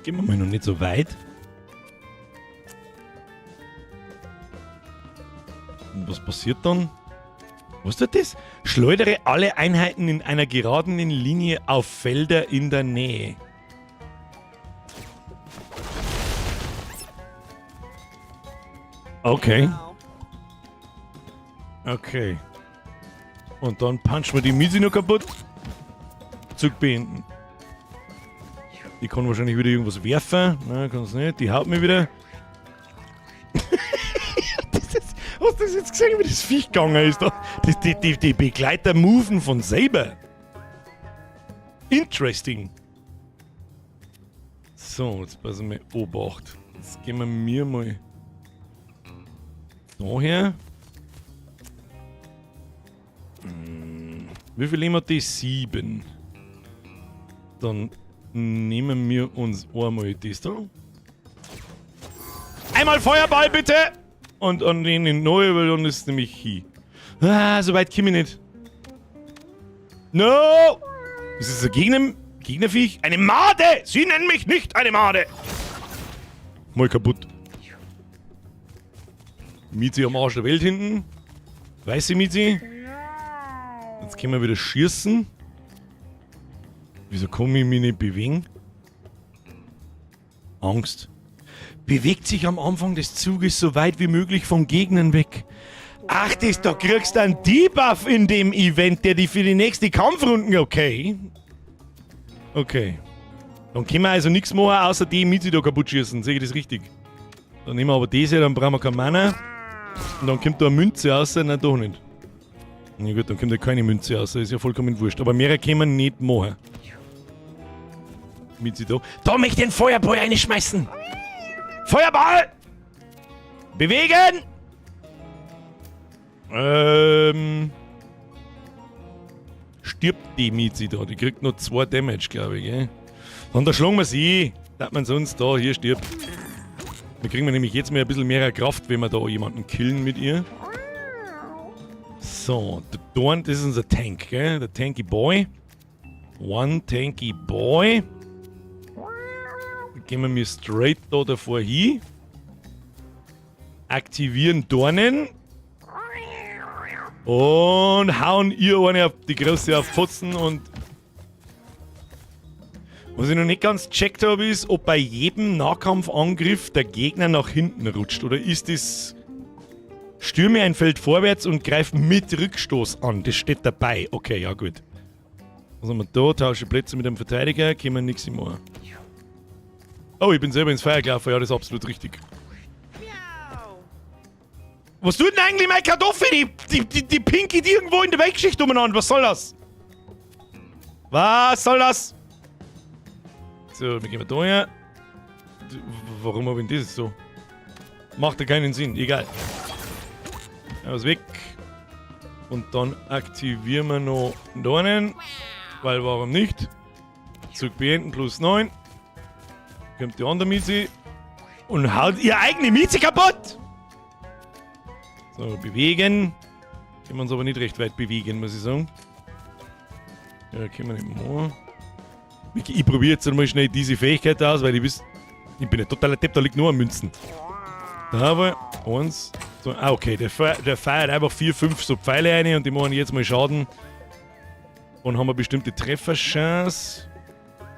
Gehen wir mal noch nicht so weit. Und was passiert dann? Was tut das? Schleudere alle Einheiten in einer geraden Linie auf Felder in der Nähe. Okay. Okay. Und dann punchen wir die Misi noch kaputt. Zug beenden. Die kann wahrscheinlich wieder irgendwas werfen. Nein, kann's nicht. Die haut mir wieder. Hast du das jetzt gesehen, wie das Viech gegangen ist? Da? Die Begleiter moven von selber. Interesting. So, jetzt passen wir Obacht. Jetzt gehen wir mir mal daher. Wie viel nehmen wir die? 7. Dann nehmen wir uns einmal das da. Einmal Feuerball bitte! Und an den neue, weil dann ist es nämlich hier. Ah, so weit komme ich nicht. No! Ist das ein Gegnerviech? Eine Made! Sie nennen mich nicht eine Made! Mal kaputt. Mizi am Arsch der Welt hinten. Weiße Mizi. Jetzt können wir wieder schießen. Wieso kann ich mich nicht bewegen? Angst. Bewegt sich am Anfang des Zuges so weit wie möglich von Gegnern weg. Ach, das, da kriegst du einen Debuff in dem Event, der die für die nächste Kampfrunden. Okay. Okay. Dann können wir also nichts machen, außer die Mizi da kaputt schießen. Sehe ich das richtig? Dann nehmen wir aber diese, dann brauchen wir kein Mana. Und dann kommt da eine Münze raus. Nein, doch nicht. Na gut, dann kommt da keine Münze raus. Ist ja vollkommen wurscht. Aber mehr können wir nicht machen. Mizi da. Da möchte ich den Feuerball reinschmeißen! Feuerball! Bewegen! Stirbt die Mizi da? Die kriegt noch 2 Damage, glaube ich, gell? Dann da schlagen wir sie. Dass man sonst da hier stirbt. Da kriegen wir nämlich jetzt mal ein bisschen mehr Kraft, wenn wir da jemanden killen mit ihr. So, der Dorn, das ist unser Tank, gell? Der Tanky Boy. One Tanky Boy. Dann gehen wir mir straight da davor hin. Aktivieren Dornen. Und hauen ihr eine auf die große auf Fotzen und. Was ich noch nicht ganz gecheckt habe, ist, ob bei jedem Nahkampfangriff der Gegner nach hinten rutscht. Oder ist das. Stürme ein Feld vorwärts und greif mit Rückstoß an. Das steht dabei. Okay, ja gut. Was haben wir da? Tausche Plätze mit dem Verteidiger. Können wir nichts machen. Oh, ich bin selber ins Feuer gelaufen. Ja, das ist absolut richtig. Was tut denn eigentlich meine Kartoffel? Die pinkelt irgendwo in der Weltgeschichte umeinander. Was soll das? Was soll das? So, wir gehen da her. Warum hab ich denn das so? Macht ja keinen Sinn. Egal. Aus weg. Und dann aktivieren wir noch da einen. Weil warum nicht? Zug beenden plus 9. Kommt die andere Mizi. Und haut ihr eigene Mizi kaputt! So, bewegen. Können wir uns aber nicht recht weit bewegen, muss ich sagen. Ja, können wir nicht machen. Ich probiere jetzt einmal schnell diese Fähigkeit aus, weil ich weiß, ich bin ein totaler Depp, da liegt nur ein Münzen. Da haben wir 1, 2, ah, okay, der feuert einfach 4, 5 so Pfeile rein und die machen jetzt mal Schaden. Und haben eine bestimmte Trefferchance.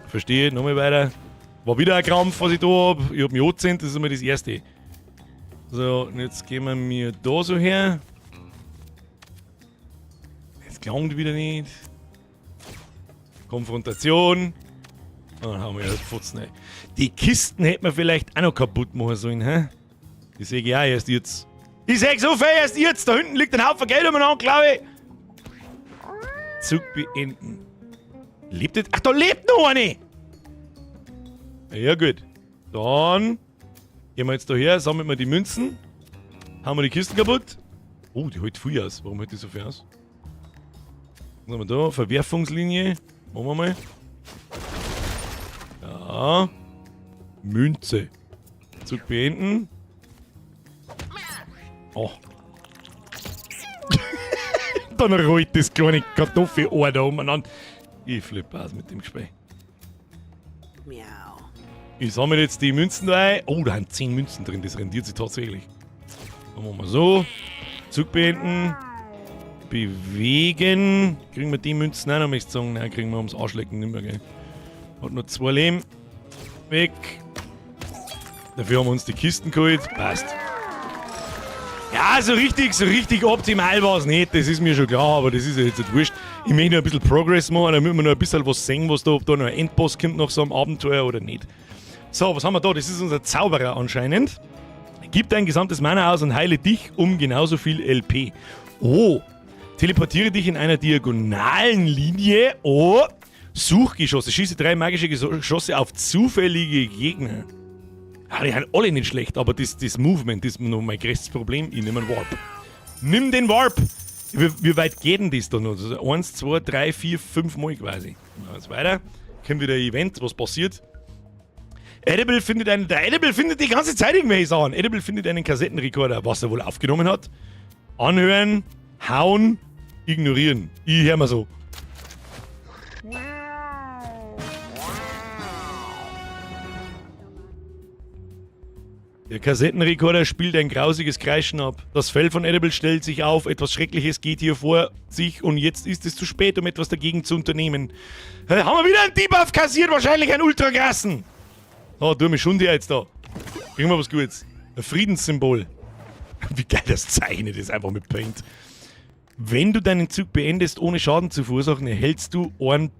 Verstehe, nochmal weiter. War wieder ein Krampf, was ich da hab. Ich hab mich angezündet, das ist einmal das Erste. So, und jetzt gehen wir mir da so her. Das klangt wieder nicht. Konfrontation. Dann haben wir ja Fotzen, ey. Die Kisten hätten wir vielleicht auch noch kaputt machen sollen, hä? Die sehe ich auch erst jetzt. Ich seh so viel erst jetzt. Da hinten liegt ein Haufen Geld umeinander, glaube ich. Zug beenden. Lebt jetzt? Ach, da lebt noch eine! Ja, gut. Dann gehen wir jetzt da her, sammeln wir die Münzen. Hauen wir die Kisten kaputt. Oh, die hält viel aus. Warum hält die so viel aus? Was haben wir da? Verwerfungslinie. Machen wir mal. Ja. Münze. Zug beenden. Oh. Dann rollt das kleine Kartoffelohr da umeinander. Ich flippe aus mit dem Gespräch. Miau. Ich sammle jetzt die Münzen da ein. Oh, da sind 10 Münzen drin. Das rendiert sich tatsächlich. Dann machen wir so. Zug beenden. Bewegen. Kriegen wir die Münzen auch noch, möchte ich sagen. Nein, kriegen wir ums Arschlecken nicht mehr, gell. Hat nur 2 Leben. Weg. Dafür haben wir uns die Kisten geholt. Passt. Ja, so richtig optimal war's nicht. Das ist mir schon klar, aber das ist ja jetzt nicht wurscht. Ich möchte noch ein bisschen Progress machen, damit wir noch ein bisschen was sehen, was da, ob da noch ein Endboss kommt nach so einem Abenteuer oder nicht. So, was haben wir da? Das ist unser Zauberer anscheinend. Gib dein gesamtes Mana aus und heile dich um genauso viel LP. Oh, teleportiere dich in einer diagonalen Linie. Oh, Suchgeschosse. Schieße 3 magische Geschosse auf zufällige Gegner. Ah, die sind alle nicht schlecht, aber das Movement ist noch mein größtes Problem. Ich nehme einen Warp. Nimm den Warp! Wie weit geht denn das da noch? Also 1, 2, 3, 4, 5 Mal quasi. Machen wir jetzt weiter. Kommt wieder ein Event, was passiert? Edible findet einen. Der Edible findet die ganze Zeit irgendwelche Sachen. Edible findet einen Kassettenrekorder, was er wohl aufgenommen hat. Anhören, hauen, ignorieren. Ich hör mal so. Der Kassettenrekorder spielt ein grausiges Kreischen ab. Das Fell von Edible stellt sich auf, etwas Schreckliches geht hier vor sich und jetzt ist es zu spät, um etwas dagegen zu unternehmen. Hey, haben wir wieder einen Debuff kassiert, wahrscheinlich einen Ultragrassen. Oh, du mich schon dir jetzt da. Kriegen wir was Gutes. Ein Friedenssymbol. Wie geil das zeichnet ist, einfach mit Paint. Wenn du deinen Zug beendest, ohne Schaden zu verursachen, erhältst du einen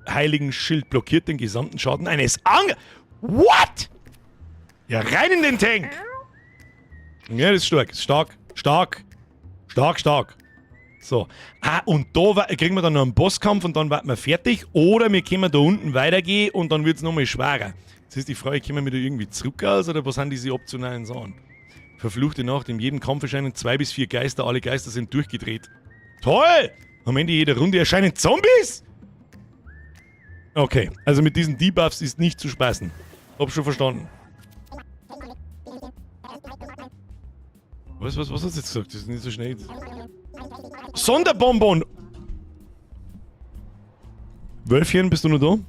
heiligen Schild. Blockiert den gesamten Schaden eines Ang... What? Ja, rein in den Tank! Ja, das ist stark. Stark, stark, stark, stark. So. Ah, und da kriegen wir dann noch einen Bosskampf und dann warten wir fertig. Oder wir können da unten weitergehen und dann wird's nochmal schwerer. Jetzt ist die Frage, können wir da irgendwie zurück aus oder was sind diese optionalen Sachen? Verfluchte Nacht, in jedem Kampf erscheinen 2 bis 4 Geister, alle Geister sind durchgedreht. Toll! Am Ende jeder Runde erscheinen Zombies? Okay, also mit diesen Debuffs ist nicht zu spaßen. Hab schon verstanden. Was hast du jetzt gesagt? Das ist nicht so schnell. Sonderbonbon! Wölfchen, bist du noch da?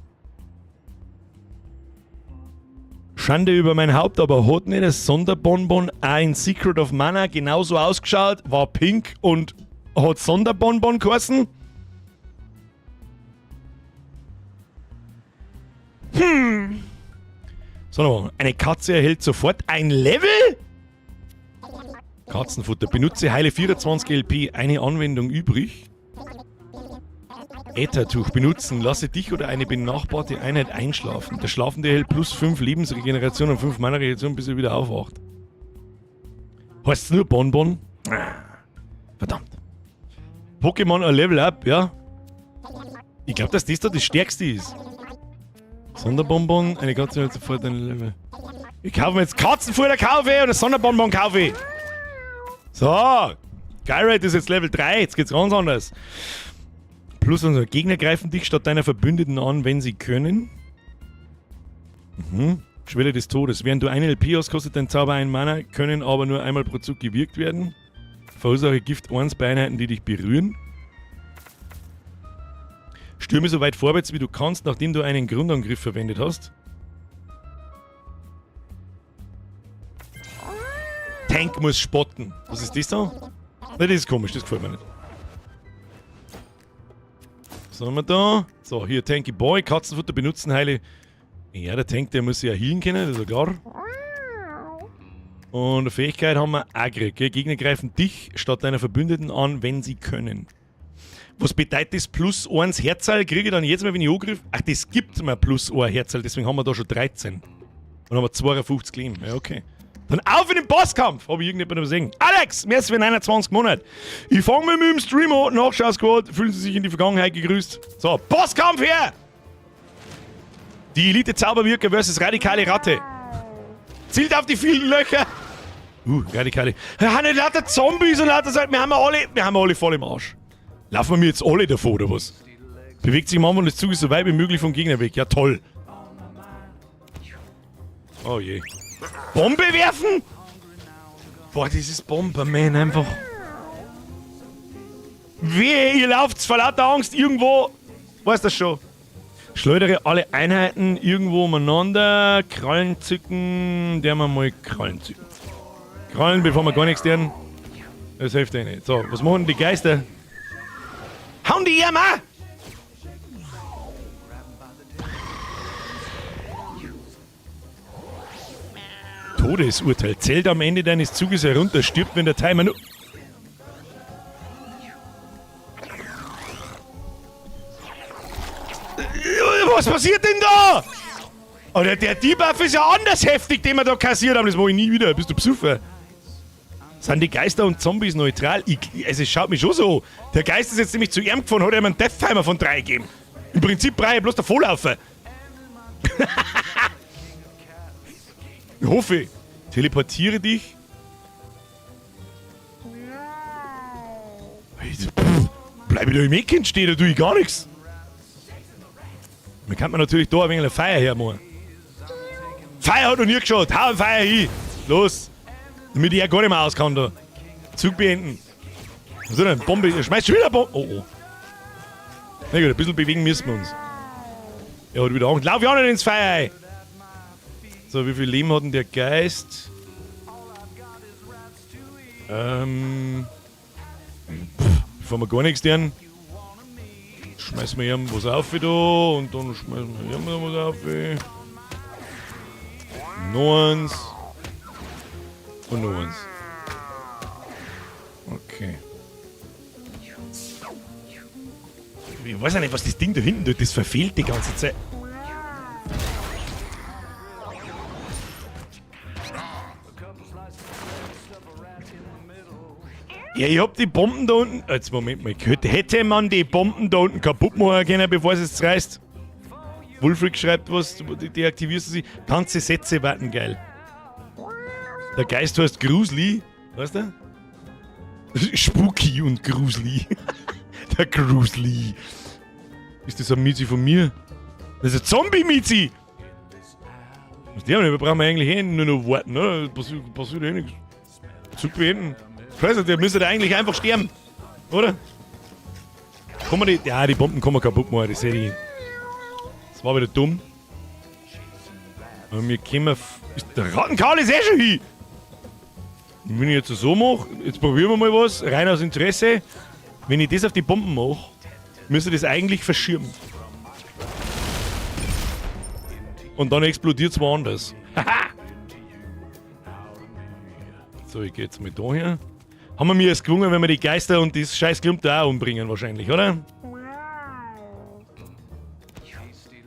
Schande über mein Haupt, aber hat nicht das Sonderbonbon auch in Secret of Mana genauso ausgeschaut? War pink und hat Sonderbonbon geheißen? So, eine Katze erhält sofort ein Level? Katzenfutter. Benutze heile 24 LP. Eine Anwendung übrig. Äthertuch benutzen. Lasse dich oder eine benachbarte Einheit einschlafen. Der Schlafende erhält plus 5 Lebensregeneration und 5 Mana-Regeneration, bis er wieder aufwacht. Heißt's nur Bonbon? Ah, verdammt. Pokémon a Level Up, ja. Ich glaub, dass das da das Stärkste ist. Sonderbonbon, eine Katze hat sofort ein Level. Ich kaufe mir jetzt Katzenfutter kaufe oder Sonderbonbon kaufe. So, Gyrate ist jetzt Level 3, jetzt geht's ganz anders. Plus unsere Gegner greifen dich statt deiner Verbündeten an, wenn sie können. Schwelle des Todes. Während du 1 LP hast, kostet dein Zauber 1 Mana, können aber nur einmal pro Zug gewirkt werden. Verursache Gift 1 bei Einheiten, die dich berühren. Stürme so weit vorwärts, wie du kannst, nachdem du einen Grundangriff verwendet hast. Tank muss spotten. Was ist das da? Nein, das ist komisch, das gefällt mir nicht. Was haben wir da? So, hier Tanky Boy, Katzenfutter benutzen, heile. Ja, der Tank, der muss ja healen können, das ist ja klar. Und eine Fähigkeit haben wir auch gekriegt, gell? Gegner greifen dich statt deiner Verbündeten an, wenn sie können. Was bedeutet das? Plus 1 Herzal kriege ich dann jedes Mal, wenn ich angreife? Ach, das gibt mir plus 1 Herzal, deswegen haben wir da schon 13. Und haben wir 52 Leben. Ja, okay. Dann auf in den Bosskampf! Hab ich irgendjemandem gesehen. Alex, mehr als für 29 Monate. Ich fang mit dem Stream an. Nachschau-Squad. Fühlen Sie sich in die Vergangenheit gegrüßt. So, Bosskampf her! Die Elite-Zauberwirker versus radikale Ratte. Zielt auf die vielen Löcher. Radikale. Ja, nicht lauter Zombies und lauter Seiten. Wir haben alle voll im Arsch. Laufen wir jetzt alle davor, oder was? Bewegt sich am Anfang des Zuges so weit wie möglich vom Gegner weg. Ja, toll. Oh je. Bombe werfen? Boah, dieses Bomberman einfach. Wehe, ihr lauft vor lauter Angst irgendwo. Weißt das schon? Schleudere alle Einheiten irgendwo umeinander. Krallen zücken. Der wir mal Krallen zücken. Krallen, bevor wir gar nichts tun. Das hilft eh nicht. So, was machen die Geister? Hauen die ihm auch? Todesurteil. Zählt am Ende deines Zuges herunter, stirbt, wenn der Timer nur... Was passiert denn da? Alter, der Debuff ist ja anders heftig, den wir da kassiert haben. Das mach ich nie wieder. Bist du Besucher? Sind die Geister und Zombies neutral? Es schaut mich schon so. Der Geist ist jetzt nämlich zu ihm gefahren, hat ihm einen Death-Timer von 3 gegeben. Im Prinzip brauche ich bloß davonlaufen. Ich hoffe, teleportiere dich. Pff, bleib ich da im Ecken stehen, da tue ich gar nichts. Man kann man natürlich da ein wenig ein Feuer hermachen. Feuer hat noch nie geschaut. Hau ein Feuer hin. Los. Damit ich auch gar nicht mehr aus kann da. Zug beenden. Was ist denn? Bombe. Schmeißt schon wieder Bombe. Oh, oh. Na gut, ein bisschen bewegen müssen wir uns. Er hat wieder Angst. Lauf ja nicht ins Feuer ein. So, wie viel Leben hat denn der Geist? Pff, bevor wir gar nichts tun, schmeißen wir ihm was auf da und dann schmeißen wir ihm was auf. Noch eins. Und noch eins. Okay. Ich weiß ja nicht, was das Ding da hinten tut. Das verfehlt die ganze Zeit. Ja, ich hab die Bomben da unten. Jetzt, Moment mal. Hätte man die Bomben da unten kaputt machen können, bevor es jetzt reißt? Wulfric schreibt was, du deaktivierst du sie. Ganze Sätze warten geil. Der Geist heißt Grusli. Weißt du? Spooky und Grusli. Der Grusli. Ist das ein Mizi von mir? Das ist ein Zombie-Mizi! Was der denn? Wir brauchen eigentlich eh nur noch warten, ne? Passiert eh nichts. Zug beenden. Ich weiß nicht, der müsste da eigentlich einfach sterben. Oder? Kann man die. Ja, die Bomben kann man kaputt machen, das sehe ich. Das war wieder dumm. Aber wir können. Ist der Rattenkaul ist eh schon hin! Und wenn ich jetzt so mache, jetzt probieren wir mal was, rein aus Interesse. Wenn ich das auf die Bomben mache, müsste das eigentlich verschirmen. Und dann explodiert es woanders. Haha! So, ich geh jetzt mal da her. Haben wir mir erst gewungen, wenn wir die Geister und das scheiß Klump da auch umbringen wahrscheinlich, oder?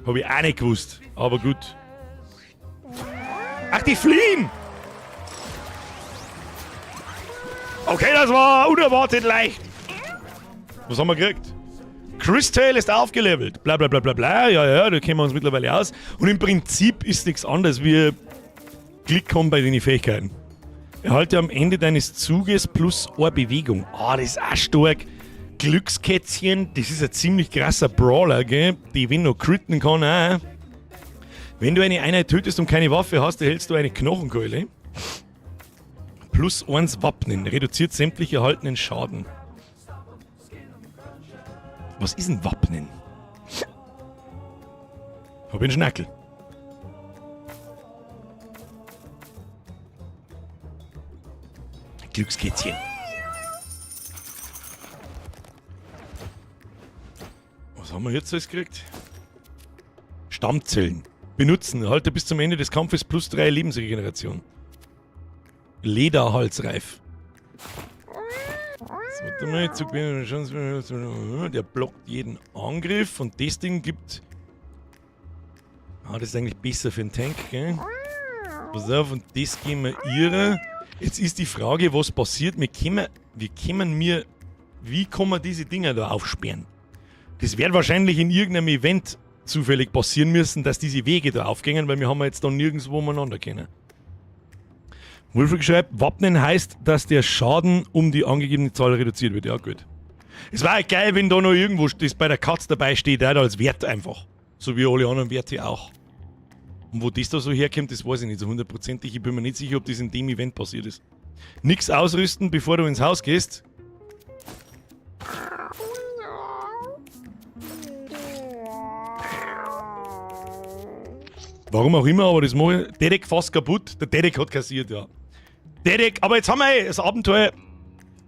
Hab ich auch nicht gewusst, aber gut. Ach, die fliehen! Okay, das war unerwartet leicht. Was haben wir gekriegt? Crystal ist aufgelevelt. Bla bla bla bla bla. Ja, ja, da kennen wir uns mittlerweile aus. Und im Prinzip ist nichts anderes. Wir Klick kommen bei den Fähigkeiten. Erhalte am Ende deines Zuges plus eine Bewegung. Ah, das ist auch stark. Glückskätzchen, das ist ein ziemlich krasser Brawler, gell? Die, wenn noch critten kann, auch. Wenn du eine Einheit tötest und keine Waffe hast, erhältst du eine Knochenkeule. Plus 1 Wappnen, reduziert sämtlich erhaltenen Schaden. Was ist ein Wappnen? Hab ich einen Schnackel. Glückskätzchen. Was haben wir jetzt alles gekriegt? Stammzellen. Benutzen. Erhalte bis zum Ende des Kampfes plus 3 Lebensregeneration. Lederhalsreif. Jetzt warte mal, Zug der blockt jeden Angriff und das Ding gibt... Ah, das ist eigentlich besser für den Tank, gell? Pass auf, und das geben wir ihrer. Jetzt ist die Frage, was passiert. Wir können, wir können mir, wie kann man diese Dinger da aufsperren? Das wird wahrscheinlich in irgendeinem Event zufällig passieren müssen, dass diese Wege da aufgehen, weil wir haben ja jetzt da nirgendwo umeinander können. Wolfric schreibt, Wappnen heißt, dass der Schaden um die angegebene Zahl reduziert wird. Ja, gut. Es war halt geil, wenn da noch irgendwo das bei der Katze dabei steht, auch als Wert einfach. So wie alle anderen Werte auch. Und wo das da so herkommt, das weiß ich nicht so hundertprozentig. Ich bin mir nicht sicher, ob das in dem Event passiert ist. Nix ausrüsten, bevor du ins Haus gehst. Warum auch immer, aber das mache ich. Derek fast kaputt. Der Derek hat kassiert, ja. Derek, aber jetzt haben wir das Abenteuer.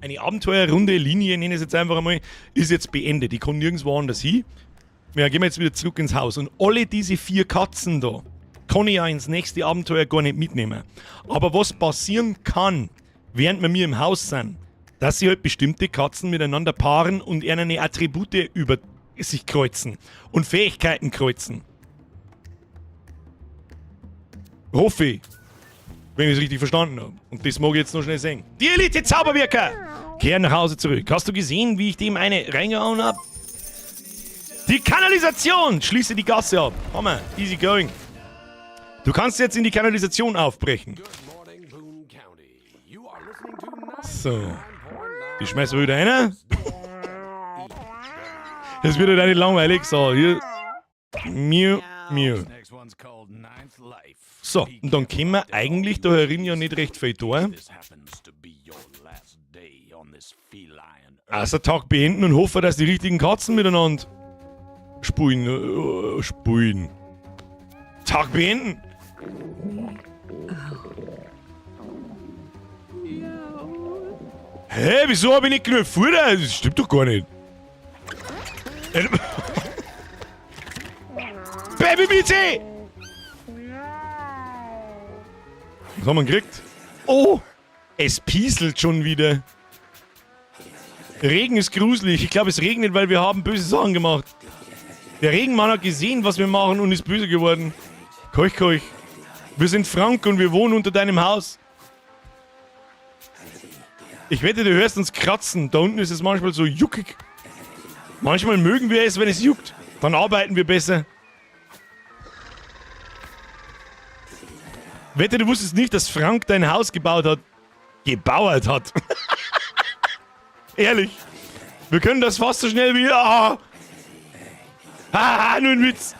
Eine Abenteuerrunde, Linie, nenne ich es jetzt einfach einmal, ist jetzt beendet. Ich kann nirgendwo anders hin. Wir gehen jetzt wieder zurück ins Haus. Und alle diese 4 Katzen da kann ich ja ins nächste Abenteuer gar nicht mitnehmen. Aber was passieren kann, während wir mir im Haus sind, dass sie halt bestimmte Katzen miteinander paaren und ihre Attribute über sich kreuzen und Fähigkeiten kreuzen. Hoffe ich, wenn ich es richtig verstanden habe. Und das mag ich jetzt noch schnell sehen. Die Elite-Zauberwirker kehren nach Hause zurück. Hast du gesehen, wie ich dem eine reingehauen hab? Die Kanalisation! Schließe die Gasse ab. Hammer. Easy going. Du kannst jetzt in die Kanalisation aufbrechen. So. Die schmeißen wir wieder rein. Das wird halt nicht langweilig. So, hier. Miu, miu. So, und dann können wir eigentlich da herin ja nicht recht viel tun. Also Tag beenden und hoffen, dass die richtigen Katzen miteinander spulen. Spulen. Tag beenden. Hä, wieso hab ich nicht genug Futter? Das stimmt doch gar nicht. Baby BT! Was haben wir gekriegt? Oh! Es pieselt schon wieder. Regen ist gruselig. Ich glaube, es regnet, weil wir haben böse Sachen gemacht. Der Regenmann hat gesehen, was wir machen und ist böse geworden. Keuch, keuch. Wir sind Frank und wir wohnen unter deinem Haus. Ich wette, du hörst uns kratzen. Da unten ist es manchmal so juckig. Manchmal mögen wir es, wenn es juckt. Dann arbeiten wir besser. Wette, du wusstest nicht, dass Frank dein Haus gebaut hat. Gebauert hat. Ehrlich. Wir können das fast so schnell wie... Ah. Ah, nur ein Witz.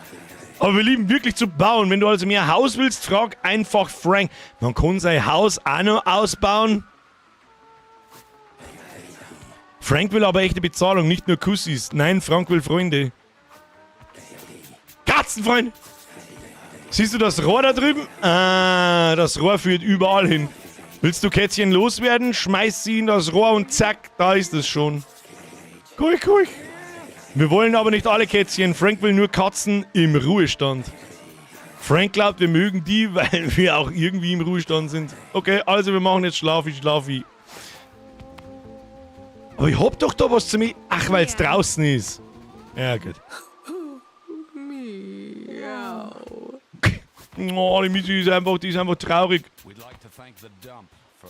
Aber wir lieben wirklich zu bauen. Wenn du also mehr Haus willst, frag einfach Frank. Man kann sein Haus auch noch ausbauen. Frank will aber echte Bezahlung, nicht nur Kussis. Nein, Frank will Freunde. Katzenfreund! Siehst du das Rohr da drüben? Ah, das Rohr führt überall hin. Willst du Kätzchen loswerden? Schmeiß sie in das Rohr und zack, da ist es schon. Kuich, kuich. Wir wollen aber nicht alle Kätzchen. Frank will nur Katzen im Ruhestand. Frank glaubt, wir mögen die, weil wir auch irgendwie im Ruhestand sind. Okay, also wir machen jetzt Schlafi, Schlafi. Aber ich hab doch da was zu mir. Ach, weil's draußen ist. Ja, gut. Miau. Oh, die Missy ist einfach, die ist einfach traurig.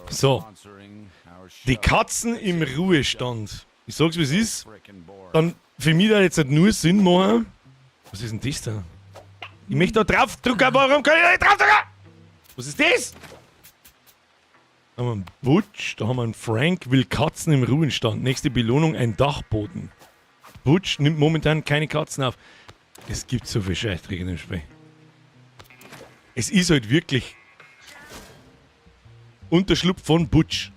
So. Die Katzen im Ruhestand. Ich sag's, wie es ist. Dann für mich da jetzt nicht nur Sinn machen. Was ist denn das da? Ich möchte da drauf drücken, warum kann ich da nicht drauf drücken? Was ist das? Da haben wir einen Butch, da haben wir einen Frank, will Katzen im Ruhestand. Nächste Belohnung, ein Dachboden. Butch nimmt momentan keine Katzen auf. Es gibt so viel Scheißdreck in dem Spiel. Es ist halt wirklich Unterschlupf von Butch.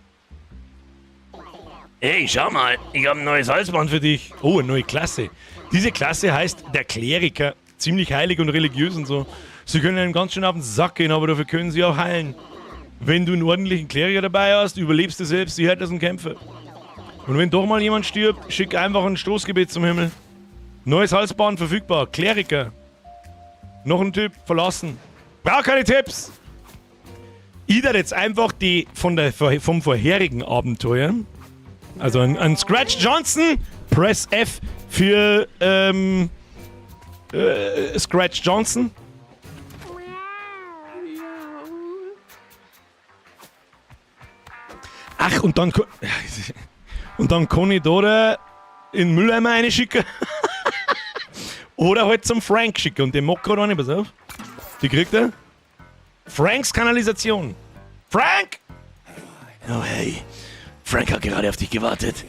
Ey, schau mal, ich habe ein neues Halsband für dich. Oh, eine neue Klasse. Diese Klasse heißt der Kleriker. Ziemlich heilig und religiös und so. Sie können einem ganz schön auf den Sack gehen, aber dafür können sie auch heilen. Wenn du einen ordentlichen Kleriker dabei hast, überlebst du selbst die härtesten Kämpfe. Und wenn doch mal jemand stirbt, schick einfach ein Stoßgebet zum Himmel. Neues Halsband verfügbar. Kleriker. Noch ein Typ, verlassen. Brauch keine Tipps! Ich darf jetzt einfach die von der, vom vorherigen Abenteuer, also an Scratch Johnson, Press F für Scratch Johnson. Ach, und dann, und dann kann ich da in den Mülleimer reinschicken. Oder halt zum Frank schicken. Und den mag gerade eine, pass auf. Die kriegt er. Franks Kanalisation. Frank! Oh hey, Frank hat gerade auf dich gewartet.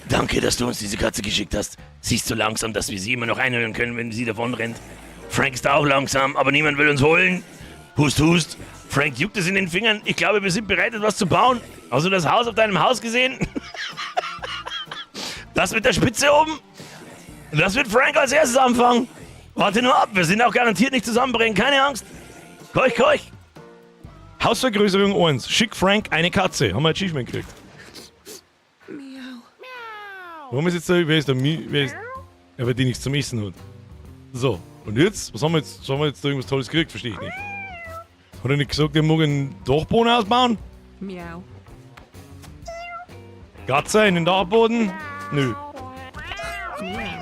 Danke, dass du uns diese Katze geschickt hast. Sie ist so langsam, dass wir sie immer noch einholen können, wenn sie davon rennt. Frank ist auch langsam, aber niemand will uns holen. Hust, hust. Frank juckt es in den Fingern. Ich glaube, wir sind bereit, etwas zu bauen. Hast du das Haus auf deinem Haus gesehen? Das mit der Spitze oben? Das wird Frank als erstes anfangen. Warte nur ab, wir sind auch garantiert nicht zusammenbringen. Keine Angst. Keuch, keuch. Hausvergrößerung 1. Schick Frank eine Katze. Haben wir ein Achievement gekriegt. Miau. Warum ist jetzt da, wer ist da, wer ist, ja, weil die nichts zum Essen hat. So, und jetzt? Was haben wir jetzt? Haben wir jetzt da irgendwas Tolles gekriegt? Verstehe ich nicht. Hat er nicht gesagt, er mag einen Dachboden ausbauen? Miau. Katze in den Dachboden? Nö. Miau.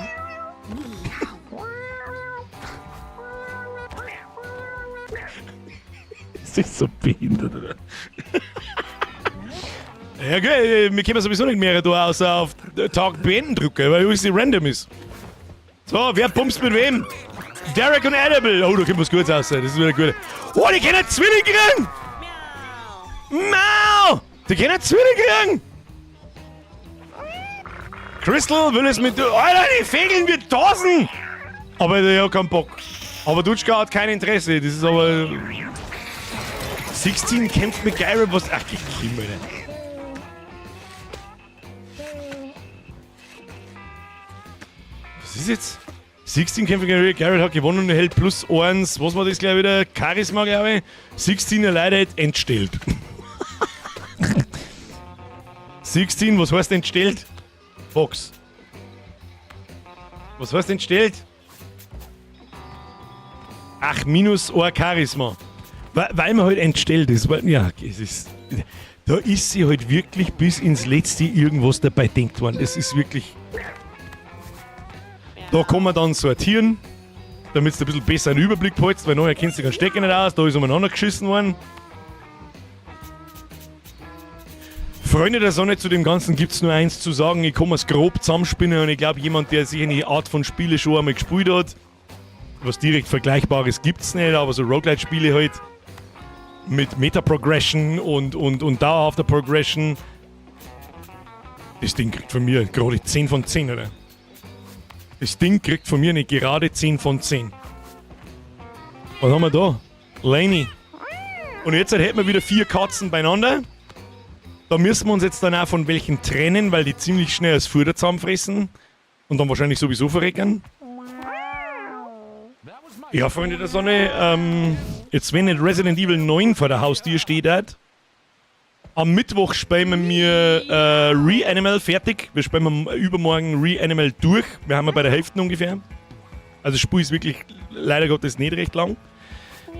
Das ist so behindert, oder? Ja, okay, wir können sowieso nicht mehr da, außer auf Tag beenden drücken, weil alles random ist. So, wer pumst mit wem? Derek und Annabelle. Oh, da kommt was Gutes raus. Das ist wieder gut. Oh, die können Zwilling kriegen! Mau! Die können Zwilling kriegen! Crystal will es mit... Alter, die Fegeln wird tausend! Aber ich hab keinen Bock. Aber Dutschka hat kein Interesse. Das ist aber... 16 kämpft mit Gyro. Was... Ach, ich kimm, Alter. Was ist jetzt? 16 kämpft gegen Garrett hat gewonnen und erhält plus 1. Was war das gleich wieder? Charisma, glaube ich. 16 erleidet, entstellt. 16, was heißt entstellt? Fox. Was heißt entstellt? Ach, minus ein Charisma. Weil man halt entstellt ist. Weil, ja, es ist. Da ist sie halt wirklich bis ins Letzte irgendwas dabei denkt worden. Das ist wirklich. Da kann man dann sortieren, damit du ein bisschen besser einen Überblick behältst, weil nachher kennst du den Stecker nicht aus, da ist umeinander geschissen worden. Freunde der Sonne, zu dem Ganzen gibt es nur eins zu sagen. Ich kann mir's grob zusammenspinnen und ich glaube, jemand, der sich eine Art von Spiele schon einmal gespielt hat, was direkt Vergleichbares gibt's nicht, aber so Roguelite-Spiele halt mit Meta-Progression und dauerhafter Progression. Das Ding kriegt von mir gerade 10 von 10, oder? Das Ding kriegt von mir eine gerade 10 von 10. Was haben wir da? Laney. Und jetzt halt hätten wir wieder 4 Katzen beieinander. Da müssen wir uns jetzt dann auch von welchen trennen, weil die ziemlich schnell das Futter zusammenfressen und dann wahrscheinlich sowieso verrecken. Ja, Freunde der Sonne, jetzt wenn nicht Resident Evil 9 vor der Haustür steht, hat, am Mittwoch spielen wir Reanimal fertig. Wir spielen übermorgen Reanimal durch. Wir haben ja bei der Hälfte ungefähr. Also das Spiel ist wirklich leider Gottes nicht recht lang.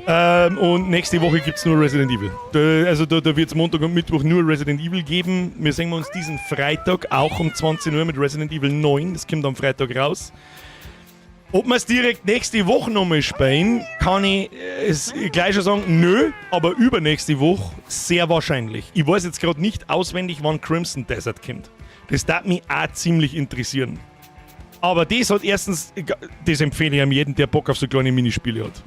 Und nächste Woche gibt's nur Resident Evil. Da wird's Montag und Mittwoch nur Resident Evil geben. Wir sehen uns diesen Freitag auch um 20 Uhr mit Resident Evil 9. Das kommt am Freitag raus. Ob wir's direkt nächste Woche nochmal spielen, kann ich es gleich schon sagen, nö, aber übernächste Woche sehr wahrscheinlich. Ich weiß jetzt grad nicht auswendig, wann Crimson Desert kommt. Das darf mich auch ziemlich interessieren. Aber das hat erstens, das empfehle ich einem jeden, der Bock auf so kleine Minispiele hat.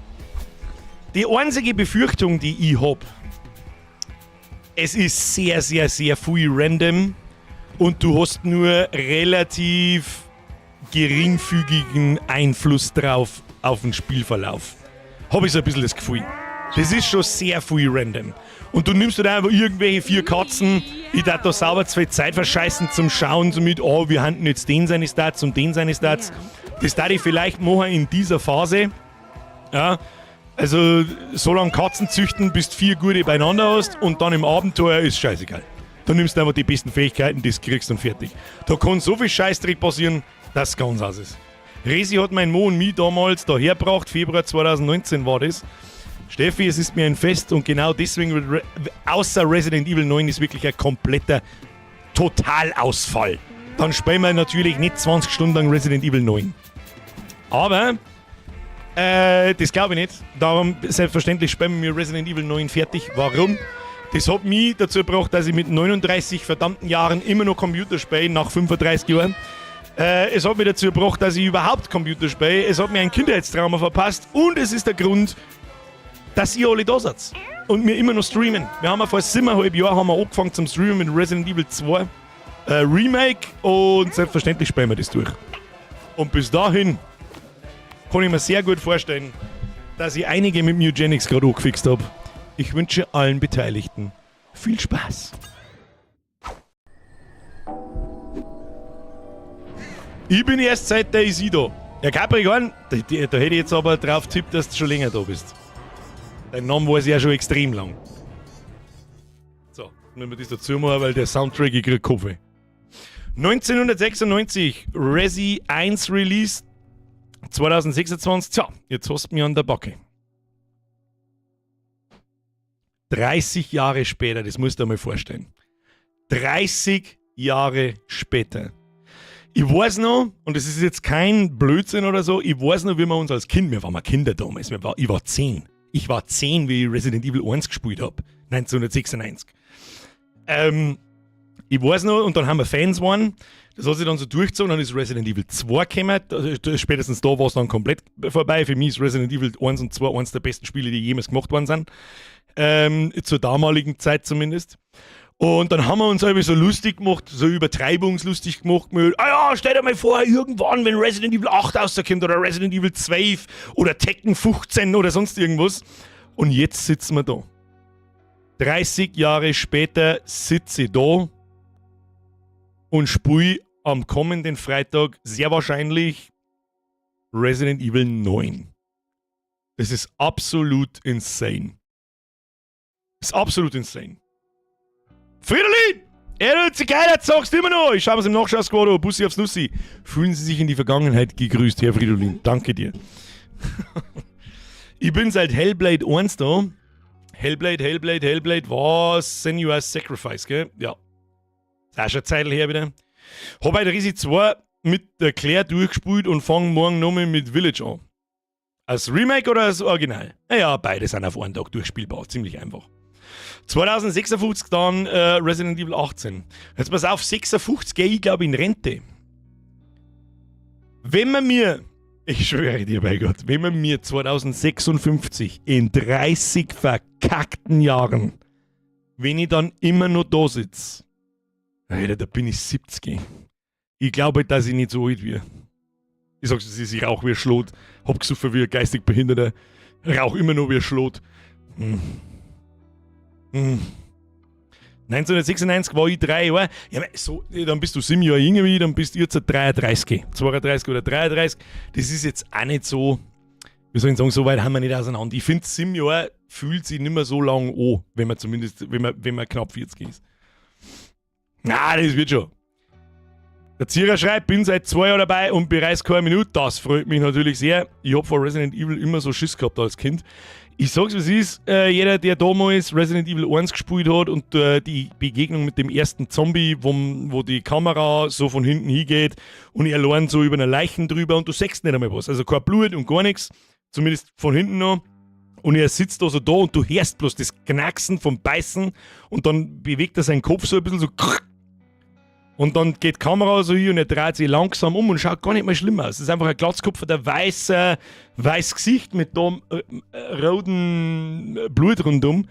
Die einzige Befürchtung, die ich hab, es ist sehr, sehr, sehr viel random und du hast nur relativ geringfügigen Einfluss drauf auf den Spielverlauf. Hab ich so ein bisschen das Gefühl. Das ist schon sehr viel random. Und du nimmst halt einfach irgendwelche 4 Katzen, ich darf da sauber zu viel Zeit verscheißen zum Schauen, so mit, oh, wir handeln jetzt den seine Stats und den seine Stats. Das darf ich vielleicht machen in dieser Phase. Ja, also so lange Katzen züchten, bis du 4 gute beieinander hast und dann im Abenteuer ist scheißegal. Du nimmst einfach die besten Fähigkeiten, die du kriegst und fertig. Da kann so viel Scheißdreck passieren, dass es ganz aus ist. Resi hat mein Mo und mich damals dahergebracht, Februar 2019 war das. Steffi, es ist mir ein Fest und genau deswegen wird außer Resident Evil 9 ist wirklich ein kompletter Totalausfall. Dann spielen wir natürlich nicht 20 Stunden lang Resident Evil 9. Aber das glaube ich nicht. Darum, selbstverständlich spielen wir Resident Evil 9 fertig. Warum? Das hat mich dazu gebracht, dass ich mit 39 verdammten Jahren immer noch Computer spiele, nach 35 Jahren. Es hat mich dazu gebracht, dass ich überhaupt Computer spiele. Es hat mir ein Kindheitstrauma verpasst und es ist der Grund, dass ihr alle da seid und wir immer noch streamen. Wir haben ja vor 7,5 Jahren haben wir angefangen zum Streamen mit Resident Evil 2 Remake und selbstverständlich spielen wir das durch. Und bis dahin kann ich mir sehr gut vorstellen, dass ich einige mit Mewgenics gerade angefixt hab. Ich wünsche allen Beteiligten viel Spaß. Ich bin erst seit der IC da. Ja, Capricorn, da hätte ich jetzt aber drauf tippt, dass du schon länger da bist. Dein Name weiß ich ja schon extrem lang. So, müssen wir das dazu machen, weil der Soundtrack, ich krieg Kopfweh. 1996, Resi 1 Release, 2026, tja, jetzt hast du mich an der Backe. 30 Jahre später, das musst du dir mal vorstellen. 30 Jahre später. Ich weiß noch, und das ist jetzt kein Blödsinn oder so, ich weiß noch, wie wir uns als Kind, wir waren mal Kinder damals, ich war 10. Ich war 10, wie ich Resident Evil 1 gespielt hab, 1996. Ich weiß noch, und dann haben wir Fans geworden. Das hat sich dann so durchgezogen, dann ist Resident Evil 2 gekommen. Spätestens da war es dann komplett vorbei. Für mich ist Resident Evil 1 und 2 eines der besten Spiele, die jemals gemacht worden sind. Zur damaligen Zeit zumindest. Und dann haben wir uns irgendwie so lustig gemacht, so übertreibungslustig gemacht mit, ah ja, stell dir mal vor, irgendwann, wenn Resident Evil 8 rauskommt oder Resident Evil 12 oder Tekken 15 oder sonst irgendwas. Und jetzt sitzen wir da. 30 Jahre später sitze ich da und spiele am kommenden Freitag sehr wahrscheinlich Resident Evil 9. Das ist absolut insane. Das ist absolut insane. Fridolin! Er hat geil, sagst du immer noch. Ich schau mir's im Nachschau-Squad an. Bussi aufs Nussi. Fühlen Sie sich in die Vergangenheit gegrüßt, Herr Fridolin. Danke dir. Ich bin seit Hellblade 1 da. Hellblade, Hellblade, Hellblade war Senua's Sacrifice, gell? Ja. Ist auch schon eine Zeit her wieder. Hab heute Resi 2 mit der Claire durchgespielt und fang morgen nochmal mit Village an. Als Remake oder als Original? Naja, beide sind auf einen Tag durchspielbar. Ziemlich einfach. 2056 dann Resident Evil 18. Jetzt pass auf, 56 gehe ich, glaube ich, in Rente. Wenn man mir, ich schwöre dir bei Gott, wenn man mir 2056 in 30 verkackten Jahren, wenn ich dann immer noch da sitze, Alter, da bin ich 70. Ich glaube, dass ich nicht so alt werde. Ich sag's, es ist, ich rauche wie ein Schlot, hab gesoffen wie ein geistig Behinderter, rauch immer noch wie ein Schlot. 1996 war ich 3 Jahre. Ja, so, dann bist du 7 Jahre jünger wie ich, dann bist du jetzt 33. 32 oder 33. Das ist jetzt auch nicht so, wie soll ich sagen, so weit haben wir nicht auseinander. Ich finde, 7 Jahre fühlt sich nicht mehr so lang an, wenn man zumindest, wenn man knapp 40 ist. Na, das wird schon. Der Zierer schreibt, bin seit 2 Jahren dabei und bereits keine Minute. Das freut mich natürlich sehr. Ich hab vor Resident Evil immer so Schiss gehabt als Kind. Ich sag's, wie es ist, jeder, der damals Resident Evil 1 gespielt hat und die Begegnung mit dem ersten Zombie, wo die Kamera so von hinten hingeht und er allein so über eine Leichen drüber und du siehst nicht einmal was. Also kein Blut und gar nichts, zumindest von hinten noch. Und er sitzt da so da und du hörst bloß das Knacksen vom Beißen und dann bewegt er seinen Kopf so ein bisschen so. Und dann geht die Kamera so hin und er dreht sich langsam um und schaut gar nicht mal schlimm aus. Es ist einfach ein Glatzkopf, der weiß Gesicht mit dem roten Blut rundum.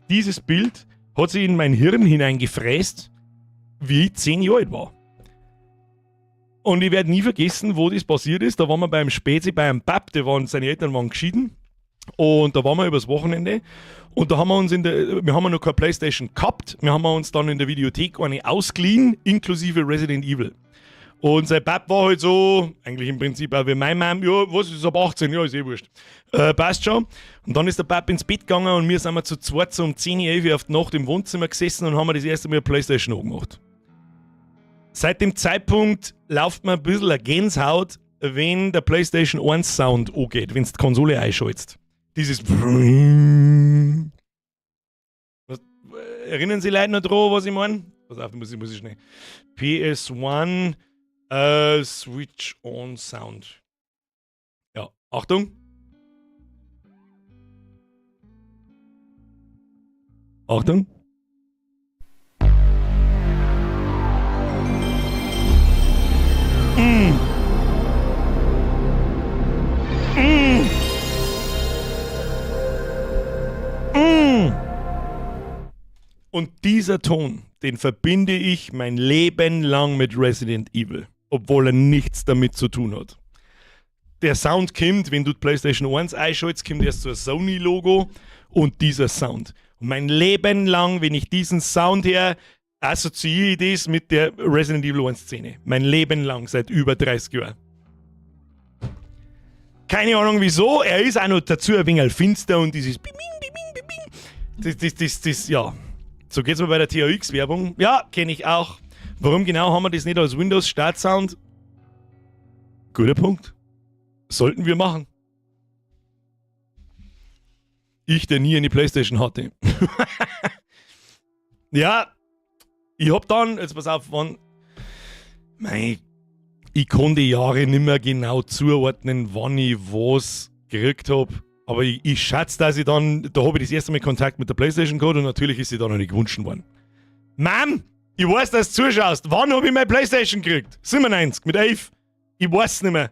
Dieses Bild hat sich in mein Hirn hineingefräst, wie ich 10 Jahre alt war. Und ich werde nie vergessen, wo das passiert ist. Da waren wir beim Spezi, bei einem Pub, seine Eltern waren geschieden. Und da waren wir übers Wochenende. Und da haben wir uns in der, wir haben ja noch keine Playstation gehabt, wir haben uns dann in der Videothek eine ausgeliehen, inklusive Resident Evil. Und sein Pap war halt so, eigentlich im Prinzip auch wie meine Mom, ja, was ist ab 18, ja, ist eh wurscht. Passt schon. Und dann ist der Pap ins Bett gegangen und wir sind mal zu zweit so um 10, 11 auf die Nacht im Wohnzimmer gesessen und haben wir das erste Mal eine Playstation angemacht. Seit dem Zeitpunkt läuft mir ein bisschen eine Gänsehaut, wenn der Playstation 1 Sound angeht, wenn's die Konsole einschaltest. Dieses Was, erinnern Sie Leute noch dran, was ich meine? Pass auf, muss ich schnell. PS1 Switch on Sound. Ja, Achtung. Achtung. Und dieser Ton, den verbinde ich mein Leben lang mit Resident Evil, obwohl er nichts damit zu tun hat. Der Sound kommt, wenn du die PlayStation 1 einschaltest, kommt erst so ein Sony-Logo und dieser Sound. Und mein Leben lang, wenn ich diesen Sound her, assoziiere ich das mit der Resident Evil 1 Szene. Mein Leben lang, seit über 30 Jahren. Keine Ahnung wieso, er ist auch noch dazu ein wenig finster und dieses Bing, Bing, Bing, Bing, Bing. Das. So geht's mir bei der T A X-Werbung. Ja, kenn ich auch. Warum genau haben wir das nicht als Windows-Start-Sound? Guter Punkt. Sollten wir machen. Ich, der nie eine Playstation hatte. Ja, ich hab dann, jetzt pass auf, wann, mei, ich kann die Jahre nimmer genau zuordnen, wann ich was gekriegt hab. Aber ich schätze, dass ich dann, da hab ich das erste Mal Kontakt mit der Playstation gehabt und natürlich ist sie dann noch nicht gewünscht worden. Mom, Ich weiß, dass du zuschaust. Wann hab ich meine Playstation gekriegt? 97 mit 11. Ich weiß es nicht mehr.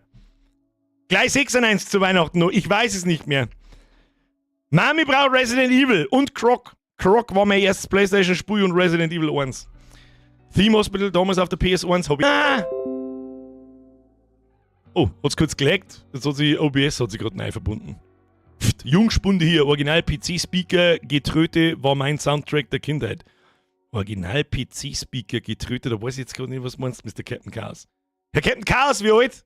Gleich 96 zu Weihnachten noch. Ich weiß es nicht mehr. Mami braucht Resident Evil und Croc. Croc war mein erstes Playstation-Spiel und Resident Evil 1. Theme Hospital damals auf der PS1 hab ich. Ah! Oh, hat's kurz gelaggt. Jetzt hat sich OBS hat sich gerade neu verbunden. Pft, Jungspunde hier, Original PC-Speaker, Getröte war mein Soundtrack der Kindheit. Original PC-Speaker, Getröte, da weiß ich jetzt gerade nicht, was meinst du, Mr. Captain Chaos. Herr Captain Chaos, wie alt?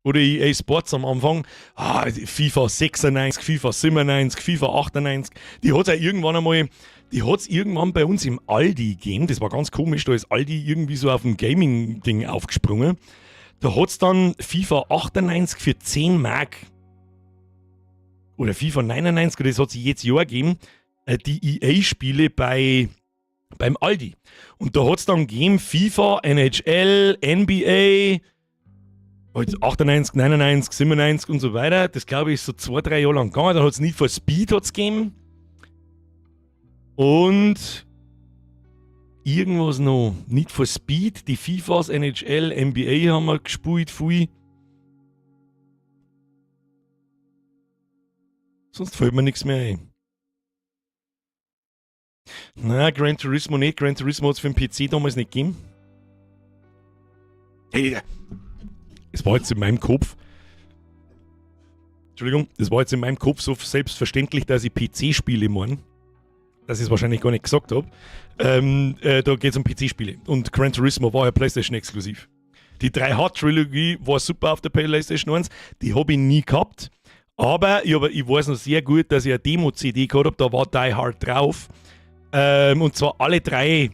Oder EA Sports am Anfang. Ah, FIFA 96, FIFA 97, FIFA 98. Die hat es ja irgendwann einmal, die hat es irgendwann bei uns im Aldi gegeben. Das war ganz komisch, da ist Aldi irgendwie so auf dem Gaming-Ding aufgesprungen. Da hat es dann FIFA 98 für 10 Mark oder FIFA 99, oder das hat sich jedes Jahr gegeben, die EA-Spiele beim Aldi. Und da hat es dann gegeben FIFA, NHL, NBA, 98, 99, 97 und so weiter. Das glaube ich ist so 2, 3 Jahre lang gegangen. Dann hat es Need for Speed hat's gegeben. Und irgendwas noch. Need for Speed, die FIFAs, NHL, NBA haben wir gespielt, viel. Sonst fällt mir nichts mehr ein. Na, Gran Turismo nicht. Gran Turismo hat es für den PC damals nicht gegeben. Hey, es war jetzt in meinem Kopf. Entschuldigung, es war jetzt in meinem Kopf so selbstverständlich, dass ich PC-Spiele meine, dass ich es wahrscheinlich gar nicht gesagt habe. Da geht es um PC-Spiele. Und Gran Turismo war ja PlayStation exklusiv. Die Die Hard Trilogie war super auf der PlayStation 1. Die habe ich nie gehabt. Aber ich weiß noch sehr gut, dass ich eine Demo-CD gehabt habe, da war Die Hard drauf. Und zwar alle drei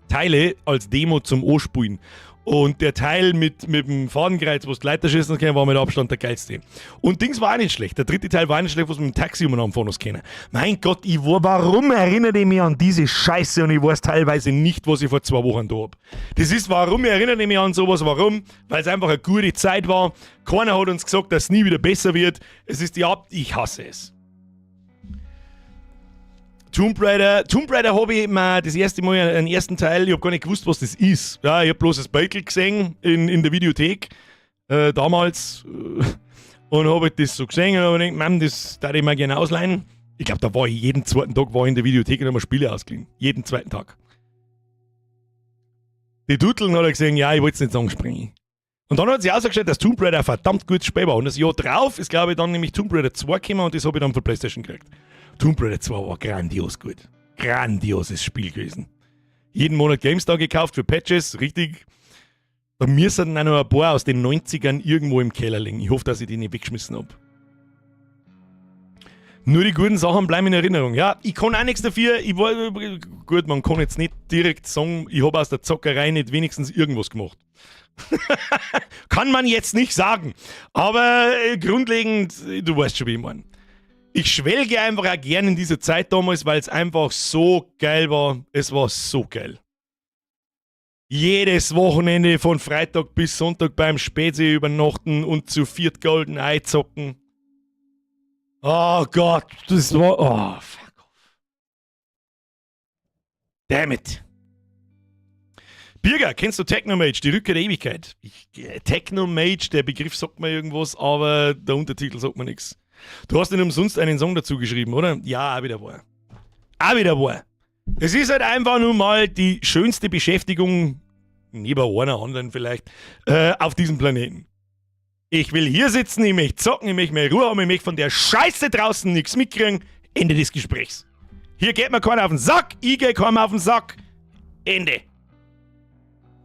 Teile als Demo zum Anspielen. Und der Teil mit dem Fadenkreuz, wo es die Leute schießen können, war mit Abstand der geilste. Und Dings war auch nicht schlecht. Der dritte Teil war auch nicht schlecht, was mit dem Taxi umeinander fahren können. Mein Gott, warum erinnere ich mich an diese Scheiße und ich weiß teilweise nicht, was ich vor 2 Wochen da hab. Das ist, warum erinnere ich mich an sowas? Warum? Weil es einfach eine gute Zeit war. Keiner hat uns gesagt, dass es nie wieder besser wird. Es ist die Ab... Ich hasse es. Tomb Raider, Tomb Raider habe ich mir das erste Mal einen ersten Teil, ich hab gar nicht gewusst, was das ist. Ja, ich hab bloß das Beutel gesehen in der Videothek, damals, und hab ich das so gesehen und hab mir gedacht, Mann, das darf ich mir gerne ausleihen. Ich glaub, da war ich jeden zweiten Tag war ich in der Videothek und hab mir Spiele ausgeliehen. Jeden zweiten Tag. Die Duteln hat er gesehen, ja, ich wollt's nicht sagen, springe. Und dann hat sich ausgestellt, dass Tomb Raider ein verdammt gutes Spiel war. Und das Jahr drauf ist, glaub ich, dann nämlich Tomb Raider 2 gekommen und das hab ich dann von PlayStation gekriegt. Tomb Raider 2 war grandios gut. Grandioses Spiel gewesen. Jeden Monat GameStar gekauft für Patches, richtig. Bei mir sind auch noch ein paar aus den 90ern irgendwo im Keller liegen. Ich hoffe, dass ich die nicht weggeschmissen hab. Nur die guten Sachen bleiben in Erinnerung. Ja, ich kann auch nichts dafür. Ich war, gut, man kann jetzt nicht direkt sagen, ich hab aus der Zockerei nicht wenigstens irgendwas gemacht. Kann man jetzt nicht sagen. Aber grundlegend, du weißt schon, wie ich mein. Ich schwelge einfach auch gern in diese Zeit damals, weil's einfach so geil war. Es war so geil. Jedes Wochenende von Freitag bis Sonntag beim Spezi übernachten und zu viert GoldenEye zocken. Oh Gott, das war... Oh, fuck off. Damn it. Birger, kennst du Technomage, die Rückkehr der Ewigkeit? Technomage, der Begriff sagt mir irgendwas, aber der Untertitel sagt mir nix. Du hast nicht umsonst einen Song dazu geschrieben, oder? Ja, auch wieder wahr. Auch wieder wahr. Es ist halt einfach nur mal die schönste Beschäftigung, neben einer anderen vielleicht, auf diesem Planeten. Ich will hier sitzen, ich möchte zocken, ich möchte mehr Ruhe haben, ich möchte von der Scheiße draußen nichts mitkriegen. Ende des Gesprächs. Hier geht mir keiner auf den Sack, ich geh keinem auf den Sack. Ende.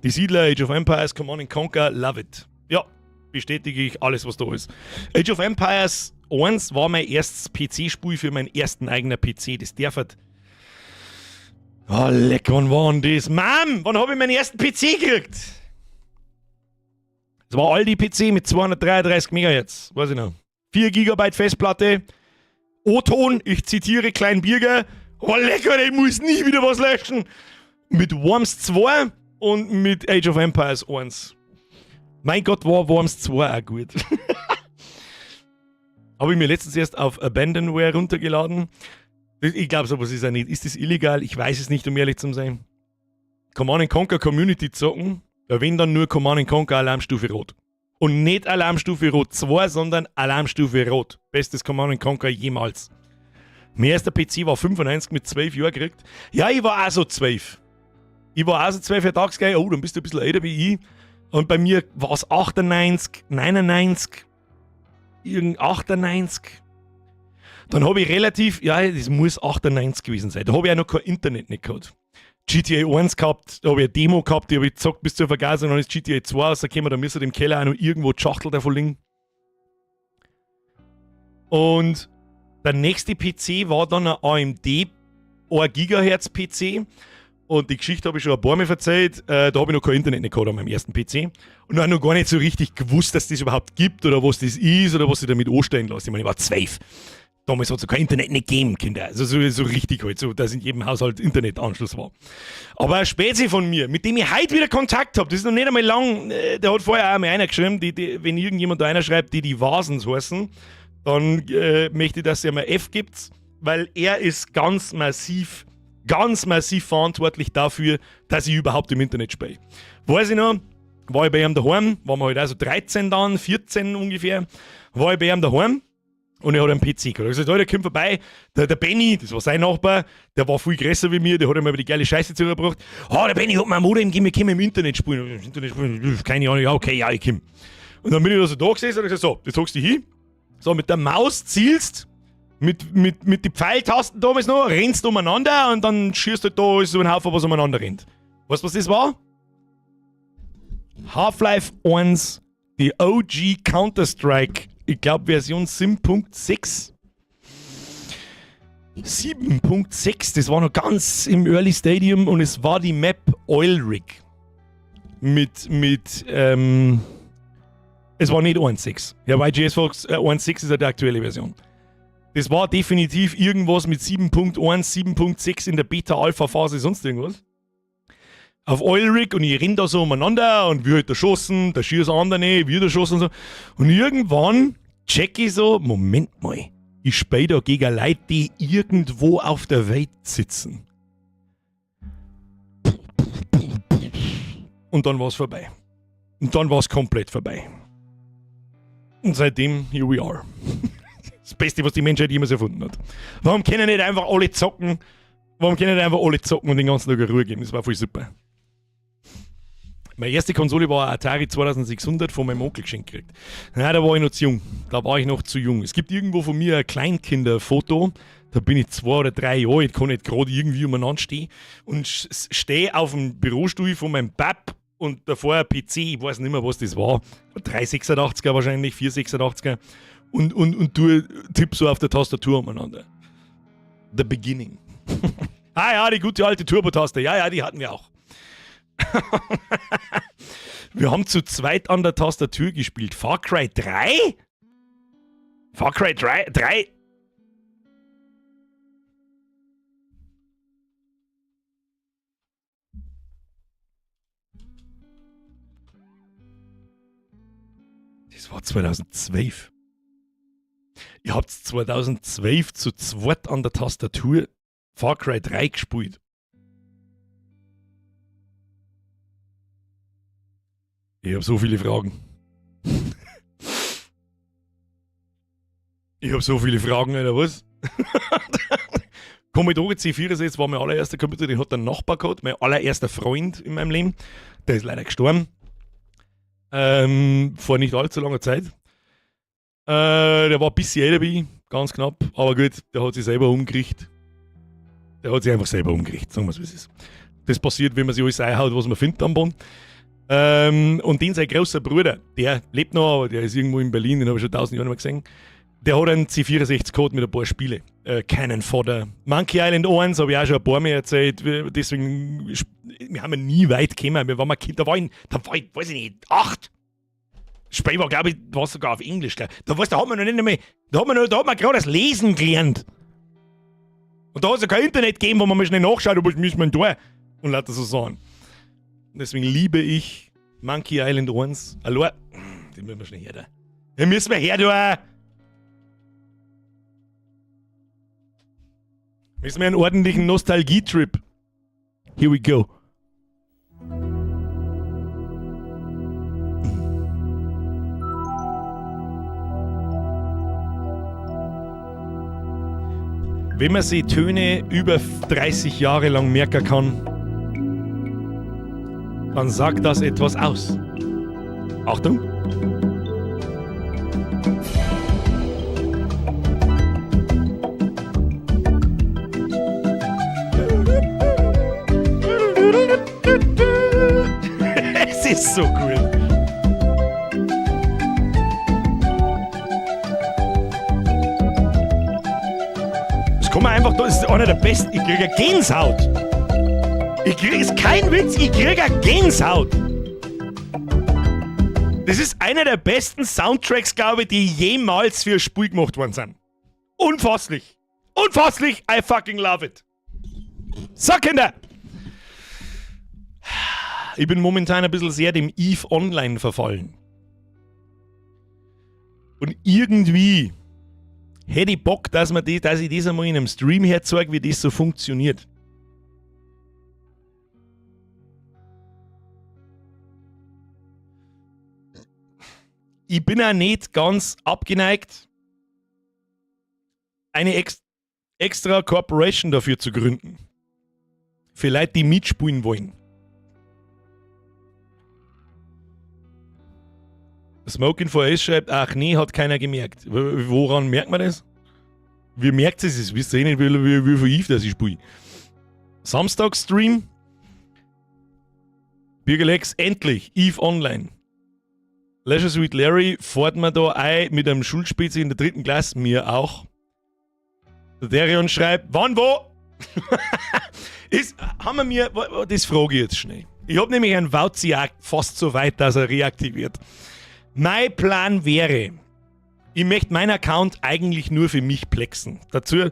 Die Siedler, Age of Empires, Command and Conquer, love it. Ja, bestätige ich alles, was da ist. Age of Empires 1 war mein erstes P C-Spiel für meinen ersten eigenen PC. Das darf halt... Oh, leck, wann war denn das? Mann, wann hab ich meinen ersten PC gekriegt? Das war Aldi PC mit 233 Megahertz, weiß ich noch. 4 Gigabyte Festplatte. O-Ton, ich zitiere Klein Birger. Oh, lecker, ich muss nie wieder was löschen. Mit Worms 2 und mit Age of Empires 1. Mein Gott, war Worms 2 auch gut. Hab ich mir letztens erst auf Abandonware runtergeladen. Ich glaube, sowas ist ja nicht. Ist das illegal? Ich weiß es nicht, um ehrlich zu sein. Command Conquer Community zocken, da wenn dann nur Command Conquer Alarmstufe Rot. Und nicht Alarmstufe Rot 2, sondern Alarmstufe Rot. Bestes Command Conquer jemals. Mein erster PC war 95 mit 12 Jahren gekriegt. Ja, ich war auch so 12. Ich war auch so 12 Jahre tagsgeil. Oh, dann bist du ein bisschen älter wie ich. Und bei mir war es 98, 99, irgend 98. Dann habe ich relativ, ja, das muss 98 gewesen sein. Da habe ich auch noch kein Internet nicht gehabt. GTA 1 gehabt, da habe ich eine Demo gehabt, die habe ich gezockt bis zur Vergasung, dann ist GTA 2 rausgekommen, da müsste im Keller auch noch irgendwo die Schachtel davon liegen. Und der nächste PC war dann ein AMD 1 Gigahertz PC. Und die Geschichte habe ich schon ein paar Mal erzählt. Da habe ich noch kein Internet nicht gehabt an meinem ersten PC. Und auch noch gar nicht so richtig gewusst, dass das überhaupt gibt oder was das ist oder was ich damit anstellen lasse. Ich meine, ich war 12. Damals hat es kein Internet nicht gegeben, Kinder. Also so richtig halt, so, dass in jedem Haushalt Internetanschluss war. Aber ein Spezi von mir, mit dem ich heute wieder Kontakt habe, das ist noch nicht einmal lang, der hat vorher auch einmal einer geschrieben, wenn irgendjemand da einer schreibt, die Vasens heißen, dann möchte ich, dass er mir F gibt, weil er ist ganz massiv verantwortlich dafür, dass ich überhaupt im Internet spiele. Weiß ich noch, war ich bei ihm daheim, waren wir halt also 13 dann, 14 ungefähr, war ich bei ihm daheim und er hat einen PC gehabt. Er hat gesagt, Alter, komm vorbei, der Benny, das war sein Nachbar, der war viel größer wie mir, der hat immer die geile Scheiße zurückgebracht. Ah, der Benny hat mir ein Modem gegeben, wir können im Internet spielen. Internet spielen, keine Ahnung, ja, okay, ja, ich komm. Und dann bin ich da so da gesessen und hab gesagt, so, jetzt hockst du dich hin, so, mit der Maus zielst, mit den Pfeiltasten damals noch, rennst umeinander und dann schießt halt da so ein Haufen, was umeinander rennt. Weißt du, was das war? Half-Life 1, die OG Counter-Strike, ich glaub Version 7.6. 7.6, das war noch ganz im Early Stadium und es war die Map Oil Rig. Es war nicht 1.6. Ja, YGS Fox 1.6 ist ja die aktuelle Version. Das war definitiv irgendwas mit 7.1, 7.6 in der Beta-Alpha-Phase, sonst irgendwas. Auf Oil Rig und ich renn da so umeinander und wir halt erschossen, da schießt andere nicht, wir erschossen und so. Und irgendwann check ich so, Moment mal, ich spiel da gegen Leute, die irgendwo auf der Welt sitzen. Und dann war's vorbei. Und dann war's komplett vorbei. Und seitdem, here we are. Das Beste, was die Menschheit jemals erfunden hat. Warum können nicht einfach alle zocken? Warum können nicht einfach alle zocken und den ganzen Tag Ruhe geben? Das war voll super. Meine erste Konsole war eine Atari 2600 von meinem Onkel geschenkt gekriegt. Na, da war ich noch zu jung. Da war ich noch zu jung. Es gibt irgendwo von mir ein Kleinkinderfoto. Da bin ich 2 oder 3 Jahre alt, kann nicht gerade irgendwie umeinander stehen. Und stehe auf dem Bürostuhl von meinem Pap und davor ein PC, ich weiß nicht mehr, was das war. 386er wahrscheinlich, 486er. Und du tippst so auf der Tastatur umeinander. The beginning. Ah ja, die gute alte Turbo-Taste. Ja, ja, die hatten wir auch. Wir haben zu zweit an der Tastatur gespielt. Far Cry 3? Far Cry 3? 3? Das war 2012. Ihr habt 2012 zu zweit an der Tastatur Far Cry 3 gespielt. Ich hab so viele Fragen. Ich hab so viele Fragen, Alter, was? Commodore C64 war mein allererster Computer, den hat der Nachbar gehabt, mein allererster Freund in meinem Leben. Der ist leider gestorben. Vor nicht allzu langer Zeit. Der war ein bisschen älter wie ich, ganz knapp. Aber gut, der hat sich selber umgerichtet. Der hat sich einfach selber umgerichtet, sagen wir's, wie es ist. Das passiert, wenn man sich alles einhaut, was man findet am Boden. Und den sein großer Bruder, der lebt noch, aber der ist irgendwo in Berlin, den hab ich schon 1000 Jahre nicht mehr gesehen. Der hat einen C64 gehabt mit ein paar Spiele. Cannon Fodder. Monkey Island 1 hab ich auch schon ein paar Mal erzählt. Wir, deswegen, wir haben ja nie weit gekommen. Wir waren mal Kind, da war ich, weiß ich nicht, 8. Das Spiel war, glaub ich, war sogar auf Englisch. Glaub. Da, weißt, da hat man noch nicht einmal, da hat man noch, da hat man gerade das Lesen gelernt. Und da hat es ja kein Internet gegeben, wo man mal schnell nachschaut, ob ich mich mal da. Und lauter so sagen. Deswegen liebe ich Monkey Island 1. Hallo? Den müssen wir schnell her da. Den müssen wir her da. Müssen wir einen ordentlichen Nostalgie-Trip. Here we go. Wenn man sich Töne über 30 Jahre lang merken kann, dann sagt das etwas aus. Achtung! Es ist so gut. Das kann man einfach, das ist einer der besten. Ich kriege Gänsehaut. Ich kriege, ist kein Witz, ich kriege Gänsehaut. Das ist einer der besten Soundtracks, glaube ich, die jemals für ein Spiel gemacht worden sind. Unfasslich. Unfasslich, I fucking love it. So, Kinder. Ich bin momentan ein bisschen sehr dem EVE Online verfallen. Und irgendwie hätte ich Bock, dass ich das einmal in einem Stream herzeige, wie das so funktioniert. Ich bin auch nicht ganz abgeneigt, eine extra Corporation dafür zu gründen. Für Leute, die mitspielen wollen. Smoking for S schreibt, ach nee, hat keiner gemerkt. Woran merkt man das? Wie merkt es es? Wisst ihr eh nicht, wie viel Eve das ich spiele. Samstag-Stream. Bürgerlex, endlich, Eve Online. Leisure Suit Larry fährt man da ein mit einem Schulspezi in der dritten Klasse, mir auch. Der Darion schreibt, wann, wo? Ist, haben wir mir, das frage ich jetzt schnell. Ich hab nämlich einen Wauzi fast so weit, dass er reaktiviert. Mein Plan wäre, ich möchte meinen Account eigentlich nur für mich plexen. Dazu,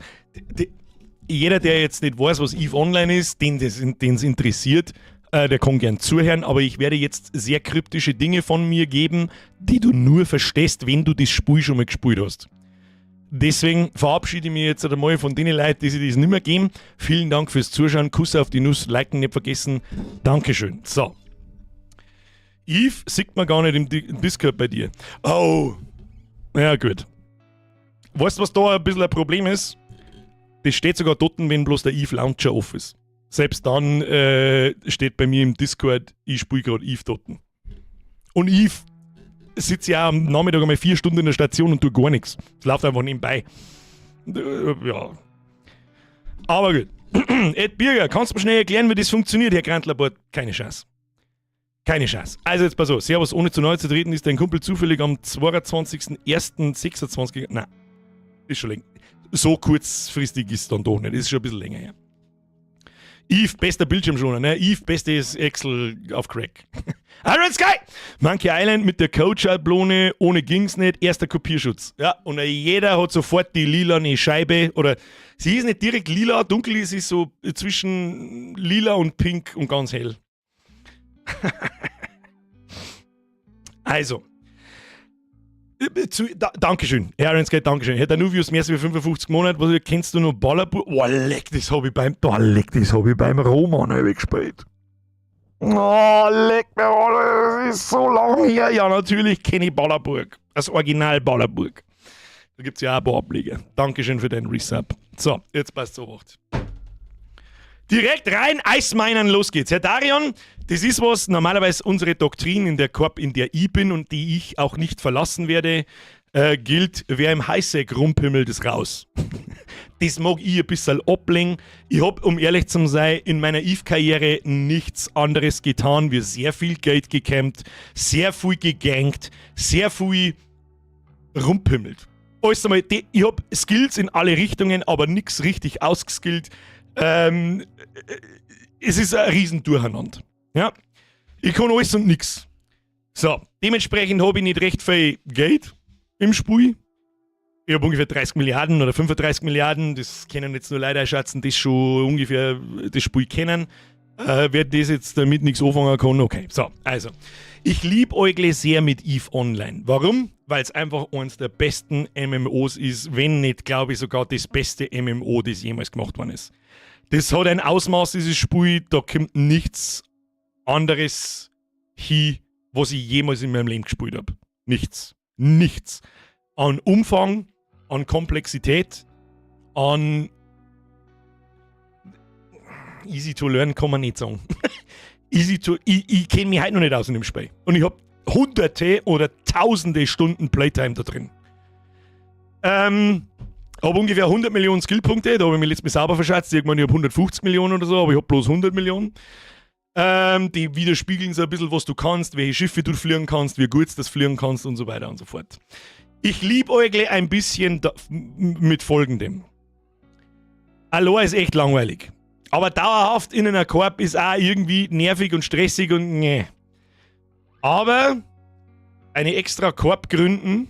jeder, der jetzt nicht weiß, was EVE Online ist, den's interessiert, der kann gern zuhören, aber ich werde jetzt sehr kryptische Dinge von mir geben, die du nur verstehst, wenn du das Spiel schon mal gespielt hast. Deswegen verabschiede ich mich jetzt einmal von den Leuten, die sich das nicht mehr geben. Vielen Dank fürs Zuschauen. Kuss auf die Nuss, liken nicht vergessen. Dankeschön. So. Eve sieht man gar nicht im Discord bei dir. Oh. Ja, gut. Weißt du, was da ein bisschen ein Problem ist? Das steht sogar dort, wenn bloß der Eve Launcher off ist. Selbst dann steht bei mir im Discord, ich spiele grad Eve dort. Und Eve sitze ja am Nachmittag einmal 4 Stunden in der Station und tue gar nichts. Es läuft einfach nebenbei. Ja. Aber gut. Ed Birger, kannst du mir schnell erklären, wie das funktioniert, Herr Grantlerbord? Keine Chance. Keine Chance. Also jetzt pass auf. Servus, ohne zu nahe zu treten, ist dein Kumpel zufällig am 22.01.26. Nein, ist schon länger. So kurzfristig ist es dann doch nicht. Ist schon ein bisschen länger her. Eve, bester Bildschirmschoner, ne? Eve, bestes Excel auf Crack. Iron Sky! Monkey Island mit der Code-Schablone, ohne ging's nicht, erster Kopierschutz. Ja, und jeder hat sofort die lilane Scheibe, oder sie ist nicht direkt lila, dunkel ist sie so zwischen lila und pink und ganz hell. Also. Dankeschön. Herr Iron Sky, Dankeschön. Herr Danuvius, mehr als 55 Monate. Was, kennst du noch Ballerburg? Oh, leck, das hab ich beim, oh, leck, das hab ich beim Roman hab ich gespielt. Oh, leck mir, oh, das ist so lang her. Ja, natürlich kenn ich Ballerburg. Das Original Ballerburg. Da gibt's ja auch ein paar Ableger. Dankeschön für deinen Resub. So, jetzt passt Obacht. Direkt rein, Eisminern, los geht's. Herr Darion, das ist was, normalerweise unsere Doktrin in der Korb, in der ich bin und die ich auch nicht verlassen werde, gilt, wer im Highsec rumpimmelt, ist raus. Das mag ich ein bisschen ablehnen. Ich hab, um ehrlich zu sein, in meiner Eve-Karriere nichts anderes getan, wie sehr viel Geld gekämpft, sehr viel gegankt, sehr viel rumpimmelt. Alles einmal, die, ich hab Skills in alle Richtungen, aber nix richtig ausgeskillt. Es ist ein Riesendurcheinander. Ja? Ich kann alles und nix. So, dementsprechend hab ich nicht recht viel Geld im Spiel. Ich hab ungefähr 30 Milliarden oder 35 Milliarden, das können jetzt nur Leute einschätzen, die schon ungefähr das Spiel kennen. Wer das jetzt damit nichts anfangen kann, okay. So, also. Ich liebäugle sehr mit EVE Online. Warum? Weil es einfach eines der besten MMOs ist, wenn nicht, glaube ich, sogar das beste MMO, das jemals gemacht worden ist. Das hat ein Ausmaß, dieses Spiel, da kommt nichts anderes hin, was ich jemals in meinem Leben gespielt habe. Nichts. Nichts. An Umfang, an Komplexität, an easy to learn kann man nicht sagen. Easy to. Ich kenne mich heute noch nicht aus in dem Spiel. Und ich habe hunderte oder tausende Stunden Playtime da drin. Habe ungefähr 100 Millionen Skillpunkte, da habe ich mich letztes Mal sauber verschätzt. Irgendwann, ich habe 150 Millionen oder so, aber ich habe bloß 100 Millionen. Die widerspiegeln so ein bisschen, was du kannst, welche Schiffe du fliegen kannst, wie gut du das fliegen kannst und so weiter und so fort. Ich liebäugle ein bisschen mit Folgendem. Alloa ist echt langweilig. Aber dauerhaft in einer Corp ist auch irgendwie nervig und stressig und nee. Aber eine extra Corp gründen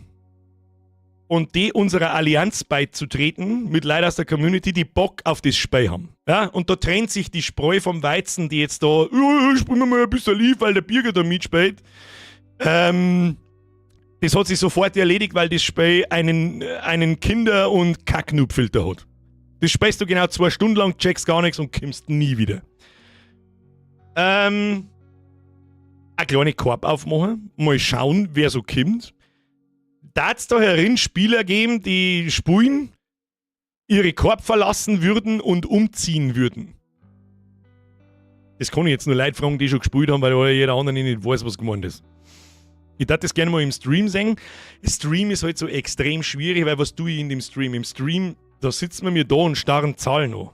und die unserer Allianz beizutreten mit Leuten aus der Community, die Bock auf das Spiel haben. Ja, und da trennt sich die Spreu vom Weizen, die jetzt da, oh, spielen wir mal ein bisschen EVE, weil der Birger da mitspielt. Das hat sich sofort erledigt, weil das Spiel einen Kinder- und Kacknoob-Filter hat. Das spielst du genau 2 Stunden lang, checkst gar nichts und kommst nie wieder. Eine kleine Corp aufmachen, mal schauen, wer so kommt. Darf es da herin Spieler geben, die spielen, ihre Corp verlassen würden und umziehen würden? Das kann ich jetzt nur Leute fragen, die schon gespielt haben, weil jeder andere nicht weiß, was gemeint ist. Ich darf das gerne mal im Stream sehen. Stream ist halt so extrem schwierig, weil was tue ich in dem Stream? Im Stream, da sitzen wir mir da und starren Zahlen an.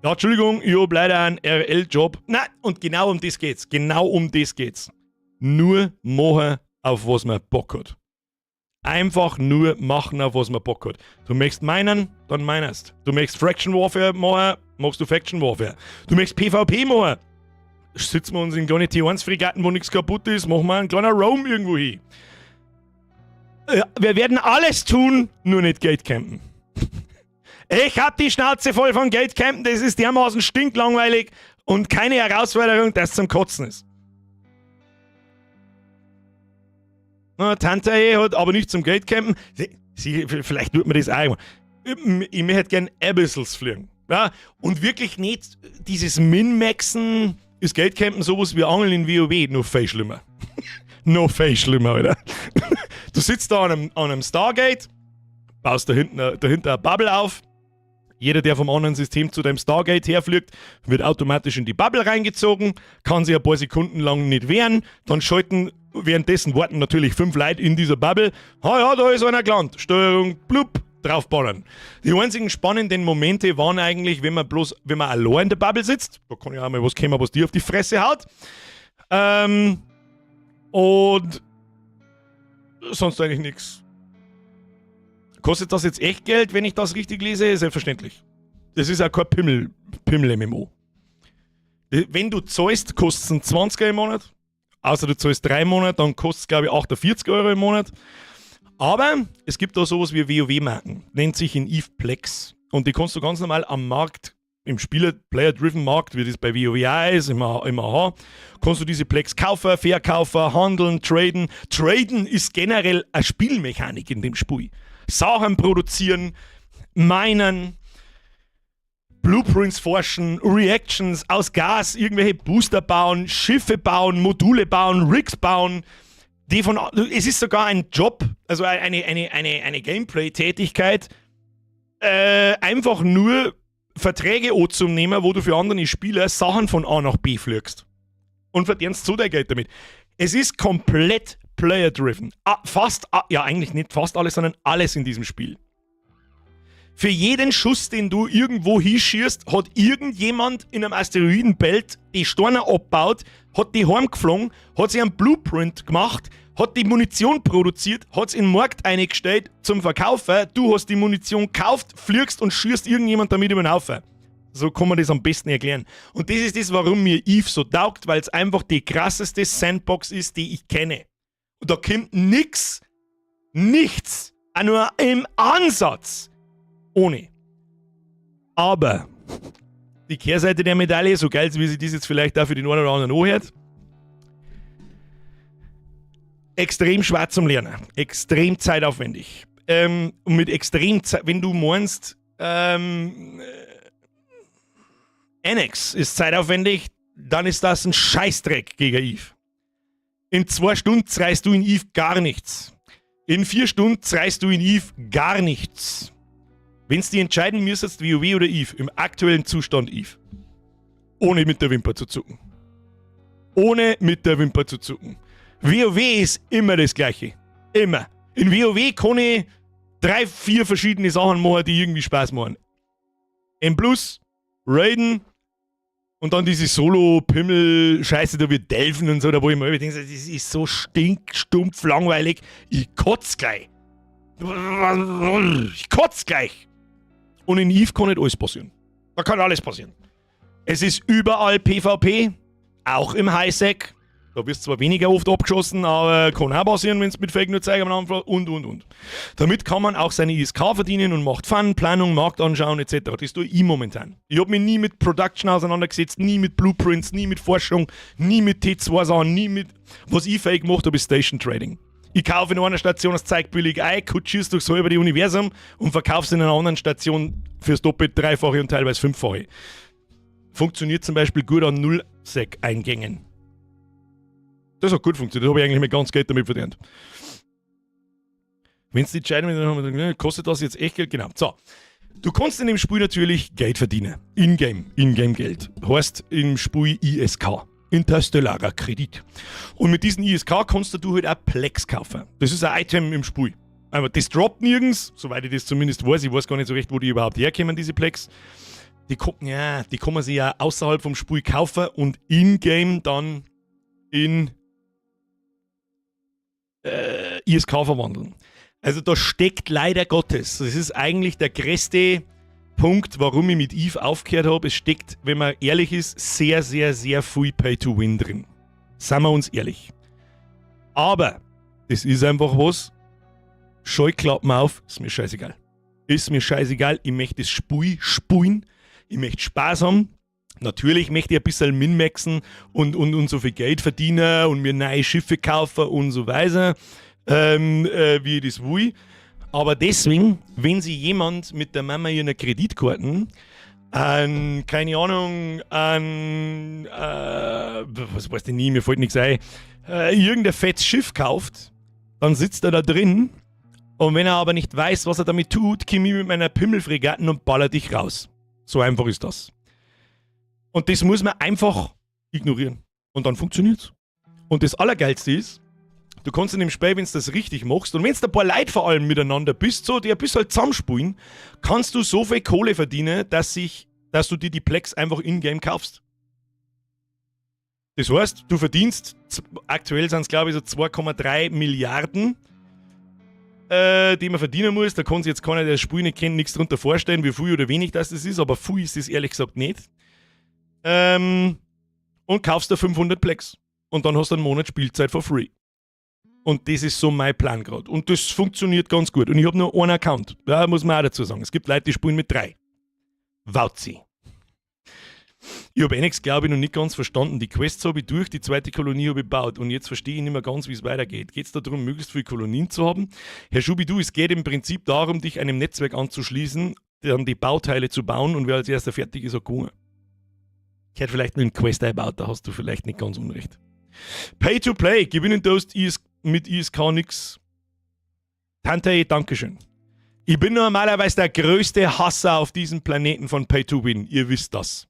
Ja, Entschuldigung, ich hab leider einen RL-Job. Na, und genau um das geht's. Genau um das geht's. Nur machen, auf was man Bock hat. Einfach nur machen, auf was man Bock hat. Du möchtest minen, dann minest. Du möchtest Faction Warfare machen, machst du Faction Warfare. Du möchtest PvP machen, sitzen wir uns in kleine T1-Fregatten, wo nichts kaputt ist, machen wir einen kleinen Roam irgendwo hin. Wir werden alles tun, nur nicht Gatecampen. Ich hab die Schnauze voll von Gatecampen, das ist dermaßen stinklangweilig und keine Herausforderung, dass zum Kotzen ist. Na, Tante hat aber nicht zum Gatecampen. Sie, vielleicht tut mir das auch. Ich möchte gern Abyssals fliegen. Ja, und wirklich nicht dieses Min-Maxen, ist Gatecampen sowas wie Angeln in WoW, nur viel schlimmer. Noch viel schlimmer, Alter. Du sitzt da an einem Stargate, baust da hinten, dahinter eine Bubble auf. Jeder, der vom anderen System zu deinem Stargate herfliegt, wird automatisch in die Bubble reingezogen, kann sich ein paar Sekunden lang nicht wehren. Dann schalten, währenddessen warten natürlich fünf Leute in dieser Bubble. Ha ja, da ist einer gelandet. Steuerung, blub, draufballern. Die einzigen spannenden Momente waren eigentlich, wenn man allein in der Bubble sitzt. Da kann ja auch mal was kommen, was dir auf die Fresse haut. Und sonst eigentlich nichts. Kostet das jetzt echt Geld, wenn ich das richtig lese? Selbstverständlich. Das ist auch kein Pimmel, Pimmel-MMO. Wenn du zahlst, kostet es einen 20er im Monat. Außer du zahlst 3 Monate, dann kostet es, glaube ich, 48 € im Monat. Aber es gibt da sowas wie WoW-Marken. Nennt sich in EVE Plex. Und die kannst du ganz normal am Markt, im Spieler, Player-Driven Markt, wie das bei WoW auch ist, im AH, kannst du diese Plex kaufen, verkaufen, handeln, traden. Traden ist generell eine Spielmechanik in dem Spiel. Sachen produzieren, minen, Blueprints forschen, Reactions aus Gas, irgendwelche Booster bauen, Schiffe bauen, Module bauen, Rigs bauen. Es ist sogar ein Job, also eine Gameplay-Tätigkeit, einfach nur Verträge anzunehmen, wo du für andere Spieler Sachen von A nach B fliegst. Und verdienst so dein Geld damit. Es ist komplett player-driven. Ah, fast, ah, ja, eigentlich nicht fast alles, sondern alles in diesem Spiel. Für jeden Schuss, den du irgendwo hinschießt, hat irgendjemand in einem Asteroidenbelt die Steine abgebaut, hat die heimgeflogen, hat sich einen Blueprint gemacht, hat die Munition produziert, hat es in den Markt eingestellt zum Verkaufen. Du hast die Munition gekauft, fliegst und schießt irgendjemand damit über den Haufen. So kann man das am besten erklären. Und das ist das, warum mir EVE so taugt, weil es einfach die krasseste Sandbox ist, die ich kenne. Und da kommt nix, nichts, auch nur im Ansatz ohne. Aber Die Kehrseite der Medaille, so geil wie sich das jetzt vielleicht auch für den einen oder anderen anhört. Extrem schwer zum Lernen. Extrem zeitaufwendig. Und mit extrem Zeit, wenn du meinst, Annex ist zeitaufwendig, dann ist das ein Scheißdreck gegen Eve. In 2 Stunden reißt du in Eve gar nichts. In 4 Stunden reißt du in Eve gar nichts. Wenn du dich entscheiden müsstest, WoW oder Eve, im aktuellen Zustand Eve. Ohne mit der Wimper zu zucken. Ohne mit der Wimper zu zucken. WoW ist immer das Gleiche. Immer. In WoW kann ich drei, vier verschiedene Sachen machen, die irgendwie Spaß machen. M Plus, Raiden und dann diese Solo-Pimmel-Scheiße da wie Delven und so, da wo ich mir immer denke, das ist so stinkstumpf langweilig. Ich kotz gleich. Ich kotz gleich. Und in Eve kann nicht alles passieren. Da kann alles passieren. Es ist überall PvP, auch im Highsec. Da wirst du zwar weniger oft abgeschossen, aber kann auch passieren, wenn es mit Fake nur zeigen am Anfang und, und. Damit kann man auch seine ISK verdienen und macht Fun, Planung, Markt anschauen etc. Das tue ich momentan. Ich habe mich nie mit Production auseinandergesetzt, nie mit Blueprints, nie mit Forschung, nie mit T2-Sachen, nie mit. Was ich fake gemacht habe, ist Station Trading. Ich kaufe in einer Station das Zeug billig ein, kutschierst durchs halbe Universum und verkauf's in einer anderen Station fürs Doppelt, Dreifache und teilweise Fünffache. Funktioniert zum Beispiel gut an Null-Sec-Eingängen. Das hat gut funktioniert, das habe ich eigentlich mit ganz Geld damit verdient. Wenn es die entscheiden, dann kostet das jetzt echt Geld? Genau. So. Du kannst in dem Spiel natürlich Geld verdienen. In-game, In-game-Geld. Heißt im Spiel ISK. Interstellarer Kredit. Und mit diesen ISK kannst du halt auch Plex kaufen. Das ist ein Item im Spiel. Aber das droppt nirgends, soweit ich das zumindest weiß. Ich weiß gar nicht so recht, wo die überhaupt herkommen, diese Plex. Ja, die kann man sich ja außerhalb vom Spiel kaufen und in-game dann in ISK verwandeln. Also da steckt leider Gottes, das ist eigentlich der größte Punkt, warum ich mit Eve aufgehört habe. Es steckt, wenn man ehrlich ist, sehr, sehr, sehr viel Pay to Win drin. Seien wir uns ehrlich. Aber das ist einfach was. Scheuklappen auf, ist mir scheißegal. Ist mir scheißegal, ich möchte das Spiel spielen, ich möchte Spaß haben. Natürlich möchte ich ein bisschen minmaxen und so viel Geld verdienen und mir neue Schiffe kaufen und so weiter, wie ich das will. Aber deswegen, wenn sich jemand mit der Mama ihrer Kreditkarten an, keine Ahnung, an, was weiß ich nie, mir fällt nichts ein, irgendein fettes Schiff kauft, dann sitzt er da drin und wenn er aber nicht weiß, was er damit tut, komme ich mit meiner Pimmelfregatten und baller dich raus. So einfach ist das. Und das muss man einfach ignorieren. Und dann funktioniert's. Und das Allergeilste ist, du kannst in dem Spiel, wenn du das richtig machst und wenn du ein paar Leute vor allem miteinander bist, so, die ein bisschen zusammenspielen, kannst du so viel Kohle verdienen, dass du dir die Plex einfach in-game kaufst. Das heißt, du verdienst, aktuell sind es, glaube ich, so 2,3 Milliarden, die man verdienen muss. Da kann sich jetzt keiner, der das Spiel nicht kennt, nichts darunter vorstellen, wie viel oder wenig das ist, aber viel ist es ehrlich gesagt nicht. Und kaufst da 500 Plex. Und dann hast du einen Monat Spielzeit for free. Und das ist so mein Plan gerade. Und das funktioniert ganz gut. Und ich habe nur einen Account. Ja, muss man auch dazu sagen. Es gibt Leute, die spielen mit drei. Wauzi. Ich habe Annex, glaube ich, noch nicht ganz verstanden. Die Quests habe ich durch, die zweite Kolonie habe ich gebaut und jetzt verstehe ich nicht mehr ganz, wie es weitergeht. Geht es darum, möglichst viele Kolonien zu haben? Herr Schubidu, es geht im Prinzip darum, dich einem Netzwerk anzuschließen, dann die Bauteile zu bauen und wer als Erster fertig ist, hat gewonnen. Ich hätte vielleicht mit dem Quest eingebaut, da hast du vielleicht nicht ganz unrecht. Pay to Play, gewinnen tust IS mit ISK nix. Tante, Dankeschön. Ich bin normalerweise der größte Hasser auf diesem Planeten von Pay to Win. Ihr wisst das.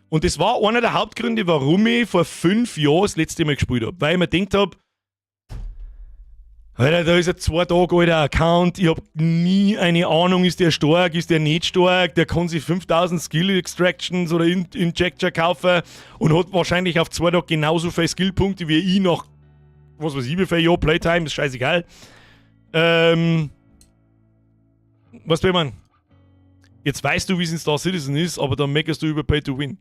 Und das war einer der Hauptgründe, warum ich vor 5 Jahren das letzte Mal gespielt habe. Weil ich mir gedacht habe, Alter, da ist ein 2 Tage alter Account, ich hab nie eine Ahnung, ist der stark, ist der nicht stark, der kann sich 5000 Skill Extractions oder Injector kaufen und hat wahrscheinlich auf 2 Tage genauso viele Skillpunkte wie ich nach, was weiß ich, wie viel Jahr Playtime, ist scheißegal. Was will man? Jetzt weißt du, wie es in Star Citizen ist, aber dann meckerst du über Pay to Win.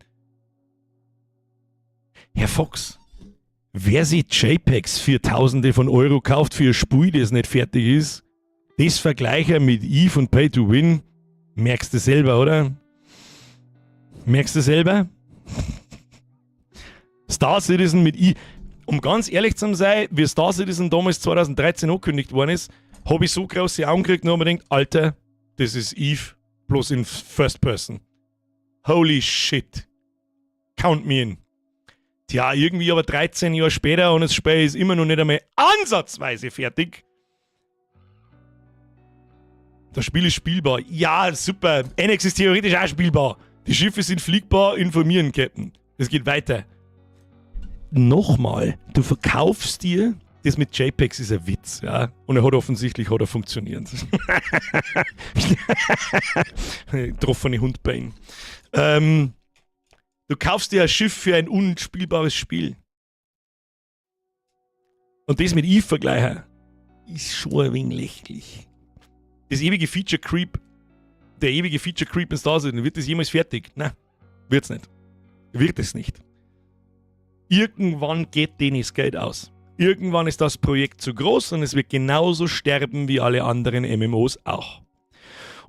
Herr Fox, wer sich JPEGs für Tausende von Euro kauft für ein Spiel, das nicht fertig ist, das vergleiche mit Eve und Pay to Win, merkst du selber, oder? Merkst du selber? Star Citizen mit I. Um ganz ehrlich zu sein, wie Star Citizen damals 2013 angekündigt worden ist, habe ich so große Augen gekriegt und habe mir gedacht, Alter, das ist Eve, bloß in First Person. Holy shit. Count me in. Tja, irgendwie aber 13 Jahre später und das Spiel ist immer noch nicht einmal ansatzweise fertig. Das Spiel ist spielbar. Ja, super. Annex ist theoretisch auch spielbar. Die Schiffe sind fliegbar, informieren, Captain. Es geht weiter. Nochmal, du verkaufst dir, das mit JPEGs ist ein Witz, ja. Und er hat offensichtlich hat er funktioniert. Getroffene Hundbein. Du kaufst dir ein Schiff für ein unspielbares Spiel. Und das mit Eve vergleichen, ist schon ein wenig lächerlich. Das ewige Feature Creep, der ewige Feature Creep in Star Citizen, wird das jemals fertig? Nein, wird's nicht. Wird es nicht. Irgendwann geht denen das Geld aus. Irgendwann ist das Projekt zu groß und es wird genauso sterben wie alle anderen MMOs auch.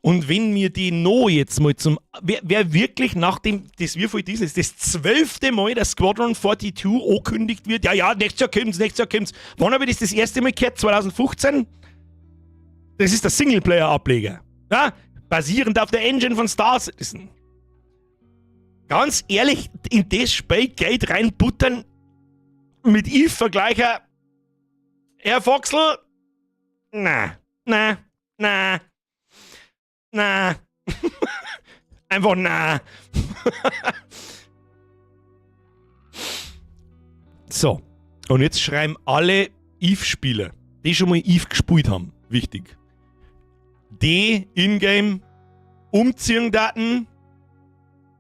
Und wenn mir die no jetzt mal zum. Wer wirklich nach dem, das wie viel das ist, das 12. Mal, dass Squadron 42 angekündigt wird, ja, nächstes Jahr kommt's, nächstes Jahr kommt's. Wann habe ich das das erste Mal gehört? 2015? Das ist der Singleplayer-Ableger. Ja? Basierend auf der Engine von Star Citizen. Ganz ehrlich, in das Spiel Geld reinbuttern mit Eve-Vergleicher. Herr Foxl? Na, na, na, na. Einfach na. So. Und jetzt schreiben alle Eve-Spieler, die schon mal Eve gespielt haben, wichtig. D, Ingame, Umziehungsdaten.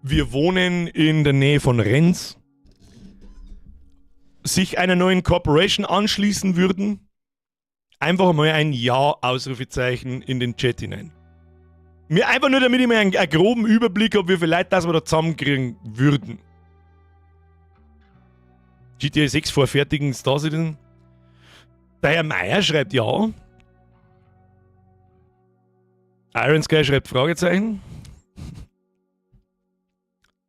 Wir wohnen in der Nähe von Renz. Sich einer neuen Corporation anschließen würden. Einfach mal ein Ja-Ausrufezeichen in den Chat hinein. Mir einfach nur, damit ich mir einen groben Überblick habe, wie viele Leute das wir da zusammenkriegen würden. GTA 6 vor fertigen Star Citizen. Der Herr Meier schreibt ja. Iron Sky schreibt Fragezeichen.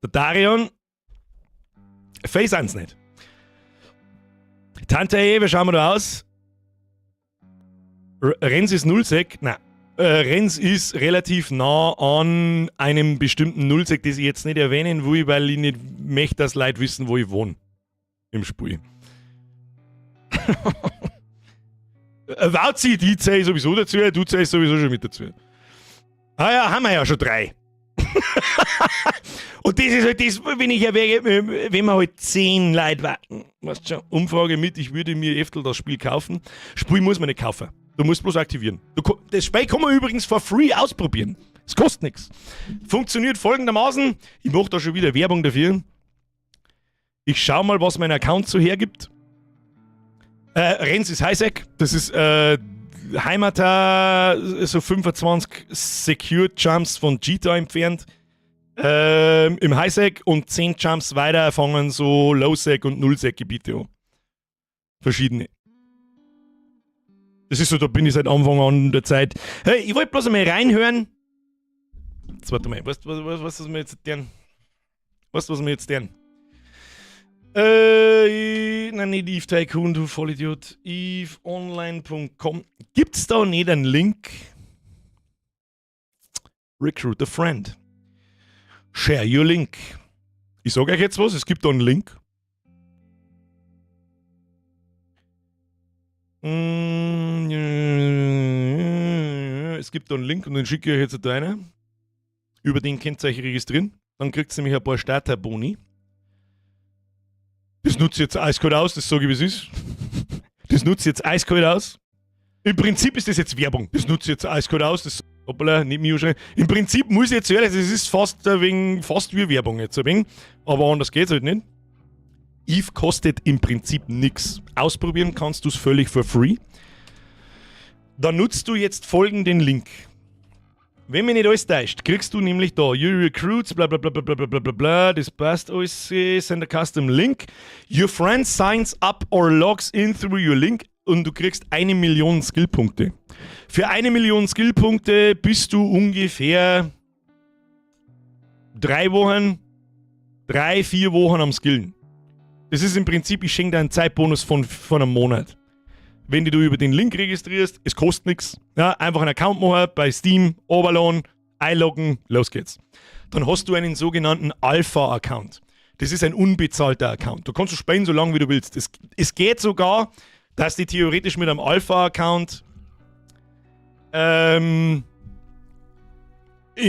Der Darion. Face 1 nicht. Tante E, wie schauen wir da aus? Renz ist 06. Nein. Renz ist relativ nah an einem bestimmten Nullsec, das ich jetzt nicht erwähnen will, weil ich nicht möchte, dass Leute wissen, wo ich wohne. Im Spiel. Wauzi, die zähle ich sowieso dazu, du zählst sowieso schon mit dazu. Ah ja, haben wir ja schon 3. Und das ist halt das, wenn ich erwäge, wenn wir halt 10 Leute warten. Weißt schon, Umfrage mit, ich würde mir öfter das Spiel kaufen. Spiel muss man nicht kaufen. Du musst bloß aktivieren. Das Spiel kann man übrigens for free ausprobieren. Es kostet nichts. Funktioniert folgendermaßen. Ich mach da schon wieder Werbung dafür. Ich schau mal, was mein Account so hergibt. Renz ist Highsec. Das ist Heimata, so 25 Secure Jumps von Jita entfernt. Im Highsec und 10 Jumps weiter fangen so Lowsec und Nullsec Gebiete an. Verschiedene. Das ist so, da bin ich seit Anfang an der Zeit. Hey, ich wollte bloß einmal reinhören. Jetzt warte mal, weißt du, was, was, was wir jetzt tun? Weißt du, was wir jetzt tun? Nein, nicht Eve Tycoon, du Vollidiot. EveOnline punkt com. Gibt's da nicht einen Link? Recruit a friend. Share your link. Ich sag euch jetzt was, es gibt da einen Link. Es gibt da einen Link und den schicke ich euch jetzt da rein. Über den könnt ihr euch registrieren. Dann kriegt ihr nämlich ein paar Starterboni. Das nutze ich jetzt eiskalt aus, das sage ich, wie es ist. Das nutze ich jetzt eiskalt aus. Im Prinzip ist das jetzt Werbung. Das nutze ich jetzt eiskalt aus, das, hoppala, nicht mich anschreien. Im Prinzip muss ich jetzt ehrlich, das ist fast ein wenig, fast wie Werbung jetzt ein wenig. Aber anders geht's halt nicht. Eve kostet im Prinzip nix. Ausprobieren kannst du's völlig for free. Dann nutzt du jetzt folgenden Link. Wenn mich nicht alles täuscht, kriegst du nämlich da Your Recruits, bla bla bla bla bla bla bla bla bla, das passt alles, send a custom link. Your friend signs up or logs in through your link und du kriegst 1 Million Skillpunkte. Für 1 Million Skillpunkte bist du ungefähr 3 Wochen 3, 4 Wochen am Skillen. Das ist im Prinzip, ich schenke dir einen Zeitbonus von einem Monat. Wenn du über den Link registrierst, es kostet nichts. Ja, einfach einen Account machen bei Steam, oberladen, einloggen, los geht's. Dann hast du einen sogenannten Alpha-Account. Das ist ein unbezahlter Account. Du kannst du spielen, so lange wie du willst. Es geht sogar, dass die theoretisch mit einem Alpha-Account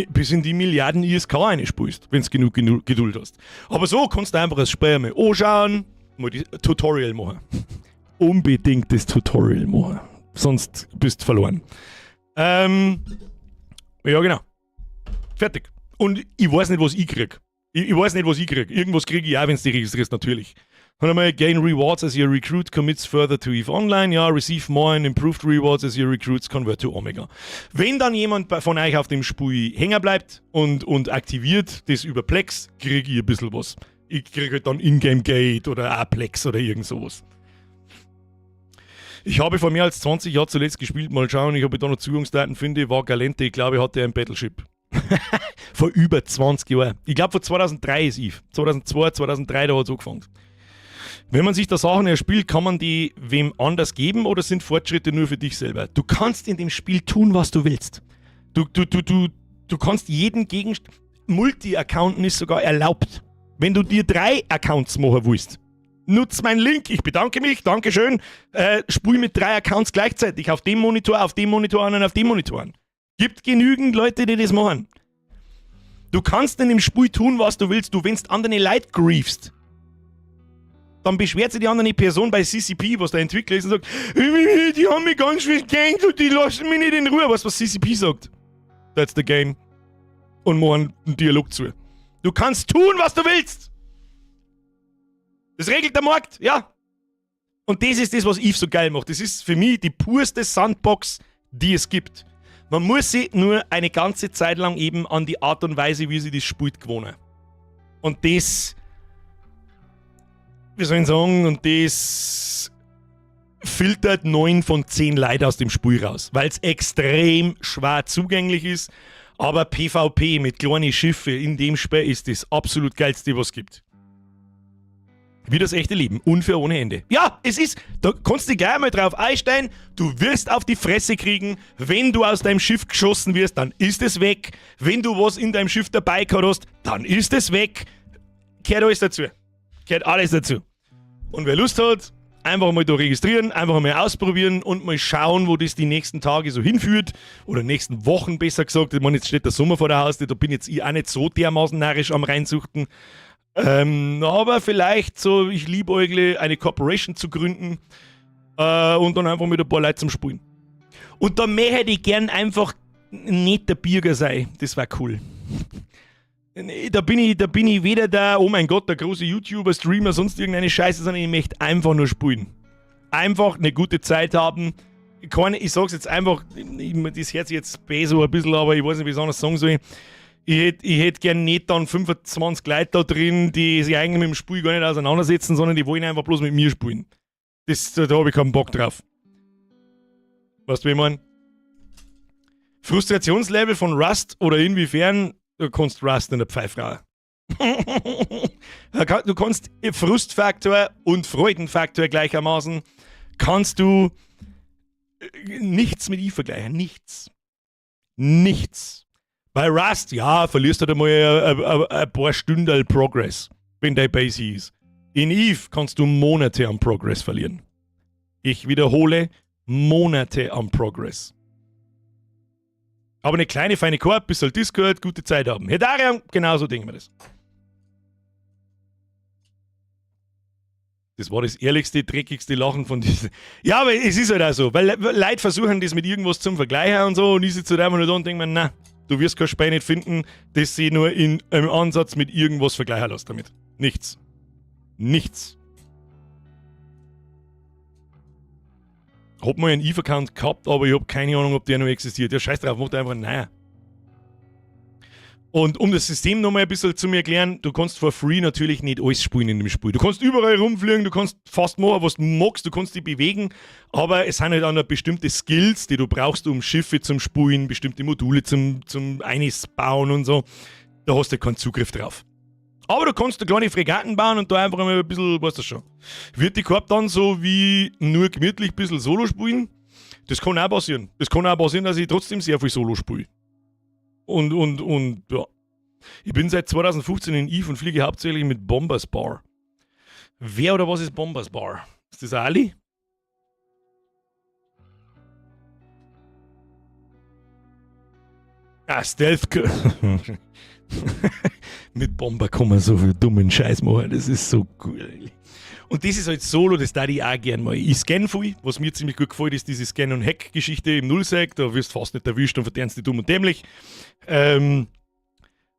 bis in die Milliarden ISK einspulst, wenn du genug Geduld hast. Aber so kannst du einfach das Spiel mal anschauen, mal die Tutorial machen. Unbedingt das Tutorial machen. Sonst bist du verloren. Ja, genau. Fertig. Und ich weiß nicht, was ich krieg. Ich weiß nicht, was ich krieg. Irgendwas kriege ich auch, wenn du dich registrierst, natürlich. Dann einmal gain rewards as your recruit commits further to EVE Online. Ja, receive more and improved rewards as your recruits convert to Omega. Wenn dann jemand von euch auf dem Spiel hängen bleibt und aktiviert das über Plex, kriege ich ein bisschen was. Ich kriege halt dann Ingame Gate oder auch Plex oder irgend sowas. Ich habe vor mehr als 20 Jahren zuletzt gespielt. Mal schauen, ich ob ich da noch Zugangsdaten finde. War Gallente, ich glaube, ich hatte ein Battleship. Vor über 20 Jahren. Ich glaube, vor 2003 ist Eve. 2002, 2003, da hat es angefangen. Wenn man sich da Sachen erspielt, kann man die wem anders geben oder sind Fortschritte nur für dich selber? Du kannst in dem Spiel tun, was du willst. Du kannst jeden Gegenstand. Multi-Accounten ist sogar erlaubt. Wenn du dir drei Accounts machen willst, nutz meinen Link. Ich bedanke mich, Dankeschön. Spiel mit drei Accounts gleichzeitig. Auf dem Monitor, auf dem Monitor und auf dem Monitor. Gibt genügend Leute, die das machen. Du kannst in dem Spiel tun, was du willst. Du, wennst andere Leute griefst, dann beschwert sich die andere Person bei CCP, was der Entwickler ist, und sagt, die haben mich ganz schön gegankt und die lassen mich nicht in Ruhe. Weißt du, was CCP sagt? That's the game. Und machen einen Dialog zu. Du kannst tun, was du willst. Das regelt der Markt, ja. Und das ist das, was Eve so geil macht. Das ist für mich die purste Sandbox, die es gibt. Man muss sich nur eine ganze Zeit lang eben an die Art und Weise, wie sie das spielt, gewohnen. Und das, wie soll ich sagen, und das filtert 9 von 10 Leuten aus dem Spiel raus, weil es extrem schwer zugänglich ist. Aber PvP mit kleinen Schiffen in dem Spiel ist das absolut geilste, was es gibt. Wie das echte Leben. Unfair ohne Ende. Ja, es ist. Da kannst du dich gleich mal drauf einstellen. Du wirst auf die Fresse kriegen. Wenn du aus deinem Schiff geschossen wirst, dann ist es weg. Wenn du was in deinem Schiff dabei gehabt hast, dann ist es weg. Gehört alles dazu. Gehört alles dazu. Und wer Lust hat, einfach mal da registrieren, einfach mal ausprobieren und mal schauen, wo das die nächsten Tage so hinführt. Oder nächsten Wochen besser gesagt. Ich meine, jetzt steht der Sommer vor der Haustür, da bin jetzt ich auch nicht so dermaßen narrisch am Reinsuchten. Aber vielleicht so, ich liebäugle, eine Corporation zu gründen und dann einfach mit ein paar Leuten zum Spielen. Und da möchte ich gern einfach nicht der Birger sein. Das war cool. Nee, da bin ich weder der, oh mein Gott, der große YouTuber, Streamer, sonst irgendeine Scheiße, sondern ich möchte einfach nur spielen. Einfach eine gute Zeit haben. Ich sag's jetzt einfach, das hört sich jetzt so ein bisschen, aber ich weiß nicht, wie ich es anders sagen soll. Ich hätt gern nicht dann 25 Leute da drin, die sich eigentlich mit dem Spiel gar nicht auseinandersetzen, sondern die wollen einfach bloß mit mir spielen. Da habe ich keinen Bock drauf. Weißt du, wie ich mein? Frustrationslevel von Rust oder inwiefern, du kannst Rust in der Pfeife rauchen. Du kannst Frustfaktor und Freudenfaktor gleichermaßen, kannst du nichts mit Eve vergleichen. Nichts. Nichts. Bei Rust, ja, verlierst du halt einmal ein paar Stunden Progress, wenn dein Base ist. In Eve kannst du Monate am Progress verlieren. Ich wiederhole, Monate am Progress. Aber eine kleine, feine Corp, bisschen Discord, gute Zeit haben. Herr Darian, genauso denken wir das. Das war das ehrlichste, dreckigste Lachen von diesem. Ja, aber es ist halt auch so, weil Leute versuchen das mit irgendwas zum Vergleichen und so und ich sitze halt einfach nur da und denke mir, na, du wirst kein Spiel nicht finden, das sich nur in einem Ansatz mit irgendwas vergleichen lässt damit. Nichts. Nichts. Hab mal einen Eve-Account gehabt, aber ich hab keine Ahnung, ob der noch existiert. Ja, scheiß drauf, mach einfach einen neuen. Und um das System nochmal ein bisschen zu mir erklären, du kannst for free natürlich nicht alles spielen in dem Spiel. Du kannst überall rumfliegen, du kannst fast machen, was du magst, du kannst dich bewegen, aber es sind halt auch noch bestimmte Skills, die du brauchst, um Schiffe zum Spulen, bestimmte Module zum Einbauen und so. Da hast du keinen Zugriff drauf. Aber du kannst da kleine Fregatten bauen und da einfach mal ein bisschen, weißt du schon. Wird die Korb dann so wie nur gemütlich ein bisschen Solo spielen? Das kann auch passieren. Das kann auch passieren, dass ich trotzdem sehr viel Solo spiele. Und, ja. Ich bin seit 2015 in Eve und fliege hauptsächlich mit Bombers Bar. Wer oder was ist Bombers Bar? Ist das Ali? Ah, Stealth. Mit Bomber kann man so viel dummen Scheiß machen. Das ist so cool. Und das ist halt Solo, das da ich auch gern mal. Ich scanne viel. Was mir ziemlich gut gefällt, ist diese Scan- und Hack-Geschichte im Nullsec. Da wirst du fast nicht erwischt und verdienst dich dumm und dämlich.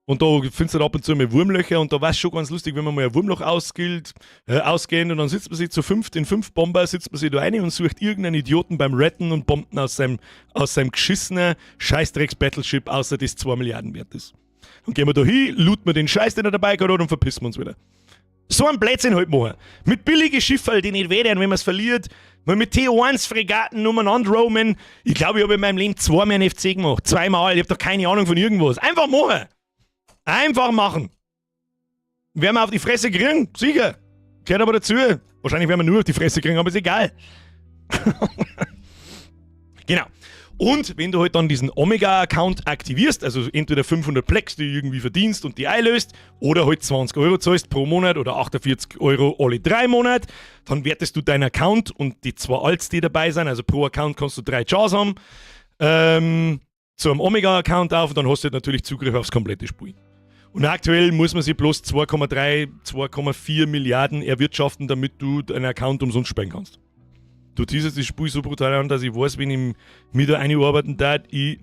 Und da findest du halt ab und zu mal Wurmlöcher und da war es schon ganz lustig, wenn man mal ein Wurmloch ausgilt, ausgehen und dann sitzt man sich zu fünft in fünf Bomber, sitzt man sich da rein und sucht irgendeinen Idioten beim Retten und bombt aus seinem geschissenen Scheißdrecks-Battleship, außer das 2 Milliarden wert ist. Dann gehen wir da hin, looten wir den Scheiß, den er dabei gehabt hat und verpissen wir uns wieder. So ein Blödsinn halt machen. Mit billigen Schiffern, die nicht wehtun, wenn man es verliert. Mal mit T1-Fregatten umeinander roamen. Ich glaube, ich habe in meinem Leben zweimal einen FC gemacht. Zweimal. Ich habe doch keine Ahnung von irgendwas. Einfach machen. Einfach machen. Werden wir auf die Fresse kriegen? Sicher. Gehört aber dazu. Wahrscheinlich werden wir nur auf die Fresse kriegen, aber ist egal. Genau. Und wenn du halt dann diesen Omega-Account aktivierst, also entweder 500 Plex, die du irgendwie verdienst und die einlöst, oder halt 20 Euro zahlst pro Monat oder 48 Euro alle 3 Monate, dann wertest du deinen Account und die 2 Alts, die dabei sind, also pro Account kannst du 3 Chars haben, zu einem Omega-Account auf und dann hast du halt natürlich Zugriff aufs komplette Spiel. Und aktuell muss man sich bloß 2,3, 2,4 Milliarden erwirtschaften, damit du deinen Account umsonst spielen kannst. Du ziehst jetzt das Spiel so brutal an, dass ich weiß, wenn ich mir da einarbeiten darf, ich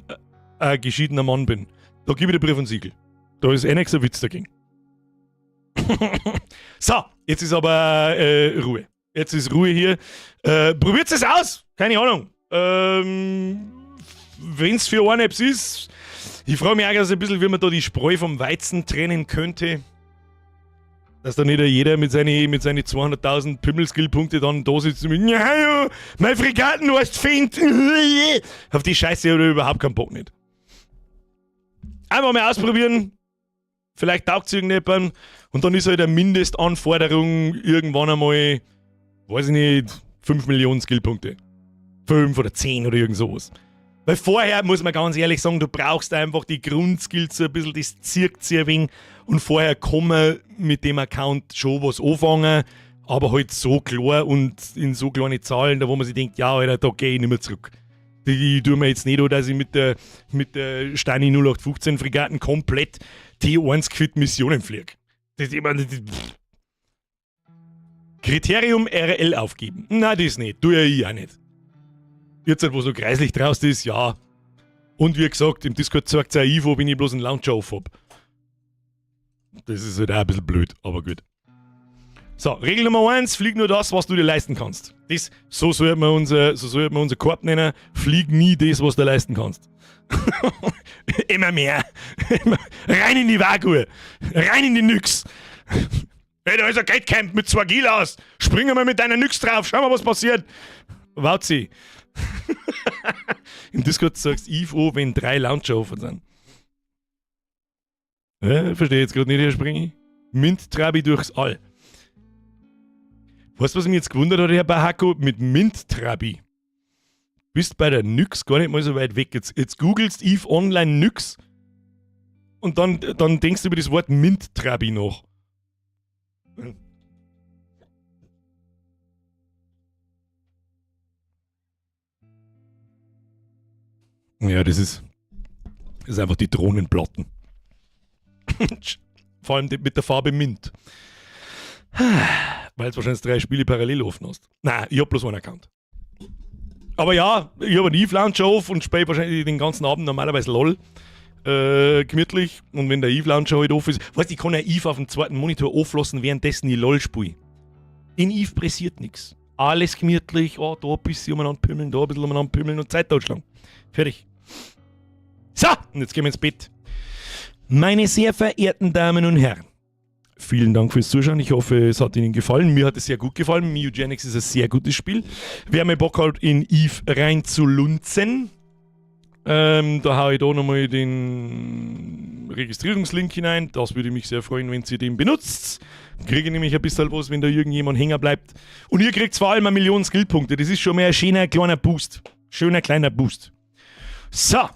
ein geschiedener Mann bin. Da gebe ich dir Brief und Siegel. Da ist eh nichts ein Witz dagegen. So, jetzt ist aber Ruhe. Jetzt ist Ruhe hier. Probiert es aus! Keine Ahnung. Wenn's für einen Apps ist. Ich frage mich auch so ein bisschen, wie man da die Spreu vom Weizen trennen könnte. Dass da nicht jeder mit seinen mit seine 200.000 Pimmel-Skill-Punkte dann da sitzt und mit, ja, ja, mein Fregatten heißt Fint. Auf die Scheiße habe ich überhaupt keinen Bock nicht. Einfach mal ausprobieren. Vielleicht taugt es irgendjemandem. Und dann ist halt eine Mindestanforderung irgendwann einmal, weiß ich nicht, 5 Millionen Skillpunkte. 5 oder 10 oder irgend sowas. Weil vorher, muss man ganz ehrlich sagen, du brauchst einfach die Grundskills so ein bisschen, das zirkt sich ein wenig. Und vorher kann man mit dem Account schon was anfangen, aber halt so klar und in so kleine Zahlen, da wo man sich denkt, ja, Alter, da geh ich nicht mehr zurück. Die tue mir jetzt nicht an, dass ich mit der Steini 0815 Fregatten komplett T1 geführt Missionen fliege. Das, ich meine, das, pff. Kriterium RL aufgeben. Na, das nicht. Tu ja ich auch nicht. Jetzt, wo so kreislich draußen ist, ja. Und wie gesagt, im Discord zeigt es auch Ivo, wenn ich bloß einen Launcher auf hab. Das ist halt auch ein bisschen blöd, aber gut. So, Regel Nummer 1, flieg nur das, was du dir leisten kannst. Das, so sollte man unser, so sollte man unser Korb nennen, flieg nie das, was du dir leisten kannst. Immer mehr. Immer. Rein in die Vakuum. Rein in die Nyx. Hey, da ist ein Gatecamp mit 2 Gilas. Spring mal mit deiner Nyx drauf, schau mal, was passiert. Wauzi. Im Discord sagst Eve an, wenn 3 Launcher offen sind. Verstehe jetzt grad nicht, Herr Springi. Mint-Trabi durchs All. Weißt du, was mich jetzt gewundert hat, Herr Bahako? Mit Mint-Trabi. Bist bei der Nyx gar nicht mal so weit weg. Jetzt googelst Eve Online Nyx und dann denkst du über das Wort Mint-Trabi nach. Ja, das ist einfach die Drohnenplatten. Vor allem mit der Farbe Mint. Weil du wahrscheinlich 3 Spiele parallel offen hast. Nein, ich hab bloß einen Account. Aber ja, ich hab einen Eve Launcher auf und spiele wahrscheinlich den ganzen Abend normalerweise LOL. Gemütlich. Und wenn der Eve Launcher halt off ist. Weißt du, ich kann ja Eve auf dem zweiten Monitor auflassen, währenddessen ich LOL spiele. In Eve pressiert nix. Alles gemütlich, oh, da ein bisschen umeinander pümmeln, da ein bisschen umeinander pümmeln und Zeit totschlagen. Fertig. So, und jetzt gehen wir ins Bett. Meine sehr verehrten Damen und Herren, vielen Dank fürs Zuschauen. Ich hoffe, es hat Ihnen gefallen. Mir hat es sehr gut gefallen. Mewgenics ist ein sehr gutes Spiel. Wer mal Bock hat, in Eve reinzulunzen Da hau ich da nochmal den Registrierungslink hinein. Das würde mich sehr freuen, wenn ihr den benutzt. Kriege ich nämlich ein bisschen was, wenn da irgendjemand hängen bleibt. Und ihr kriegt vor allem 1 Million Skillpunkte. Das ist schon mehr ein schöner kleiner Boost. Schöner kleiner Boost. So,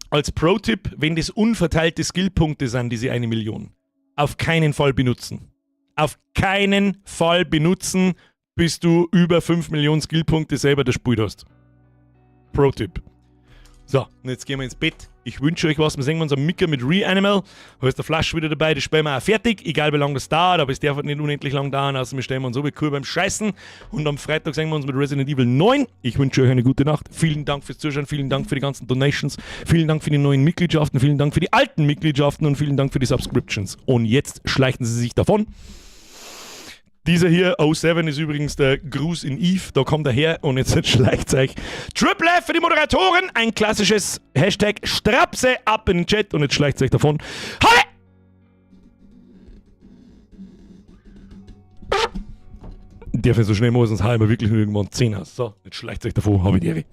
als Pro-Tipp, wenn das unverteilte Skillpunkte sind, diese 1 Million, auf keinen Fall benutzen. Auf keinen Fall benutzen, bis du über 5 Millionen Skillpunkte selber derspielt hast. Pro-Tipp. So, und jetzt gehen wir ins Bett. Ich wünsche euch was. Wir sehen uns am Micker mit Reanimal. Da ist der Flasch wieder dabei. Das spielen wir auch fertig. Egal, wie lange das dauert, aber es darf halt nicht unendlich lang dauern. Also wir stellen uns so wie cool beim Scheißen. Und am Freitag sehen wir uns mit Resident Evil 9. Ich wünsche euch eine gute Nacht. Vielen Dank fürs Zuschauen. Vielen Dank für die ganzen Donations. Vielen Dank für die neuen Mitgliedschaften. Vielen Dank für die alten Mitgliedschaften und vielen Dank für die Subscriptions. Und jetzt schleichen sie sich davon. Dieser hier, 07, ist übrigens der Gruß in Eve. Da kommt er her und jetzt schleicht euch. Triple F für die Moderatoren. Ein klassisches Hashtag Strapse ab in den Chat und jetzt schleicht euch davon. Halle! Darf nicht so schnell machen, sonst hau ich mir wirklich nur irgendwann 10 aus. So, jetzt schleicht euch davon, hab ich die Ehre.